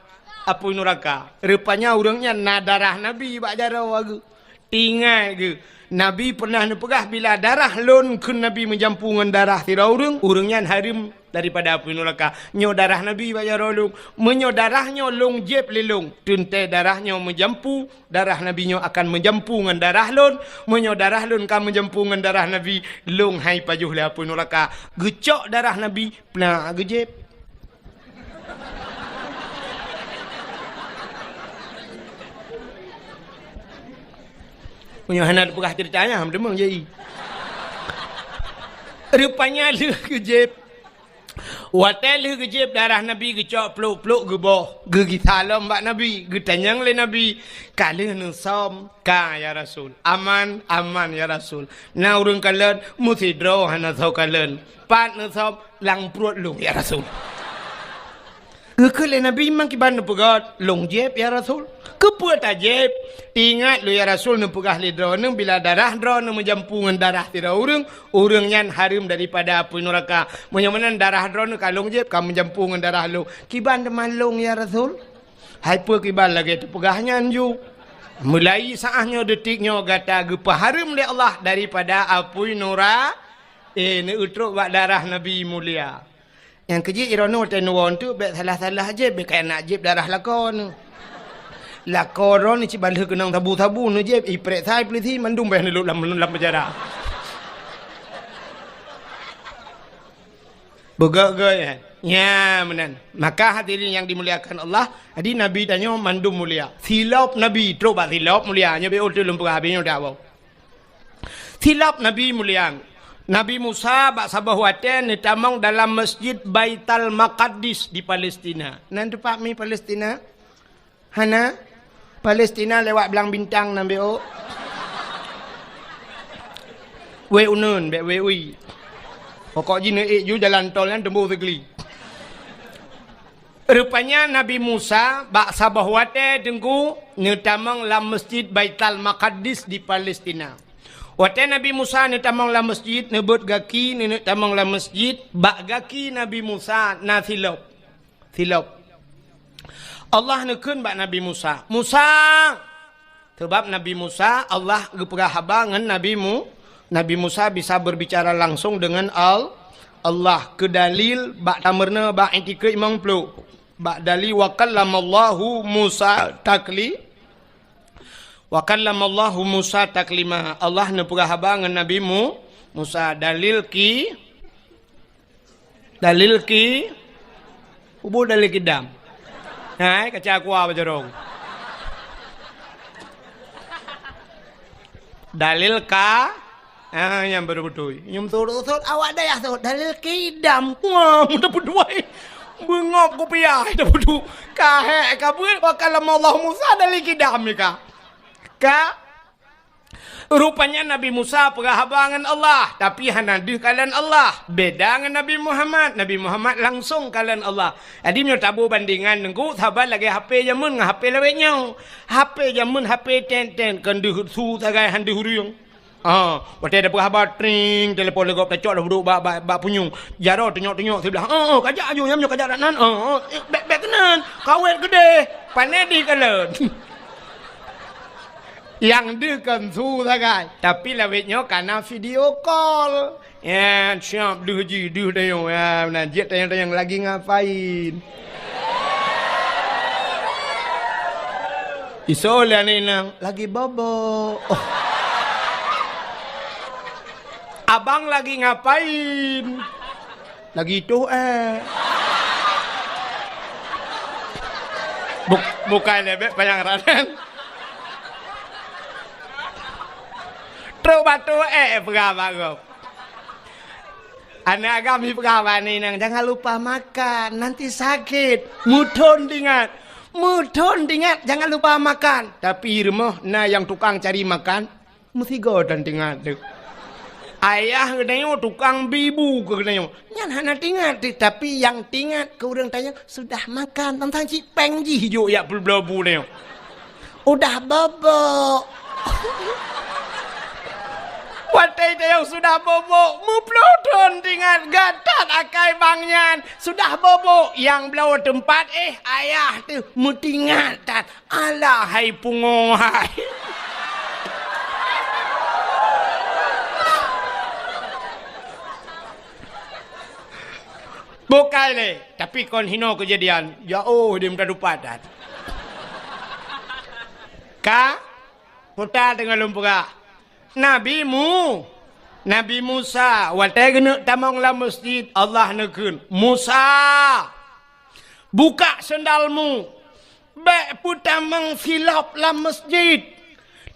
apui nuraka." Rupanya ureuëng nyan na darah Nabi bak jaroe geuh. Ingat geuh, Nabi pernah neupeugah, "Bila darah lôn," kheun Nabi, "meujampu ngon darah sidroe ureuëng, ureuëng nyan hareuem daripada apui nuraka." Nyoe darah Nabi bak jaroe lôn. Meunyoe darah nyoe lôn jieb lé lôn, teuntée darah nyoe meujampu, darah Nabi nyoe akan meujampu ngon darah lôn. Meunyoe darah lôn ka meujampu ngon darah Nabi, lôn hai pajoh lé apui nuraka. Geucok darah Nabi, plak geujieb. Meunyoe hana teupeugah ceurita nyan, meuteumong jai. Rupanya lheueh geujieb. Watée lheueh geujieb darah Nabi geucok plôk-plôk geuboh, geugisa lom bak Nabi, geutanyong lé Nabi, "Ka lheueh neusöm?" "Ka, ya Rasul." "Aman?" "Aman, ya Rasul." "Na ureuëng kalon?" "Meusidroe hana soe kalon." "Pat neusöm?" "Lam pruet lôn, ya Rasul." Geukheun lé Nabi, "Mang kiban neupeugah lôn jieb, ya Rasul?" "Keupeue tajieb? Ingat lôn, ya Rasul, neupeugah lé droeneuh, bila darah droeneuh meujampu ngon darah sidroe ureuëng, ureuëng nyan hareuem daripada apui nuraka. Meunyoe meunan darah droeneuh ka lôn jieb, ka meujampu ngon darah lôn. Kiban teuma lôn, ya Rasul?" "Hai peue kiban lagée teupeugah nyan ju? Mulai saát nyoe, detik nyoe gata geupeuhareuem lé Allah daripada apui nura-, eh, neutrok bak darah Nabi mulia." Nyang keujeuet droeneuh watée neuwoe teuk bék salah-salah jieb, bék kaya nak jieb darah lakoe neuh. Lakoe droeneuh cit ban lheueh keunong sabu-sabu neujieb, iprek sai peulisi mandum bék neulok lam, lam penjara. Beugöt-göt, eh. Nya meunan. Maka hadirin yang dimuliakan Allah, jadi Nabi tanyoe mandum mulia. Silop Nabi, trok bak silop mulia. Nyoe bék ulôn peugah habéh nyoe dah, bang. Silop Nabi mulia. Nabi Musa bak saboh watée neutamong dalam Masjid Baital Maqaddis di Palestina. Nan teumpat mi Palestina? Hana? Palestina lewat Blang Bintang nan bék ôk. Wée uneun, bék wée ui. Pokok jih neuék ju jalan tol nyan teumbôh sigli. Rupanya Nabi Musa bak saboh watée teungku neutamong lam Masjid Baital Maqaddis di Palestina. Watée Nabi Musa neutamong lam masjid, neubeuet gaki, neuneuk tamong lam masjid, bak gaki Nabi Musa na silop. Silop. Allah neukheun bak Nabi Musa, "Musa!" Sabab Nabi Musa, Allah geupeugah haba ngon Nabi Mu-, Nabi Musa bisa berbicara langsung dengan Al-, Allah. Keu dalil bak tameurunoe bak I'tiqad Imam Pluek. Bak dalil, "Wa kallamallahu Musa takli-, wa kallamallahu Musa taklima." Allah neupeugah haba ngon Nabi Mu-, Musa. Dalil ki-, Dalil ki-, ubôh dalil kidam. Hai, kaca kuah bajarong. Dalil ka-, ah, nyang baru beutôi. Nyum sot-sot awak dayah sot. Dalil kidam. Wah, mudah beutôi. Beungop kupiah, dah beutôi. Ka hék ka beuet, wa kallamallahu Musa dalil kidam ni ka. Ka Rupanya Nabi Musa peugah haba ngon Allah, tapi hana deuh kalon Allah. Beda ngon Nabi Muhammad. Nabi Muhammad langsong kalon Allah. Jadi, meunyoe taboh bandingan, Teungku, saban lagée H P jameun ngon H P lawét nyoe. H P jameun, H P ten-ten, kon deuh su sagai, han deuh ureuëng. Ah, watée tapeugah haba, tring, telepon lé gob tacok, dah duek bak, bak, bak punyueng. Jaroe tunyok-tunyok siblah. Oh, oh, kajak aju, nyan meunyoe kajak dak nan. Oh, oh, eh, bék, bék keunan. Kawét keudeh. Pane deuh kalon. Nyang deuh kon su sagai, tapi lawét nyoe kana video call. Ya, siap deuh jih, deuh tanyoe. Ya, meunan jeuet tanyong-tanyong lagi ngapain. Isoe lé aneuk inong, lagi bobo. Oh. Abang lagi ngapain? Lagi toh, eh. Buk-, bukai lé bék panyang ranan. Trok bak toh, eh, peugah bak gob. Aneuk agam jipeugah bak aneuk inong, "Jangan lupa makan, nanti sakit." Meuthon teuingat. Meuthon teuingat, jangan lupa makan. Tapi rumoh na nyang tukang cari makan. Meusigoe tan teuingat teuh. Ayah geutanyoe tukang bi bu keu geutanyoe. Nyan hana teuingat teuh, tapi nyang teuingat keu ureuëng tanyoe sudah makan, tantang cit péng jih jok jak peubloe bu tanyoe. Udah bobok. Watée tanyoe sudah bobok, meuploh thon teuingat, geutat akai bang nyan. Sudah bobok, nyang bloe teumpat, eh, ayah teuh meuteuingat that. Alah hai pungo hai. Bukai lé, tapi kon hinoe keujadian. Ya oh, di muda dupat dat. Ka, puta teungoh lôn peugah. Nabi Mu-, Nabi Musa, watée geuneuk tamong lam masjid, Allah neukheun, "Musa, buka seundalmu, bék peutamong silop lam masjid.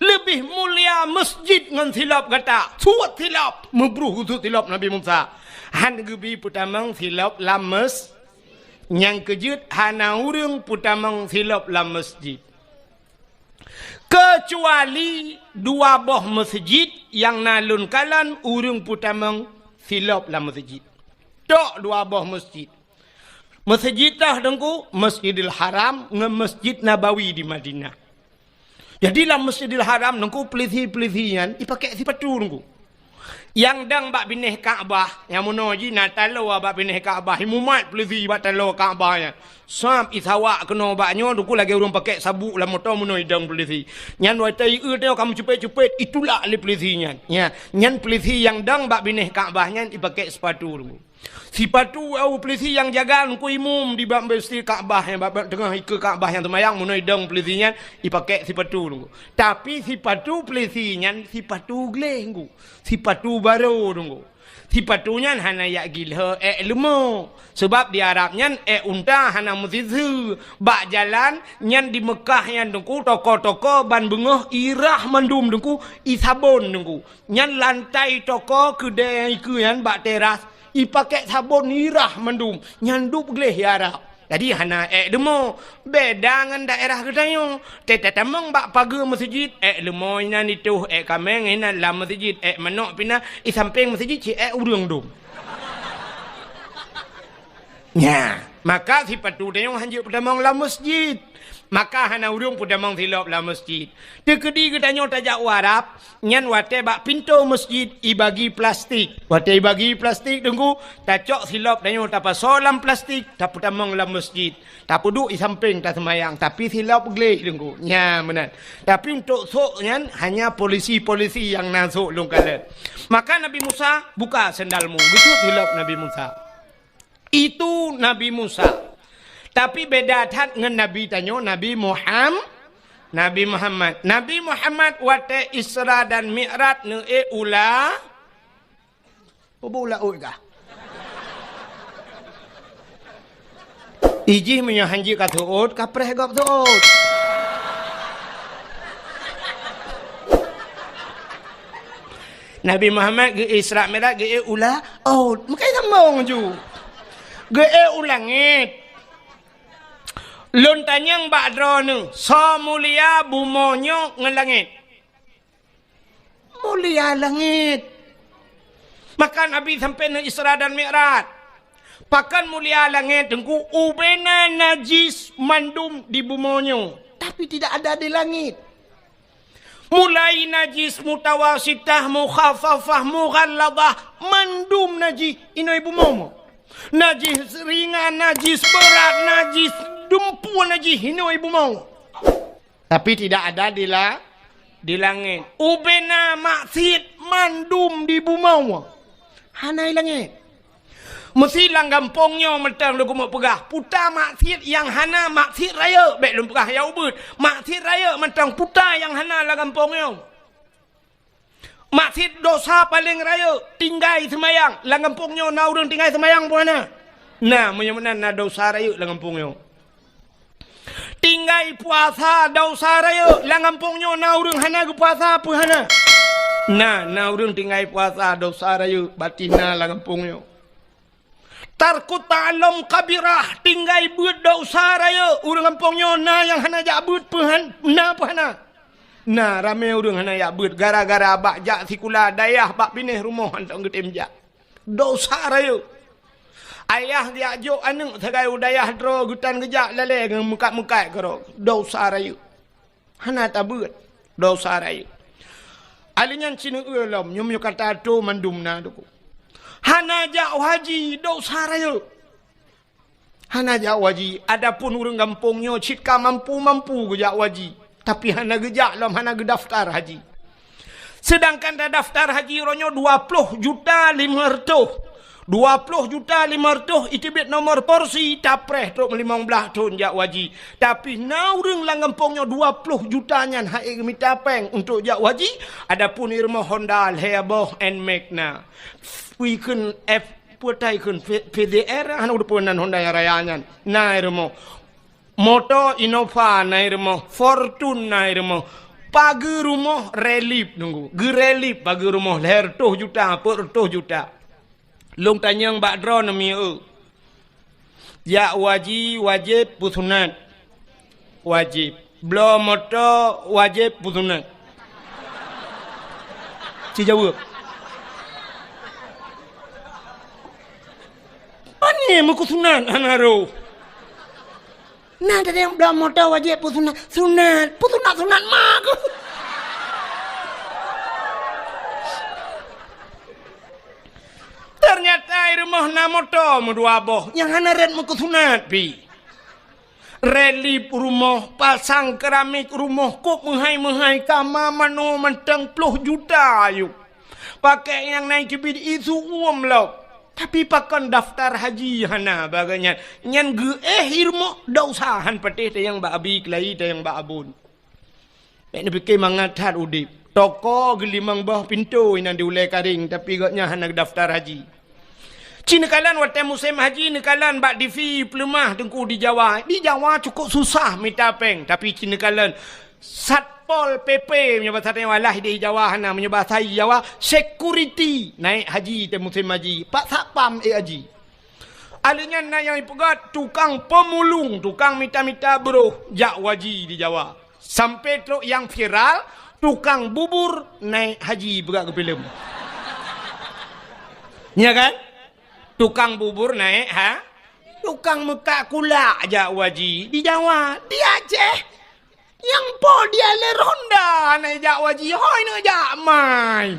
Leubeh mulia masjid ngon silop gata. Suet silop." Meubruh geusuet silop Nabi Musa. Han geubi peutamong silop lam mas-, nyang keujeuet hana ureuëng peutamong silop lam masjid. Keucuali dua boh meuseujid nyang na lôn kalon ureuëng peutamong silop lam meuseujid. Tok dua boh meuseujid. Meuseujid tah Teungku, Masjidil Haram ngon Masjid Nabawi di Madinah. Jadi lam Masjidil Haram Teungku, peulisi-peulisi nyan ipakèk sipatu Teungku. Nyang dong bak binéh Ka'bah, nyang meunoe jih na taloe bak binéh Ka'bah, imumat peulisi bak taloe Ka'bah nyan. Sab isawak keunoe bak nyoe Teungku, lagèe ureueng pakèk sabuk lam moto meunoe idong peulisi. Nyan watèe ieu teuh ka meucupet-cupet, itulak lé peulisi nyan. Nya, nyan peulisi nyang dong bak binéh Ka'bah nyan ipakèk sipatu Teungku. Sipatu awak peulisi nyang jaga Teungku imum di bak Masjid Ka'bah, nyang bak, bak teungoh ikeue Ka'bah nyang seumayang, meunoe idong peulisi nyan ipakèk sipatu Teungku. Tapi sipatu peulisi nyan sipatu gleh Teungku. Sipatu barô Teungku. Sipatu nyan hana jak gilhô èk leumo. Seubab di Arab nyan èk unta hana meusiseue. Bak jalan nyan di Meukah nyan Teungku, toko-toko ban beungoh irah mandum Teungku, isabon Teungku. Nyan lantai toko keudè nyang ikeue nyan bak teras, ipakèk sabon irah mandum, nyan dub gleh di Arab. Jadi hana èk leumo, beda ngon daerah geutanyoe. Teutamong bak pageue meuseujid, èk leumo inan itoh, èk kaméng inan lam meuseujid, èk manok pih na, i sampéng meuseujid cit èk ureueng dum. Nya, maka sipatu tanyoe hanjeuet peutamong lam meuseujid. Maka hana ureueng peutamong silop lam meuseujid. Teukeudi geutanyoe tajak u Arab, nyan watèe bak pintoe meuseujid ibagi plastik. Watèe ibagi plastik Teungku, tacok silop tanyoe tapasoe lam plastik, tapeutamong lam meuseujid. Tapeuduek i sampéng taseumayang, tapi silop gleh Teungku. Nya meunan. Tapi untuk sôk nyan hanya polisi-polisi nyang na sôk lôn kalon. Maka Nabi Musa, "Buka sendalmu." Geusut silop Nabi Musa. Itu Nabi Musa. Tapi beda that ngon Nabi tanyoe, Nabi Muham-, Nabi Muhammad. Nabi Muhammad watèe Isra dan Mi'raj neuék u la-, peue u laôt kah? Ijih meunyoe hanjeuet ka seuôt, ka preh gob seuôt. Nabi Muhammad geu-Isra Mi'raj geu-ék u laôt, meukai sambong ju. Geu-ék u langét. Lôn tanyong bak droeneuh, soe mulia bumoe nyoe ngon langét? Mulia langét. Maka Nabi sampai neu Isra dan Mi'raj. Pakon mulia langét Teungku? Ubena najis mandum di bumoe nyoe, tapi tidak ada di langét. Mulai najis mutawasitah, mukhaffafah, mughalladah, mandum najis inoe bumoe. Najis ringan, najis berat, najis dumpeue, najis inoe bumoe. Tapi tidak ada di la-, di langét. Ubena maksiet mandum di bumoe. Hana i langét. Meusi lam gampông nyoe mantong lôn keumeung peugah, puta maksiet nyang hana, maksiet rayeuk, bèk lôn peugah nyang ubit. Maksiet rayeuk mantong puta nyang hana lam gampông nyoe. Maksiet dosa paleng rayeuk, tinggai seumayang. Lam gampông nyoe na ureueng tinggai seumayang peue hana? Na, meunyoe meunan na dosa rayeuk lam gampông nyoe. Tinggai puasa dosa rayeuk, lam gampông nyoe na ureueng hana geupuasa peue hana? Na, na ureueng tinggai puasa dosa rayeuk, batin na lam gampông nyoe. Tarkut ta'allum kabirah, tinggai beuet dosa rayeuk, ureueng gampông nyoe na nyang hana jak beuet peue han-, na peue hana? Na, ramé ureueng hana jak beuet gara-gara bak jak sikula dayah bak binéh rumoh hana geutem jak. Dosa rayeuk. Ayah geujak jok aneuk sagai u dayah droe geutan geujak lalé ngon meukat-meukat keudroe. Dosa rayeuk. Hana tabeuet. Dosa rayeuk. Alèh nyan sineuk lom, nyoe meunyoe ka tato mandum na Teungku. Hana jak haji, dosa rayeuk. Hana jak haji, adapun ureueng gampông nyoe cit ka mampu-mampu geujak haji, tapi hana geujak lom, hana geudaftar haji. Seudangkan tadaftar haji uroe nyoe dua ploh juta limong reutôh. Dua ploh juta limong reutôh iteubiet nomor polisi, tapreh trok limong blaih thon jak haji. Tapi na ureueng lam gampông nyoe dua ploh juta nyan han ék geumita péng untuk jak haji, adapun i rumoh Honda lhèe boh Nmax na. Wikheun F Peue tai kheun P-, P D R, hana udeb peunan Honda nyang raya nyan. Na i rumoh. Moto Innova na i rumoh, Fortuner na i rumoh. Pageue rumoh relief Teungku. Geurelief pageue rumoh lhèe reutôh juta, peuet reutôh juta. Lôn tanyong bak droeneuh mieu. Jak haji wajéb peue sunat? Wajéb. Bloe moto wajéb peue sunat? Ci jaweueb. Pane meukeusunat hana roh? Na teurimong moto wajéb peusunat. Sunat. Peusunat-sunat ma keuh. Teunyata i rumoh na moto meudua boh nyang hana rot meukeusunat pih. Relief rumoh, pasang keramik rumoh, kôp meuhai-meuhai, kama manoe mantong ploh juta ayue. Pakèk nyang na i keubiet i su uem lom. Tapi pakon daftar haji hana bak geuh nyan. Nyan geuéh i rumoh, desya han patéh tayang bak abi keulayi tayang bak abon. Bèk neupike mangat that udép. Toko geulimong boh pintoe inan di ulèe karéng, tapi gobnyan hana geudaftar haji. Ci neukalon watèe musém haji neukalon bak T V peuleumah teungku di Jawa. Di Jawa cukôp susah mita pèng, tapi ci neukalon Satpol P P meunyoe basa tanyoe alah di Jawa hana, meunyoe basa Jawa security naik haji teuh musém haji. Pak Satpam ék haji. Ahli nyan na nyang ipeugah tukang pemulung, tukang mita-mita broh jak haji di Jawa. Sampai trok nyang viral, tukang bubur naik haji peugah keu filem. Nya kan? Tukang bubur naik ha? Tukang meukat kulak jak haji di Jawa, di Aceh. Nyang po dia le ronda naik jak haji, hôi neujak mai.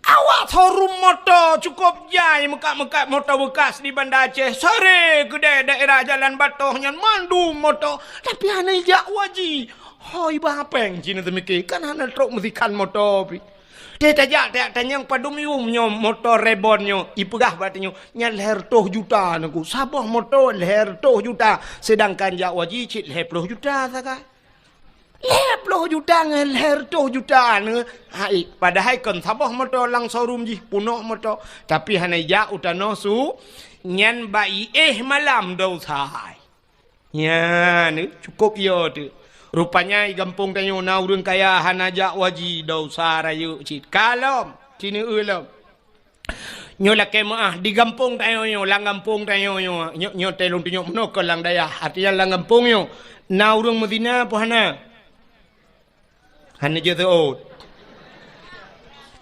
Awak showroom moto cukôp jai meukat-meukat moto beukas di Banda Aceh. Sare keudè daerah Jalan Batoh nyan mandum moto. Tapi hana ijak haji. Hôi bah pèng cina teumike kan hana trok meusikan moto pih. Teuh tajak tajak tanyong padum yum nyoe moto Reborn nyoe. Ipeugah bak tanyoe nyan lhèe reutôh juta neugô. Saboh moto lhèe reutôh juta. Sedangkan jak haji cit lhèe ploh juta sagai. Lhèe ploh juta ngon lhèe reutôh juta nyoe, hai, padahai kon saboh moto lam showroom jih, peunoh moto, tapi hana ijak u tanoh su, nyan bak iéh malam desya. Nyan, cukôp yo teuh. Rupanya i gampông tanyoe na ureueng kaya hana jak haji, desya rayeuk cit. Ka lom, ci neueu lom. Nyoe lakèe meu'ah di gampông tanyoe nyoe, lam gampông tanyoe nyoe, nyoe, nyoe teuh lôn tunyok meunoe keu lam dayah, artinya lam gampông nyoe na ureueng meuzina peue hana? Hana jeuet seuôt.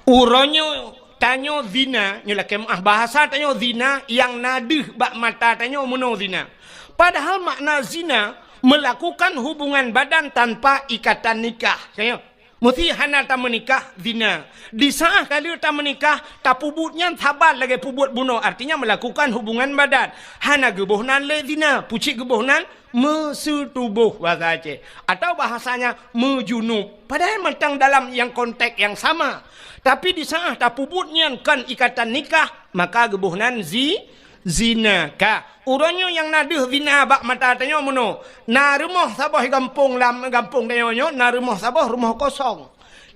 Uroe nyoe tanyoe zina, nyoe lakèe meu'ah bahasa tanyoe zina nyang na deuh bak mata tanyoe meunoe zina. Padahal makna zina melakukan hubungan badan tanpa ikatan nikah. Tanyoe. Meusi hana tameunikah, zina. Di saát ka lheueh tameunikah, tapeubuet nyan saban lagèe peubuet bunoe, artinya melakukan hubungan badan. Hana geuboh nan lé zina, pucit geuboh nan meuseutuboh bahasa Aceh. Atau bahasanya meujunub. Padahai mantong dalam nyang konteks nyang sama. Tapi di saát tapeubuet nyan kon ikatan nikah, maka geuboh nan zi-, zina. Ka. Uroe nyoe nyang na deuh zina bak mata tanyoe meunoe. Na rumoh saboh gampông lam gampông tanyoe nyoe, na rumoh saboh rumoh kosong.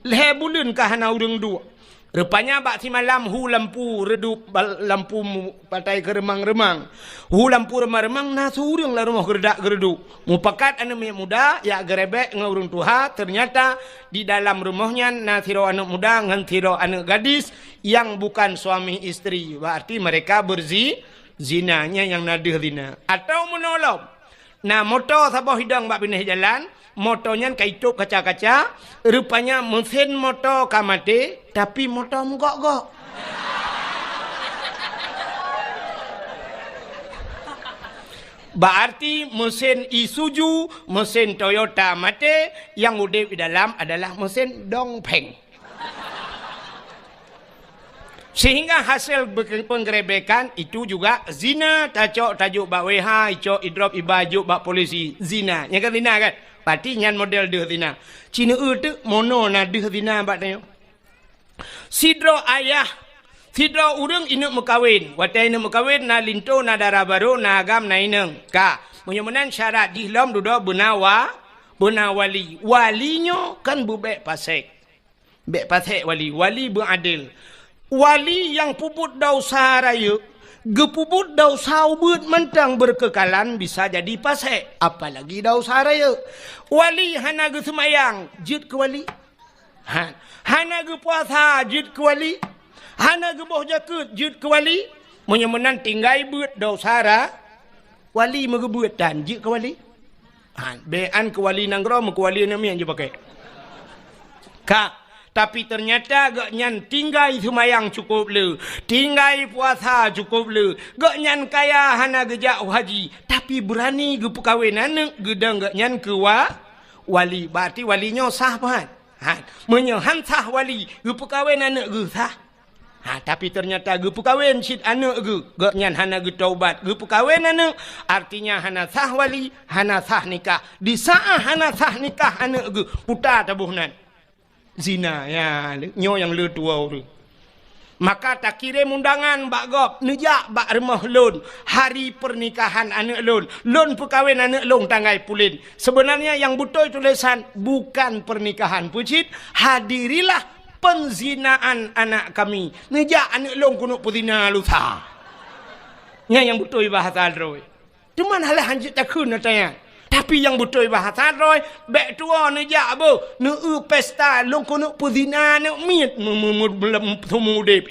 Lhèe buleuen ka hana ureueng duek. Rupanya bak simalam hu lampu redup bal-, lampu mu-, patai keureumang-reumang. Hu lampu reumang-reumang na siureueng lam rumoh geuredak-geureuduk. Mupakat aneuk miet muda jak geurebek ngon ureueng tuha, ternyata di dalam rumoh nyan na sidroe aneuk muda ngon sidroe aneuk gadis nyang bukan suami istri. Berarti mereka berzi-, zina, nyan nyang na deuh zina. Atau meunoe lom, na moto saboh idong bak binéh jalan, moto nyan ka itôp kaca-kaca, rupanya meusén moto ka maté, tapi moto meugok-gok. Berarti meusén Isuzu, meusén Toyota maté, nyang udép di dalam adalah meusén dongpeng. Sehingga hasil be-, penggerebekan itu juga zina, tacok tajok bak W H, icok idrop iba jok bak polisi, zina. Nyan kan zina kan? Berarti nyan model deuh zina. Ci neueu teuk meunoe na deuh zina bak tanyoe. Sidroe ayah, sidroe ureueng ineuk meukawen. Watèe ineuk meukawen na linto, na dara barô, na agam, na inong. Ka, meunyoe meunan syarat jih lom dudoe beuna wa-, beuna wali. Wali nyoe kan beubèk pasék. Bèk pasék wali, wali beuadil. Wali nyang peubuet desya rayeuk, geupeubuet desya ubeut mantong beukeukalan bisa jadi pasék, apalagi desya rayeuk. Wali hana geuseumayang, jeuet keu wali. Ha, hana geupuasa, jeuet keu wali. Hana geuboh jakeuet, jeuet keu wali. Meunyoe meunan tinggai beuet desya ra-, wali meugeubeuet tan, jeuet keu wali. Ha, bèk an keu wali nanggroe, meu keu wali aneuk miet jipakèk. Ka, Tapi teunyata gobnyan tinggai seumayang cukôp le, tinggai puasa cukôp le, gobnyan kaya hana geujak haji, tapi beurani geupeukawen aneuëk geudong gobnyan keu wa-, wali. Berarti wali nyoe sah pat. Ha, meunyoe han sah wali, geupeukawen aneuëk geuh sah. Ha, tapi teunyata geupeukawen cit aneuëk geuh, gobnyan hana geutaubat, geupeukawen aneuëk, artinya hana sah wali, hana sah nikah. Di saát hana sah nikah aneuëk geuh, puta taboh nan. Zina, ya, nyoe nyang le tuwoe ureuëng. Maka takirém undangan bak gob, neujak bak rumoh lôn, hari pernikahan aneuëk lôn. Lôn peukawen aneuëk lôn tanggai pulen. Sebenarnya nyang beutôi tulésan bukan pernikahan, peue cit, hadirilah penzinaan anak kami. Neujak aneuëk lôn keuneuk peuzina lusa. Nyan nyang beutôi bahasa droe. Teuma alah hanjeuet takheun ata nyan. Tapi nyang beutôi bahasa droe, bék tuwoe neujak beuh, neueu pesta lôn keuneuk peuzina aneuëk miet mu-, mu-, mu-, mu-, seumeu udeb.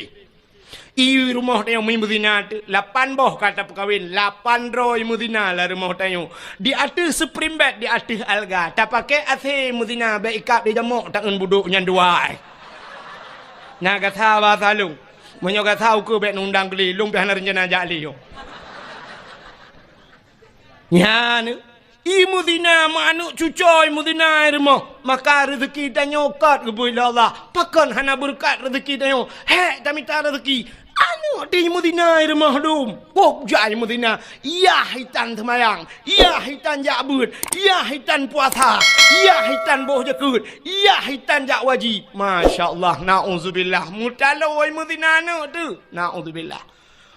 I rumoh tanyoe mi meuzina teuk, lapan boh ka tapeukawen, lapan droe meuzina lam rumoh tanyoe. Di ateueh spring bed, di ateueh alga, tapaké AC meuzina, bék ikab di jamok taeun budok nyan dua. Na gasa bahasa lôn. Meunyoe gasa ukeue bék neundang keulee, lôn pih hana reuncana jak lé nyoe. Nyan, i meuzina, meu aneuëk cucoe i meuzina i rumoh, maka reuzeuki tanyoe kôt geubri lé Allah. Pakon hana beureukat reuzeuki tanyoe? Hék tamita reuzeuki. Aneuëk teuh i meuzina i rumoh dum. Gob jai meuzina. Yah itan seumayang. Yah itan jak beuet. Yah itan puasa. Yah itan boh jakeuet. Yah itan jak wajéb. Masya Allah. Nauzubillah. Meutaloe i meuzina aneuëk teuh. Nauzubillah.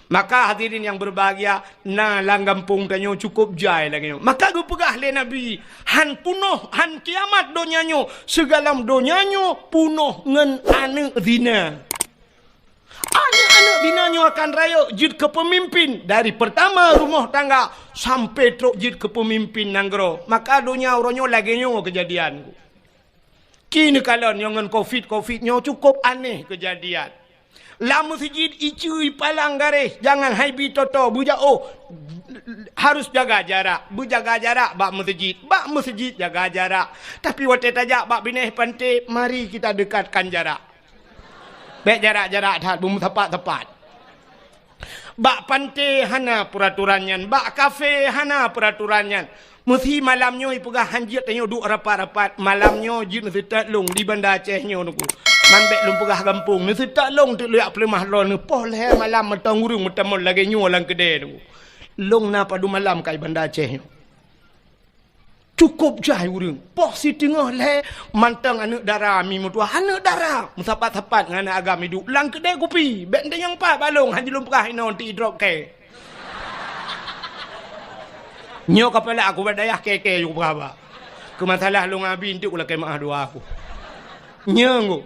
Maka hadirin nyang berbahagia, na lam gampông tanyoe cukôp jai lagée nyoe. Maka geupeugah lé Nabi, "Han punoh, han kiamat donya nyoe, sigohlom donya nyoe punoh ngon aneuëk zina." Aneuëk-aneuëk zina nyoe akan rayeuk jeuet keu peumimpin, dari peurtama rumoh tangga sampoe trok jeuet keu peumimpin nanggroe. Maka donya uroe nyoe lagée nyoe keujadian. Kini kalon nyoe ngon covid, covid nyoe cukôp aneh keujadian. Lam meuseujid iceue ipalang garéh, jangan hai bi toto, beujaoh, harus jaga jarak, beujaga jarak bak meuseujid, bak meuseujid jaga jarak. Tapi watée tajak bak binéh panté, mari kita dekatkan jarak. Bék jarak-jarak that, beumeusapat-sapat. Bak panté hana peuratoran nyan, bak kafe hana peuratoran nyan. Meusi malam nyoe ipeugah hanjeuet tanyoe duek rapat-rapat, malam nyoe jeuet neuseutôt lôn di Banda Aceh nyoe nungku. Man bék lôn peugah gampông, neuseutôt lôn teuk lôn jak peuleumah droeneuh poh lhée malam mantong ureuëng meutamong lagée nyoe lam keudée nungku. Lôn na padum malam ka i Banda Aceh nyoe. Cukôp jai ureuëng. Poh siteungoh lhée mantong aneuëk dara mi meutuah. Aneuëk dara meusapat-sapat ngon aneuëk agam iduek lam keudée kupi. Bék tanyong pat bak lôn, han jeuet lôn peugah inoe ti idrop kée. Nyoe kapala aku bak dayah kée-kée ju peugah bak. Keu masalah lôn abi nteuk lakée meuah dua aku. Nyoe ngu.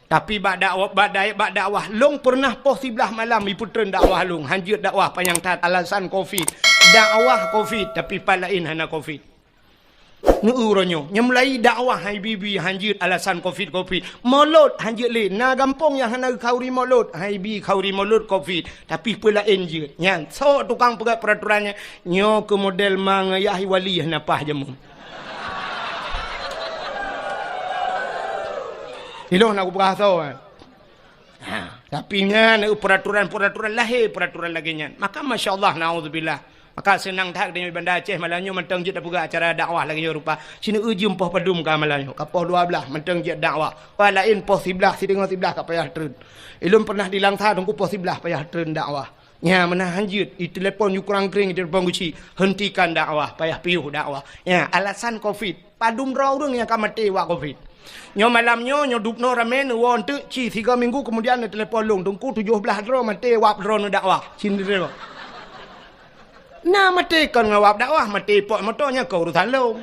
Tapi bak dakwah, bak dai-, bak dakwah lôn peureunah poh siblaih malam ipeutreun dakwah lôn, hanjeuet dakwah panyang that alasan covid. Dakwah covid, tapi pat laén hana covid. Neu uroe nyoe, nyang mulai dakwah hai bibi hanjeuet alasan covid, covid. Molot hanjeuet lé, na gampông nyang hana geukhauri molot, hai bi khauri molot covid, tapi peue laén jeuet. Nyan, sok tukang peugét peuratoran nyan, nyoe keu model ma ngon yah wali hana paih jameun. Ilôn na kupeugah soe, eh. Ha, tapi nyan, eh, peuratoran-peuratoran lahé, peuratoran lagée nyan. Maka, masya Allah, naudzubillah. Maka seunang that geutanyoe di Banda Aceh malam nyoe mantong jeuet tapeugah acara dakwah lagée nyoe rupa. Sineuk jeuem poh padum ka malam nyoe, ka poh dua blaih mantong jeuet dakwah. Wah laén poh siblaih, siteungoh siblaih ka payah treun. Ilôn pernah di Langsa teungku poh siblaih payah treun dakwah. Nya meunan hanjeuet, itelepon yue kurang kring, itelepon geuchik, hentikan dakwah, payah piôh dakwah. Nya alasan covid. Padum droe ureuëng nyang ka maté wab covid. Nyoe malam nyoe, nyoe dubnoe ramé neuwoe eunteuk, ci sigoe minggu keumudian neutelepon lôn, teungku tujoh blaih droe maté wab droeneuh dakwah. Cindroe. Na maté kon ngon wab dakwah, maté pot moto nyan kon urusan lôn.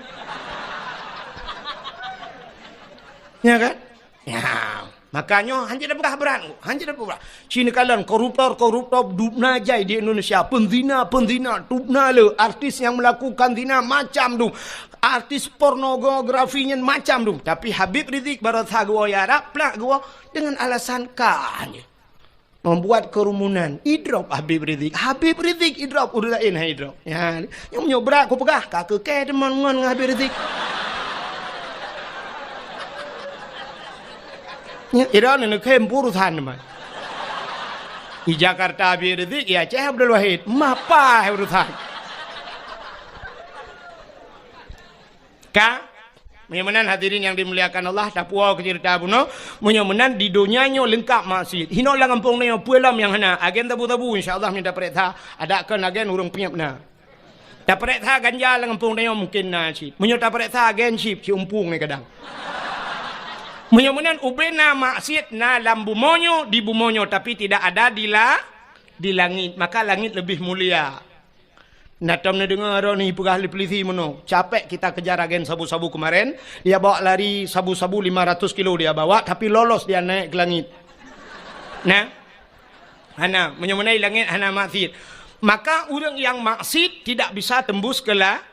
Nya kan? Nya. Maka nyoe hanjeuet tapeugah brat, hanjeuet tapeugah brat. Ci neukalon koruptor-koruptor dubna jai di Indonesia, penzina-penzina dubna le, artis yang melakukan zina macam dum, artis pornografi nyan macam dum. Tapi Habib Rizik barosa geuwoe i Arab, plak geuwoe dengan alasan ka je. Membuat kerumunan. Idrop Habib Rizik. Habib Rizik idrop, ureuëng laén han idrop. Ya, nyoe meunyoe brat kupeugah, ka keu kée teuma ngon ngon Habib Rizik. Ira ni neukhem urusan mah. Di Jakarta Habib Rizik, di Aceh Abdul Wahid. Mapa hai urusan? Ka? Meunyoe meunan hadirin yang dimuliakan Allah, tapuwoe keu ceurita bunoe. Meunyoe meunan di donya nyoe leungkap maksiet. Hinoe lam gampông nyoe peue lom nyang hana. Agen sabu-sabu insya Allah meunyoe tapareksa. Adak kon agen ureuëng peunyab na. Tapareksa ganja lam gampông tanyoe mungken na cit. Meunyoe tapareksa agen cit, siumpung nyan kadang. Meunyoe meunan ubena maksiet na lam bumoe nyoe, di bumoe nyoe, tapi tidak ada di la-, di langit. Maka langit lebih mulia. Na tom neudeungoe droeneuh peugah lé polisi meunoe, capek kita kejar agen sabu-sabu kemarin, dia bawa lari sabu-sabu lima ratus kilo dia bawa, tapi lolos dia naik ke langit. Nah, hana, meunyoe meunan langét hana maksiet. Maka ureuëng nyang maksiet tidak bisa tembus ke la-,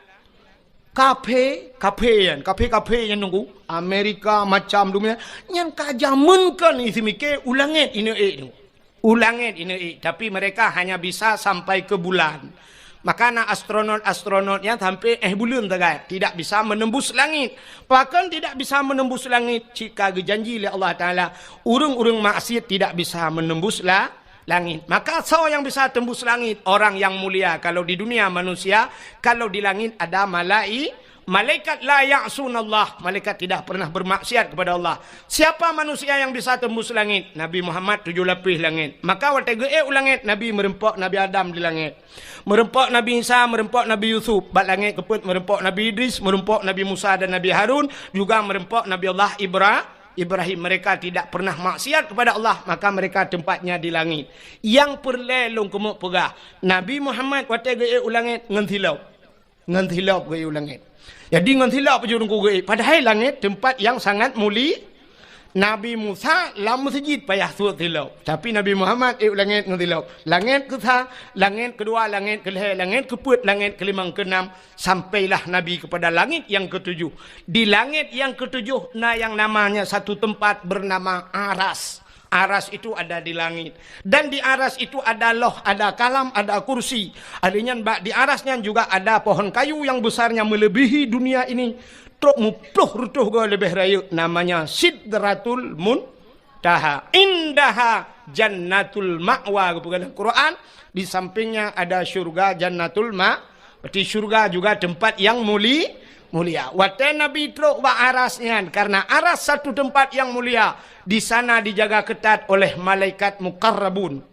kafé, kafé nyan, kafé-kafé nyan nunggu, Amerika macam dunia, nyan ka jameunkan isi mikir u langét ineuk ék nunggu. U langét ineuk ék, tapi mereka hanya bisa sampai ke bulan. Maka na astronot-astronot nyan sampai éh buleuen sagai, tidak bisa menembus langit. Pakon tidak bisa menembus langit? Cit ka geujanji lé Allah Taala, ureuëng-ureuëng maksiet tidak bisa menembus la-, langit. Maka soe nyang bisa tembus langit? Orang yang mulia. Kalau di dunia manusia, kalau di langit ada malai-, malaikat. La ya'sunallah, malaikat tidak pernah bermaksiat kepada Allah. Siapa manusia yang bisa tembus langit? Nabi Muhammad tujuh lapis langit. Maka watée geuék u langét, Nabi meureumpok Nabi Adam di langét. Meureumpok Nabi Isa, meureumpok Nabi Yusuf, bak langét keupeuet meureumpok Nabi Idris, meureumpok Nabi Musa dan Nabi Harun, juga meureumpok Nabi Allah Ibra-, Ibrahim. Mereka tidak pernah maksiat kepada Allah, maka mereka tempatnya di langit. Nyang peureulée lôn keumeuk peugah, Nabi Muhammad watée geuék u langét ngon silop. Ngon silop geuék u langét. Jadi ngon silop jeuet teungku geuék. Padahai langét tempat yang sangat muli-, Nabi Musa lam meuseujid payah suet silop. Tapi Nabi Muhammad ék u langét ngon silop. Langét keusa, langét keudua, langét keulhée, langét keupeuet, langét keulimong, keunam, sampailah Nabi kepada langit yang ketujuh. Di langit yang ketujuh na yang namanya satu tempat bernama Aras. Aras itu ada di langit. Dan di Aras itu ada Loh, ada Kalam, ada Kursi. Ada nyan bak di Aras nyan juga ada pohon kayu yang besarnya melebihi dunia ini. Trok muploh reutôh goe leubeh rayeuk, namanya Sidratul Muntaha. Indaha Jannatul Ma'wa, geupeugah lam Quran. Di sampingnya ada syurga Jannatul Ma-, Berarti syurga juga tempat yang muli-, mulia. Watée Nabi trok bak Aras nyan, karena Aras satu tempat yang mulia, di sana dijaga ketat oleh malaikat muqarrabun.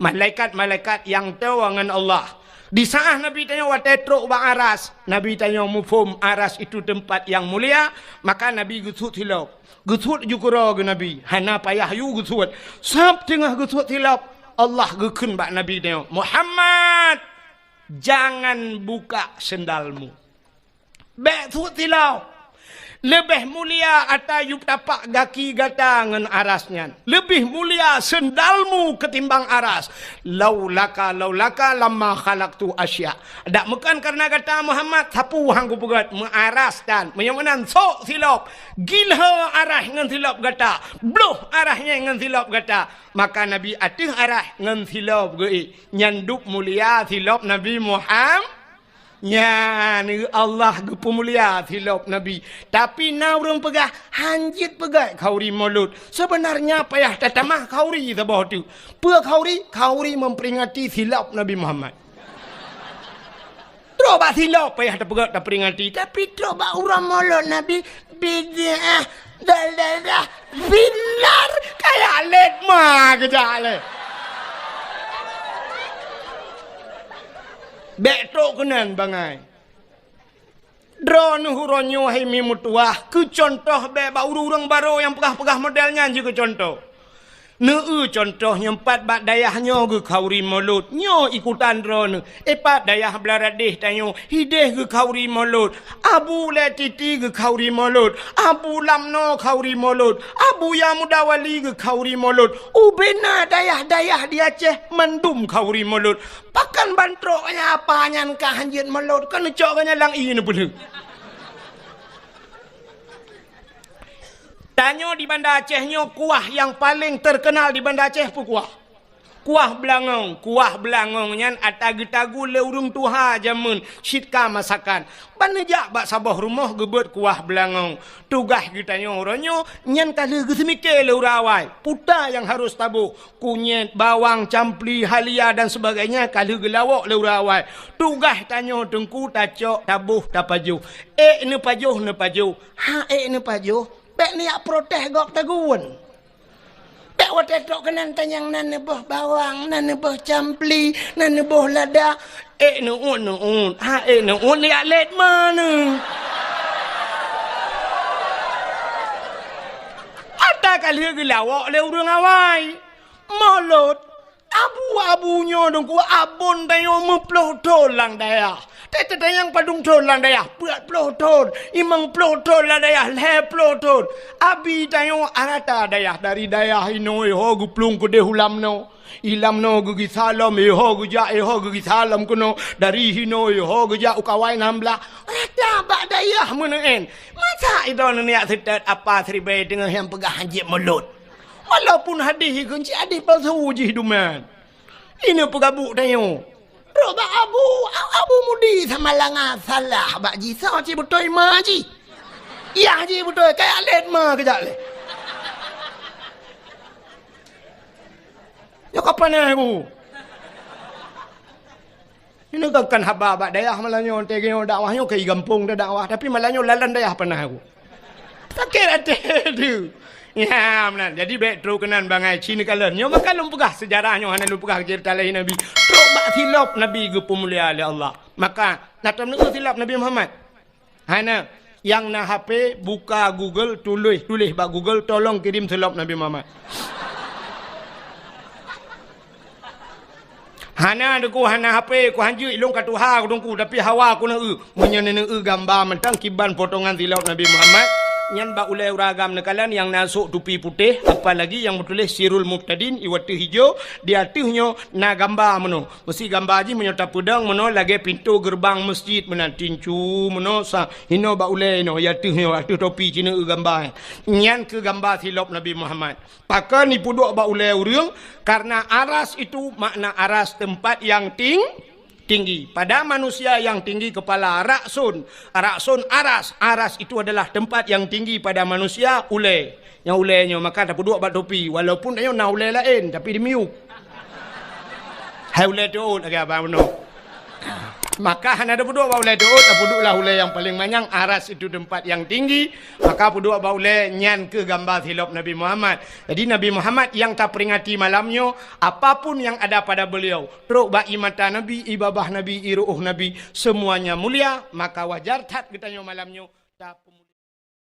Malaikat-malaikat nyang toe ngon Allah. Di saat Nabi tanyoe watée trok bak Aras, Nabi tanyoe muphom Aras itu tempat yang mulia, maka Nabi geusuet silop. Geusuet ju keudroe geuh Nabi, hana payah yue geusuet. Sab teungoh geusuet silop, Allah geukheun bak Nabi tanyoe, "Muhammad, jangan buka sendalmu." Bék suet silop. Leubeh mulia ata yub tapak gaki gata ngon Aras nyan. Leubeh mulia sendalmu ketimbang Aras. Laulaka, laulaka lamma khalaqtu asya. Dak meukan karena gata Muhammad, sapeue han kupeugét, meu Aras tan. Meunyoe meunan sok silop. Gilho Aras ngon silop gata. Bloh Aras nyan ngon silop gata. Maka Nabi ateueh Aras ngon silop geuék. Nyan dub mulia silop Nabi Muhammad. Nyan, Allah geupeumulia silop Nabi. Tapi na ureuëng peugah, "Han jeuet peugét khauri Maulud." Sebenarnya payah tatamah khauri saboh teuk. Peue khauri? Khauri memperingati silop Nabi Muhammad. Trok bak silop payah tapeugét taperingati, tapi trok bak uroe Maulud Nabi, bid'ah, dalalah, finnar, kaya lét ma keujak lé. Bék trok keunan bangai. Droeneuh uroe nyoe hai mi meutuwah, keu cuntoh bék bak ureuëng-ureuëng barô nyang peugah-peugah model nyan jikeu cuntoh. Neu-eu cuntoh nyoe pat bak dayah nyoe geukhauri Maulud, nyoe ikutan droeneuh. Ipat dayah Blaradeh tanyoe, hideh geukhauri Maulud, Abu Letiti geukhauri Maulud, Abu Lamno khauri Maulud, Abu Yamudawali geukhauri Maulud. Ubena dayah-dayah di Aceh mandum khauri Maulud. Pakon ban trok nyan apa nyan ka han jeuet Maulud, keuneuk cok nyan lam ié neupeulheueh. Tanyoe di Banda Aceh nyoe kuah nyang paleng terkenal di Banda Aceh peue kuah? Kuah beulangong, kuah beulangong nyan ata geutagu lé ureuëng tuha jameun cit ka masakan. Ban neujak bak saboh rumoh geubeuet kuah beulangong. Tugaih geutanyoe uroe nyoe nyan ka lheueh geuseumike lé ureuëng awai. Peue nyang harôh taboh, kunyét, bawang, campli, halia dan sebagainya ka lheueh geulawok lé ureuëng awai. Tugaih tanyoe teungku tacok, taboh, tapajoh. Ék neupajoh, neupajoh. Ha ék neupajoh, bék neujak protes gob tagun. Bék watée trok keunan tanyong nan neuboh bawang, nan neuboh campli, nan neuboh lada. Ék neuôt, neuôt. Ha ék neuôt, neujak lét ma neuh. Ata ka lheueh geulawok lé ureuëng awai. Mulôt. Abu-abu nyoe teungku, abon tanyoe meuploh thon lam dayah. Teuteutanyong padum thon lam dayah, peuet ploh thon, limong ploh thon lam dayah, lhée ploh thon. Abi tanyoe rata dayah, dari dayah inoe ho geuplueng keudeh u lam noe. I lam noe geugisa lom, iho geujak, iho geugisa lom keunoe. Dari hinoe iho geujak u kawai nam blah. Rata bak dayah meuneuen. Masa idong neujak seutôt apa siribée teungoh nyang peugah hanjeuet mulôt. Walaupun hadih ikheun cit hadih palsu jih duman. Ineuk peugabuk tanyoe. Trok bak abu, a-, abu mudi sama langa salah bak jih, soe cit beutôi ma jih. Yah jih beutôi, kaya lét ma keujak lé. Nyoe ka panas ku. Ini kan, kan haba bak dayah malam nyoe, teuh nyoe dakwah nyoe keu gampông dah dakwah, tapi malam nyoe lalan dayah panas aku. Sakét até tu. Ya, meunan. Jadi bék trok keunan bangai cit neukalon. Nyoe maka lôn peugah seujarah nyoe hana lôn peugah cerita lahé Nabi. Trok bak silop Nabi geupeumulia lé Allah. Maka na tom neueu silop Nabi Muhammad. Hana, nyang na H P, buka Google, tuléh, tuléh bak Google, "Tolong kirim silop Nabi Muhammad." Hana, teungku, hana H P, ku hanjeuet, ilôn ka tuha, ku teungku, tapi hawa ku neueu. Meunyoe neueu gamba mantong kiban potongan silop Nabi Muhammad, nyan bak ulée ureuëng agam neukalon nyang na sôk tupi putéh, apalagi nyang meutuléh Sirul Mubtadin, iwateuh ijo, di ateueh nyoe na gamba meunoe. Meusi gamba jih meunyoe tapeudong meunoe lagée pintoe geureubang meuseujid meunan, tincu meunoe sa hinoe bak ulée inoe, ya teuh nyoe ateueh topi cit neueu gamba. Nyan keuh gamba silop Nabi Muhammad. Pakon ipeuduek bak ulée ureuëng? Karena aras itu makna aras tempat yang ting-, tinggi. Pada manusia yang tinggi kepala, ra'sun. Ra'sun aras. Aras itu adalah tempat yang tinggi pada manusia, ulée. Nyang ulée nyoe maka tapeuduek bak topi, walaupun tanyoe na ulée laén, tapi dimiyueb. Hai ulée teuôt lagée abang bunoe. Maka hana tapeuduek bak ulée teuôt, tapeudueklah ulée nyang paleng manyang, aras itu tempat yang tinggi, maka peuduek bak ulée nyan keuh gamba silop Nabi Muhammad. Jadi Nabi Muhammad nyang taperingati malam nyoe, apapun yang ada pada beliau, trok bak ié mata Nabi, ié babah Nabi, ié ru'uh Nabi, semuanya mulia, maka wajar that geutanyoe malam nyoe tapeumu-